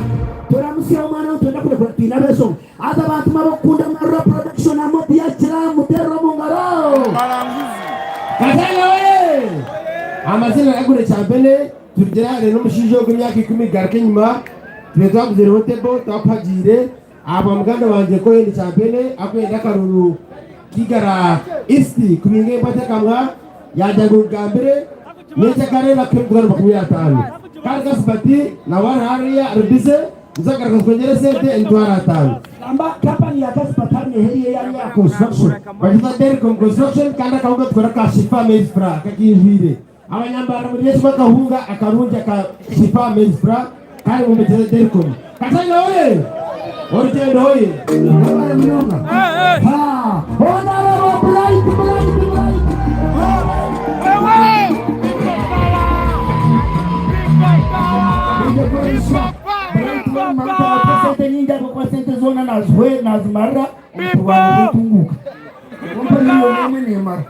turamusya omwana twenda kurekura twine abeshonga haza abantu mabokukunda Marwa production amobi yakira muterere omu ngaro. Kataina oye! Amazina gagure Kyampene turugire hare n'omushaija ogu emyaka ikumi kugaruka enyima tube twaguzireho table twakuhagiire ahabwa muganda wangye Cohen Kyampene akwenda akaruru k'Igara East kubinga embwa tekamwa yagira ngu nkugambire nyekyakare bakuhe emitwaro 50 kandi Kasibati nawe ari hariya ari busy Nza kugaruka nkwongyere esente emitwaro ataano. Gamba kampani ya Kaspa Tani eheriyo eyari eya construction. Bagita Dericom Construction kandi akahunga tukora ka Shifa Maize Flour kakinjwire. Abanyambarara murye kimwe akahunga akarungi aka Shifa Maize Flour kandi mwombekyeze Dericom. Kataina oye! Orugyendo oye! Webare munonga. Ha! Honorable Bright Bright Bright. Sente nyingi ahabw'okuba sente zoona nazihwe nazimarira omu kurwanirira entunguuka. Ompa miliyoni emwe neemara.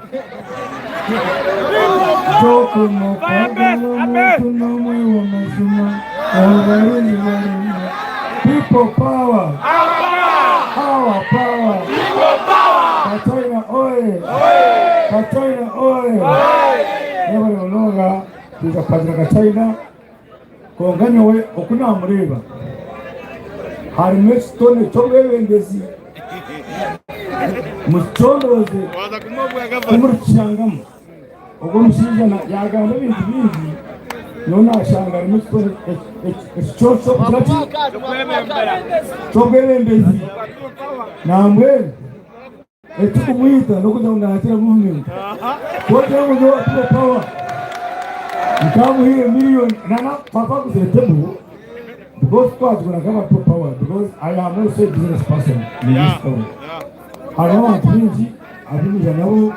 People power! Our power! Kachina oye! Kachina oye! Mwebare munonga kwija kuhagira Kachina. Kwonka nyowe oku naamureeba harimu ekitone ky'obwebembezi. Mukicoondoze ku murikukishangamu. Ogwo omushaija yaagamba ebintu bingi, nyowe naashanga harimu ekitone ekiconco ky'okugira ki? Ky'obwebembezi. Nambwenu Ekirikumwita n'okugira ngu naakira gavumenti. Ku orikugira ngu niwe atuha pawa, nkamuhaire miriyoni nana twaba twaguzire tebo because twagigura nk'abatuha pawa because I am also a business person in this town. Hariho abantu baingi abu nyija nabo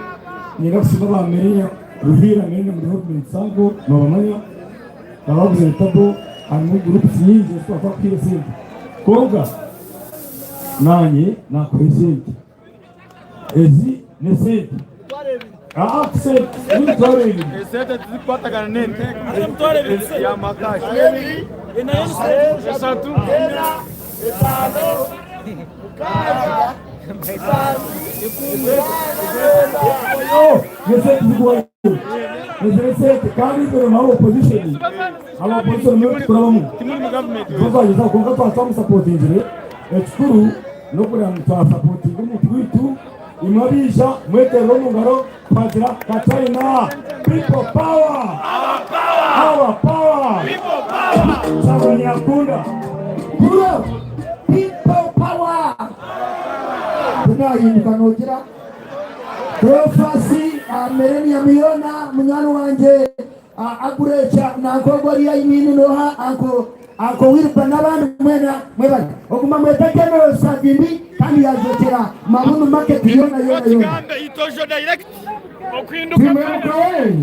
niinyenda kusiima aba Millennium Ruhiira Millennium Development Sacco nobamanya abaguzire tabo harimu groups nyingi ezi twaba twakuhaire esente kwonka Naanye naakuha esente. Ezi n'esente. Aa sente n'emitwaro ebiri. Esente tizikukwatagana n'ente. Yamakashi. Eshatu. N'esente zikuhwayo. Ezi n'esente kandi itwe nabo opposition. Aba opposition nibo tukurabamu. Twazagyeza kwonka twaba twamusapotingire. Ekikuru. N'okureba ngu twasapotinga omuntu waitu, imwe abaija mweterere omu ngaro twagira Kachina People Power! Our power! Kyagulanyi akunda. Bro, people power! Tunahinduka nogira Cleophas Millennium yoona munywani wangye Agureekya nanka ogwo oriya ayineine nooha Uncle Uncle Wilber n'abandi mwena mwebare. Oguma mwete General Savimbi kandi yajwekyera Mabunu Market yoona yoona yoona. Timwemuka we!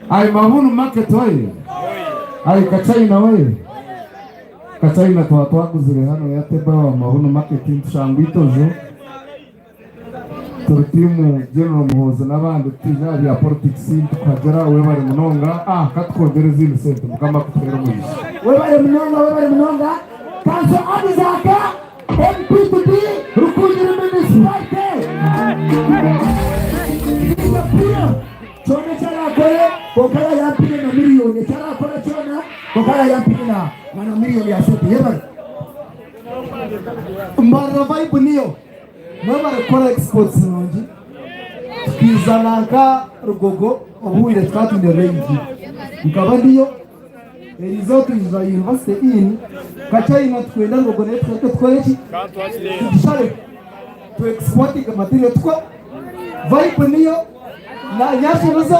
Ai Mabunu Market oye! Ai Kachina oye! Kachina twaba twaguzire hanu ya table wa Mabunu Market nitushangwa itojo. Turi tiimu General Muhoozi n'abandi titwija aha bya politics nitukuhagira webare munonga ah katukwongyere ezindi sente mukama akutuhere omugisha. Webare munonga webare munonga Kanso Isaac MP to be Rukungiri Municipality. Kyona eki arakore kwonka yayampire na miriyoni eki arakora kyona kwonka yayampire na na miriyoni ya sente yebare. Mbarara vibe niyo. Mwebare kukora exports nungi tukiiza nanka Rugogo obuhwire tukaba twine raid nkaba ndiyo eriizooba twiza University Inn Kachina tukwenda Rugogo nayo tugaruke tukore ki tugishare tu exportinge material tukore vibe niyo na nyashuruza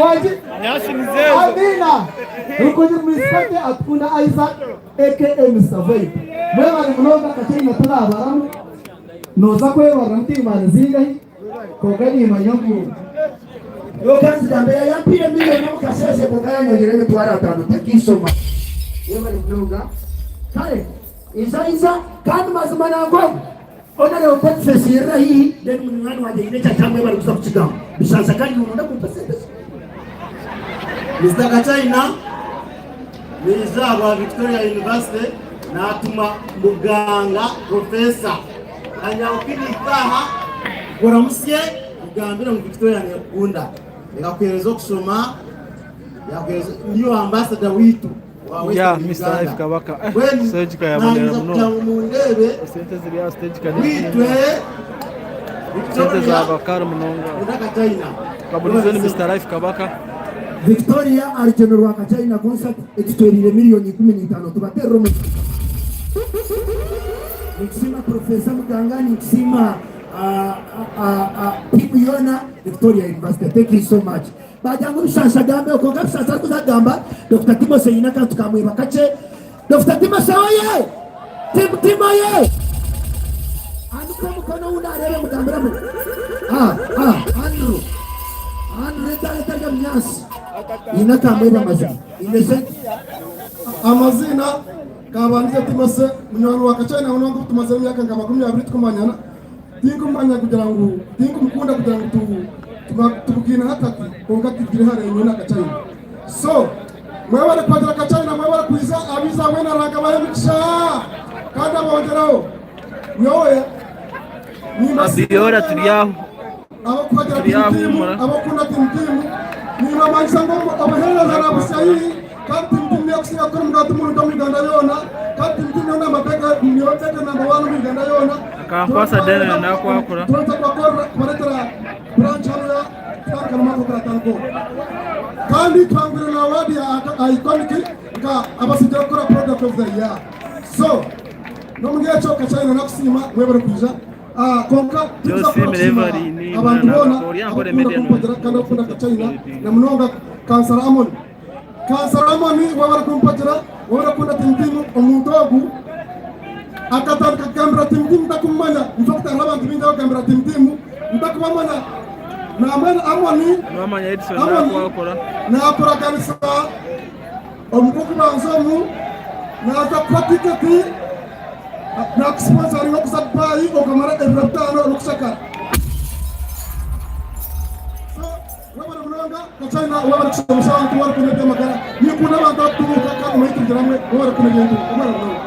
wangi Amina Rukungiri Municipality Atukunda Isaac Aka Mister Vibe mwebare munonga Kachaina torabaramu noza kwebariramu timanya zingahi kwonka nimanya ngu Kwonka nzigamba yayampire million omu kasheeshe kwonka yanyongyera emitwaro atano takisoma. Webare munonga. Kare iza iza kandi mazima nangwa ogu Honourable Boniface yirira haihi then munywani wangye haine eki akyamwebare kuza kukigamba. Bishansa kandi iwe noyenda kumpa sente ki? Mister Kachaina naija ahabwa Victoria University natuma muganga Professor Kanyabukini aha kuramusye kugambira ngu Victoria nekukunda ekakuhereza okushoma yakuhereza niyo ambassador witu wa Ya Western Mr Uganda Life Kabaka eh, mbwenu stage kayabonera nayinza kugira munonga ngu mundebe esente ziri aha stage kane witwe sente Victoria za bakari munonga kunda Kachaina kaburizo ni Mr Life Kabaka Victoria arugyendo rwa Kachina concert etutwereire miriyoni 15 tubaterere omu Ninkusiima Professor Muganga, ninkusiima tiimu yoona Victoria University. Thank you so much. Bagira ngu Bishansha agambeho kwonka Bishansha arikuza kugamba Dokita Timothy haine akantu kamweba kakye. Dokita Timothy oye! Team Timo oye! Anika omukono ou nareeba mugambire mu ah ah Andrew Andrew reta reta rya munyansi haine akamweba mazima haine sente. Amaziina Kabandize Timothy munywani wa Kachina munonga ou tumazire emyaka nka 20 tukumanyana. Tinkumanya kugira ngu tinkumukunda kugira ngu tubugaine hatati kwonka tugire hare nyowe na Kachina. So mwebare kwagira Kachina mwebare kwiza abiza mwena Ruhanga abahe emigisha kandi abongereho. Nyowe nimbasiima Abiola turi aho abakuhagira turi aho timu timu humura abakunda timu timu nimbamanyisa ngu obuheereza nabusahihi kandi timu timu niyo kusinga kukora omugaati murungi omu Uganda yoona kandi timu timu niyo namba bega niyo bega namba wani omu Uganda yoona Akankwasa Daniel nakwakura turaza kubakorera kubaretera branch hanu ya kutandika n'omwaka oguratandika ogu kandi twangwire na award ya iconic nka abasigire kukora product of the year so n'omuri ekyo Kachina nakusiima mwebare kwija Ah, kwonka tuza Josim kukora kusiima Reverine abantu mwana boona nako oryankore abakunda media kumpagira kandi abakunda Kachina na munonga Kansara Amon Kansara Amon webare kumpagira webare kukunda Team Team omuntu ogu akatandika kugambira Team Team ntakumumanya in fact hariho abantu baingi abakugambira Team Team ntakubamanya nambwenu Amon Nwamanya Edson Amon nakwakura nakuraganisa omu gw'okubanza omu naza kukuha tiketi nakusiponsaringa okuza Dubai okamara ebiro bitaano orikushakara so webare munonga Kachina webare kushomesa abantu webare kukunda eby'amagara ninkunda abantu abakutunguuka kandi mumanye tugira hamwe webare kukunda ebintu webare munonga.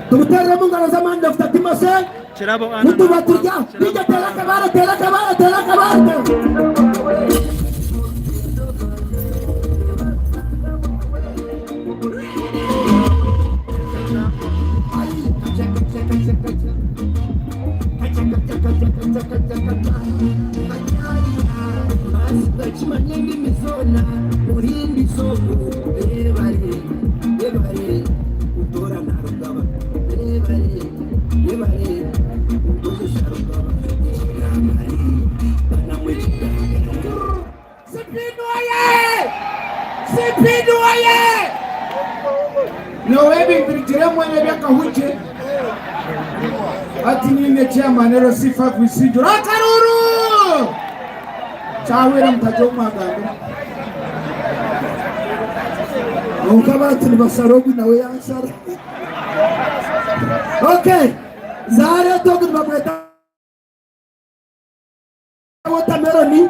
Tumuterere omu ngaro z'amaani Dokita Timothy. Kirabo Anna Nituba nakwakura turya Kirabo DJ teera akabaare teera akabaare teera akabaare. Bakimanya endimi zoona muhindisa ogu yebare yebare kutoora na rugaba yebare yebare kukozesa rugaba ekigangari banamwe ekigangari. Sipindu oye! Sipindu oye! Nyowe ebintu mwene byakahukye ati niine chairman LC5 Isijura akaruru kyahwera mutajya omwagambira. Konka abantu nibashara ogu nawe yanshara. Okay, zaareta ogu nibamweta watermelon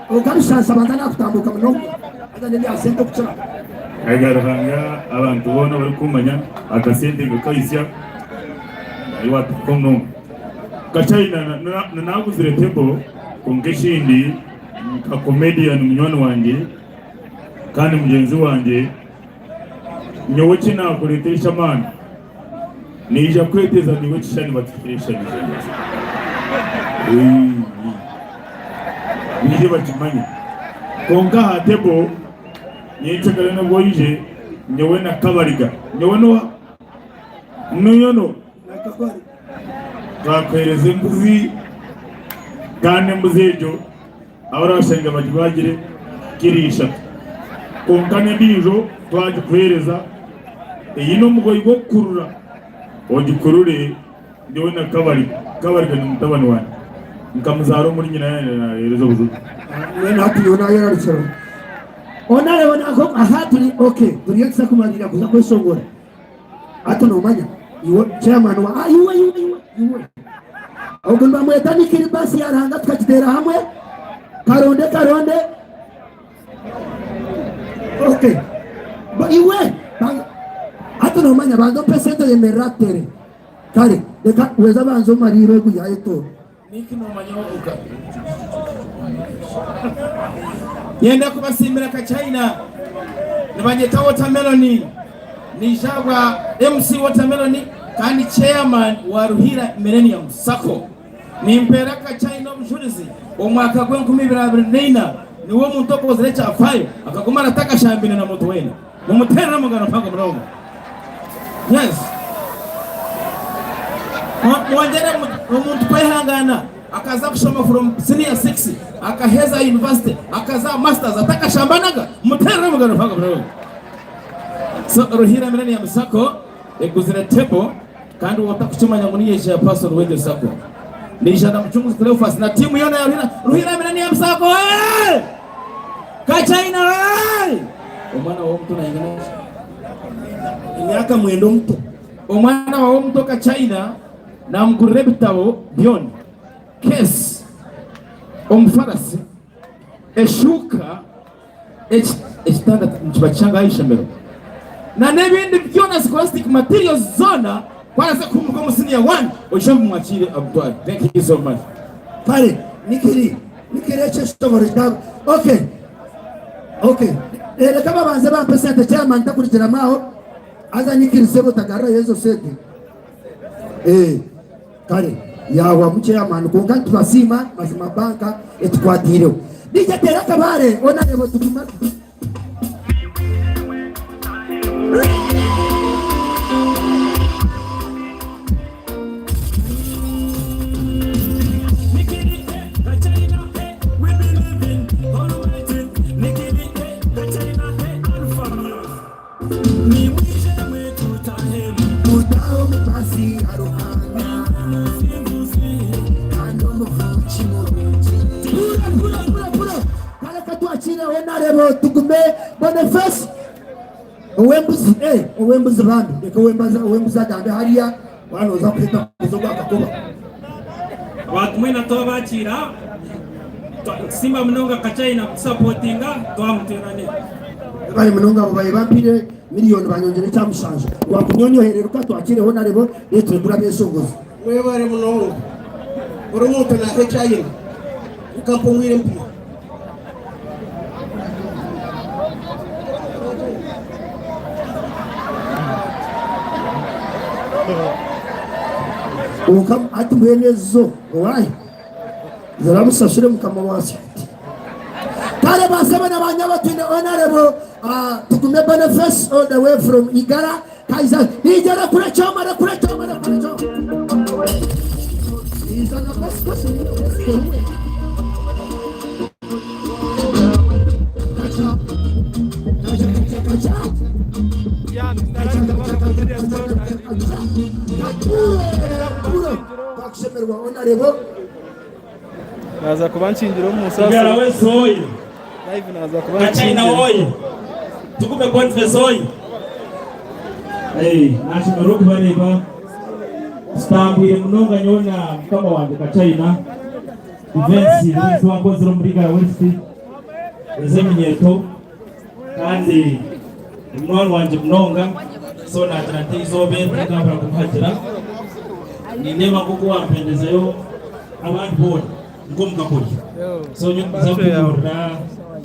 konka rushansa banza nakutambuka munonga haza n'ebya sente okukira. Aiga Ruhanga abantu boona abarikumanya akasente nkakahisya ahi watuuka munonga. Kachina naguzire table kwonka ekindi nka comedian munywani wangye kandi mugyenzi wangye nyowe eki nakureetera eky'amaani naija kweteza naiwe ekishushani batuteere ekishushani baije bakimanye kwonka aha table nyencakare nabwo oije nyowe na Kabariga nyowe noha noyono twakuheereza embuzi kandi embuzi egyo abarashanga bagibagire kiri ishatu kwonka n'endiijo twagikuheereza eine omugoyi gw'okukurura ogikurure nyowe na Kabariga. Kabariga ni mutabani wangye nkamuzaara omuri nyina yaheereza obujune. Mbwenu hati nyowe nayerarukira onareba nako aha turi okay turiyo tuza kumalira kuza kweshongora hati nomanya iwe chairman wa ah, iwe iwe iwe iwe ogu nibamweta nikiri basi ya Ruhanga tukagiteera hamwe karonde karonde okay iwe hati nomanya banza ompe sente oyemerera atutere kare reka weza banza omarire ogu yayetoora. Niki nomanya ovuga. Nyenda kubasiimira Kachina nibanyeta Watermelon niija bwa MC Watermelon kandi chairman wa Ruhiira Millennium Sacco. Nimpeera Kachina obujurizi omwaka gw'enkumi ibiri abiri n'eina niwe omuntu okozire ekyafayo akaguma aratakashambine na muntu weena. Mumuteerere omungaro mpango munonga. Yes. Mwongyere omuntu kwehangana akaza kushoma from senior 6 akaheza university akaza masters atakashambanaga muterere omungaro mpango munonga. So Ruhiira Millennium Sacco eguzire table kandi wotakukimanya ngu niyo chairperson w'egyo sacco niija na Mucunguzi Cleophas na tiimu yoona ya Ruhiira Ruhiira Millennium Sacco hey! Kachina hey! Omwana wawe omuto nayingana ki? Emyaka mwenda omuto. Omwana wawe omuto Kachina namugurira ebitabo byona, case, omufarasi, eshuuka, ekitanda nikiba kishanga aha ishomero na n'ebindi byona scholastic materials zoona ku araze kuhumuka omu senior one oije omumwakiire agutware. Thank you so much. Kare nikiri nikiri ekyo ekitongore kyabo okay okay reka babanze bampe sente chairman takurikiramu aho haza nikiri sebo tagarrayo ezo sente eh kare yahwamu chairman kwonka nitubasiima mazima banka etukwatiireho DJ teera akabare onareba tuguma. Mutaho omu pasi ya Ruhanga kandi omuvugi murungi. Pura pura pura pura kare katwakiire onarebo tugume Boniface owembuzi eh owembuzi bambi reka owembaza owembuzi agambe hariya waaba noza kuhika kuza ogwa kakoba. Abantu mwena twabakiira nitusiima munonga Kachina kutusapotinga twamuterane. Webare munonga abo babaire bampire miriyoni banyongyera ekya mushanju wakunyonyohereruka twakireho narebo reero turekure abeshongozi. Webare munonga buri muntu naha eki ayine reka mpumwire empiiha. Kwonka hati mbwenu ezo owaaye ziramusashure mukama waazo. Kale basebo na banyabo twine Honorable uh, Tugume Boniface all the way from Igara. Kaiza, Igara rekura kyoma, rekura kyoma, rekura kyoma. Iza na kosi kosi. Kacha. Kacha, kacha, kacha. Twakushemererwa Honorable. Naza kuba nkingira omu musasi. Igara wese oye. Live naza kuba Kachina nkingira. oye. Tugume Boniface oye. Hey, nashemererwa okubareeba. Tutambwire munonga nyowe na mukama wangye Kachina. Events ezi twakozire omuri Igara West ez'eminyeeto kandi ni munywani wangye munonga so naagira nti eizooba eri tinkabura kumuhagira. Nindeeba nk'oku wampendezeyo abandi boona nk'omu kakoryo. So nyowe ninza kukubuurira.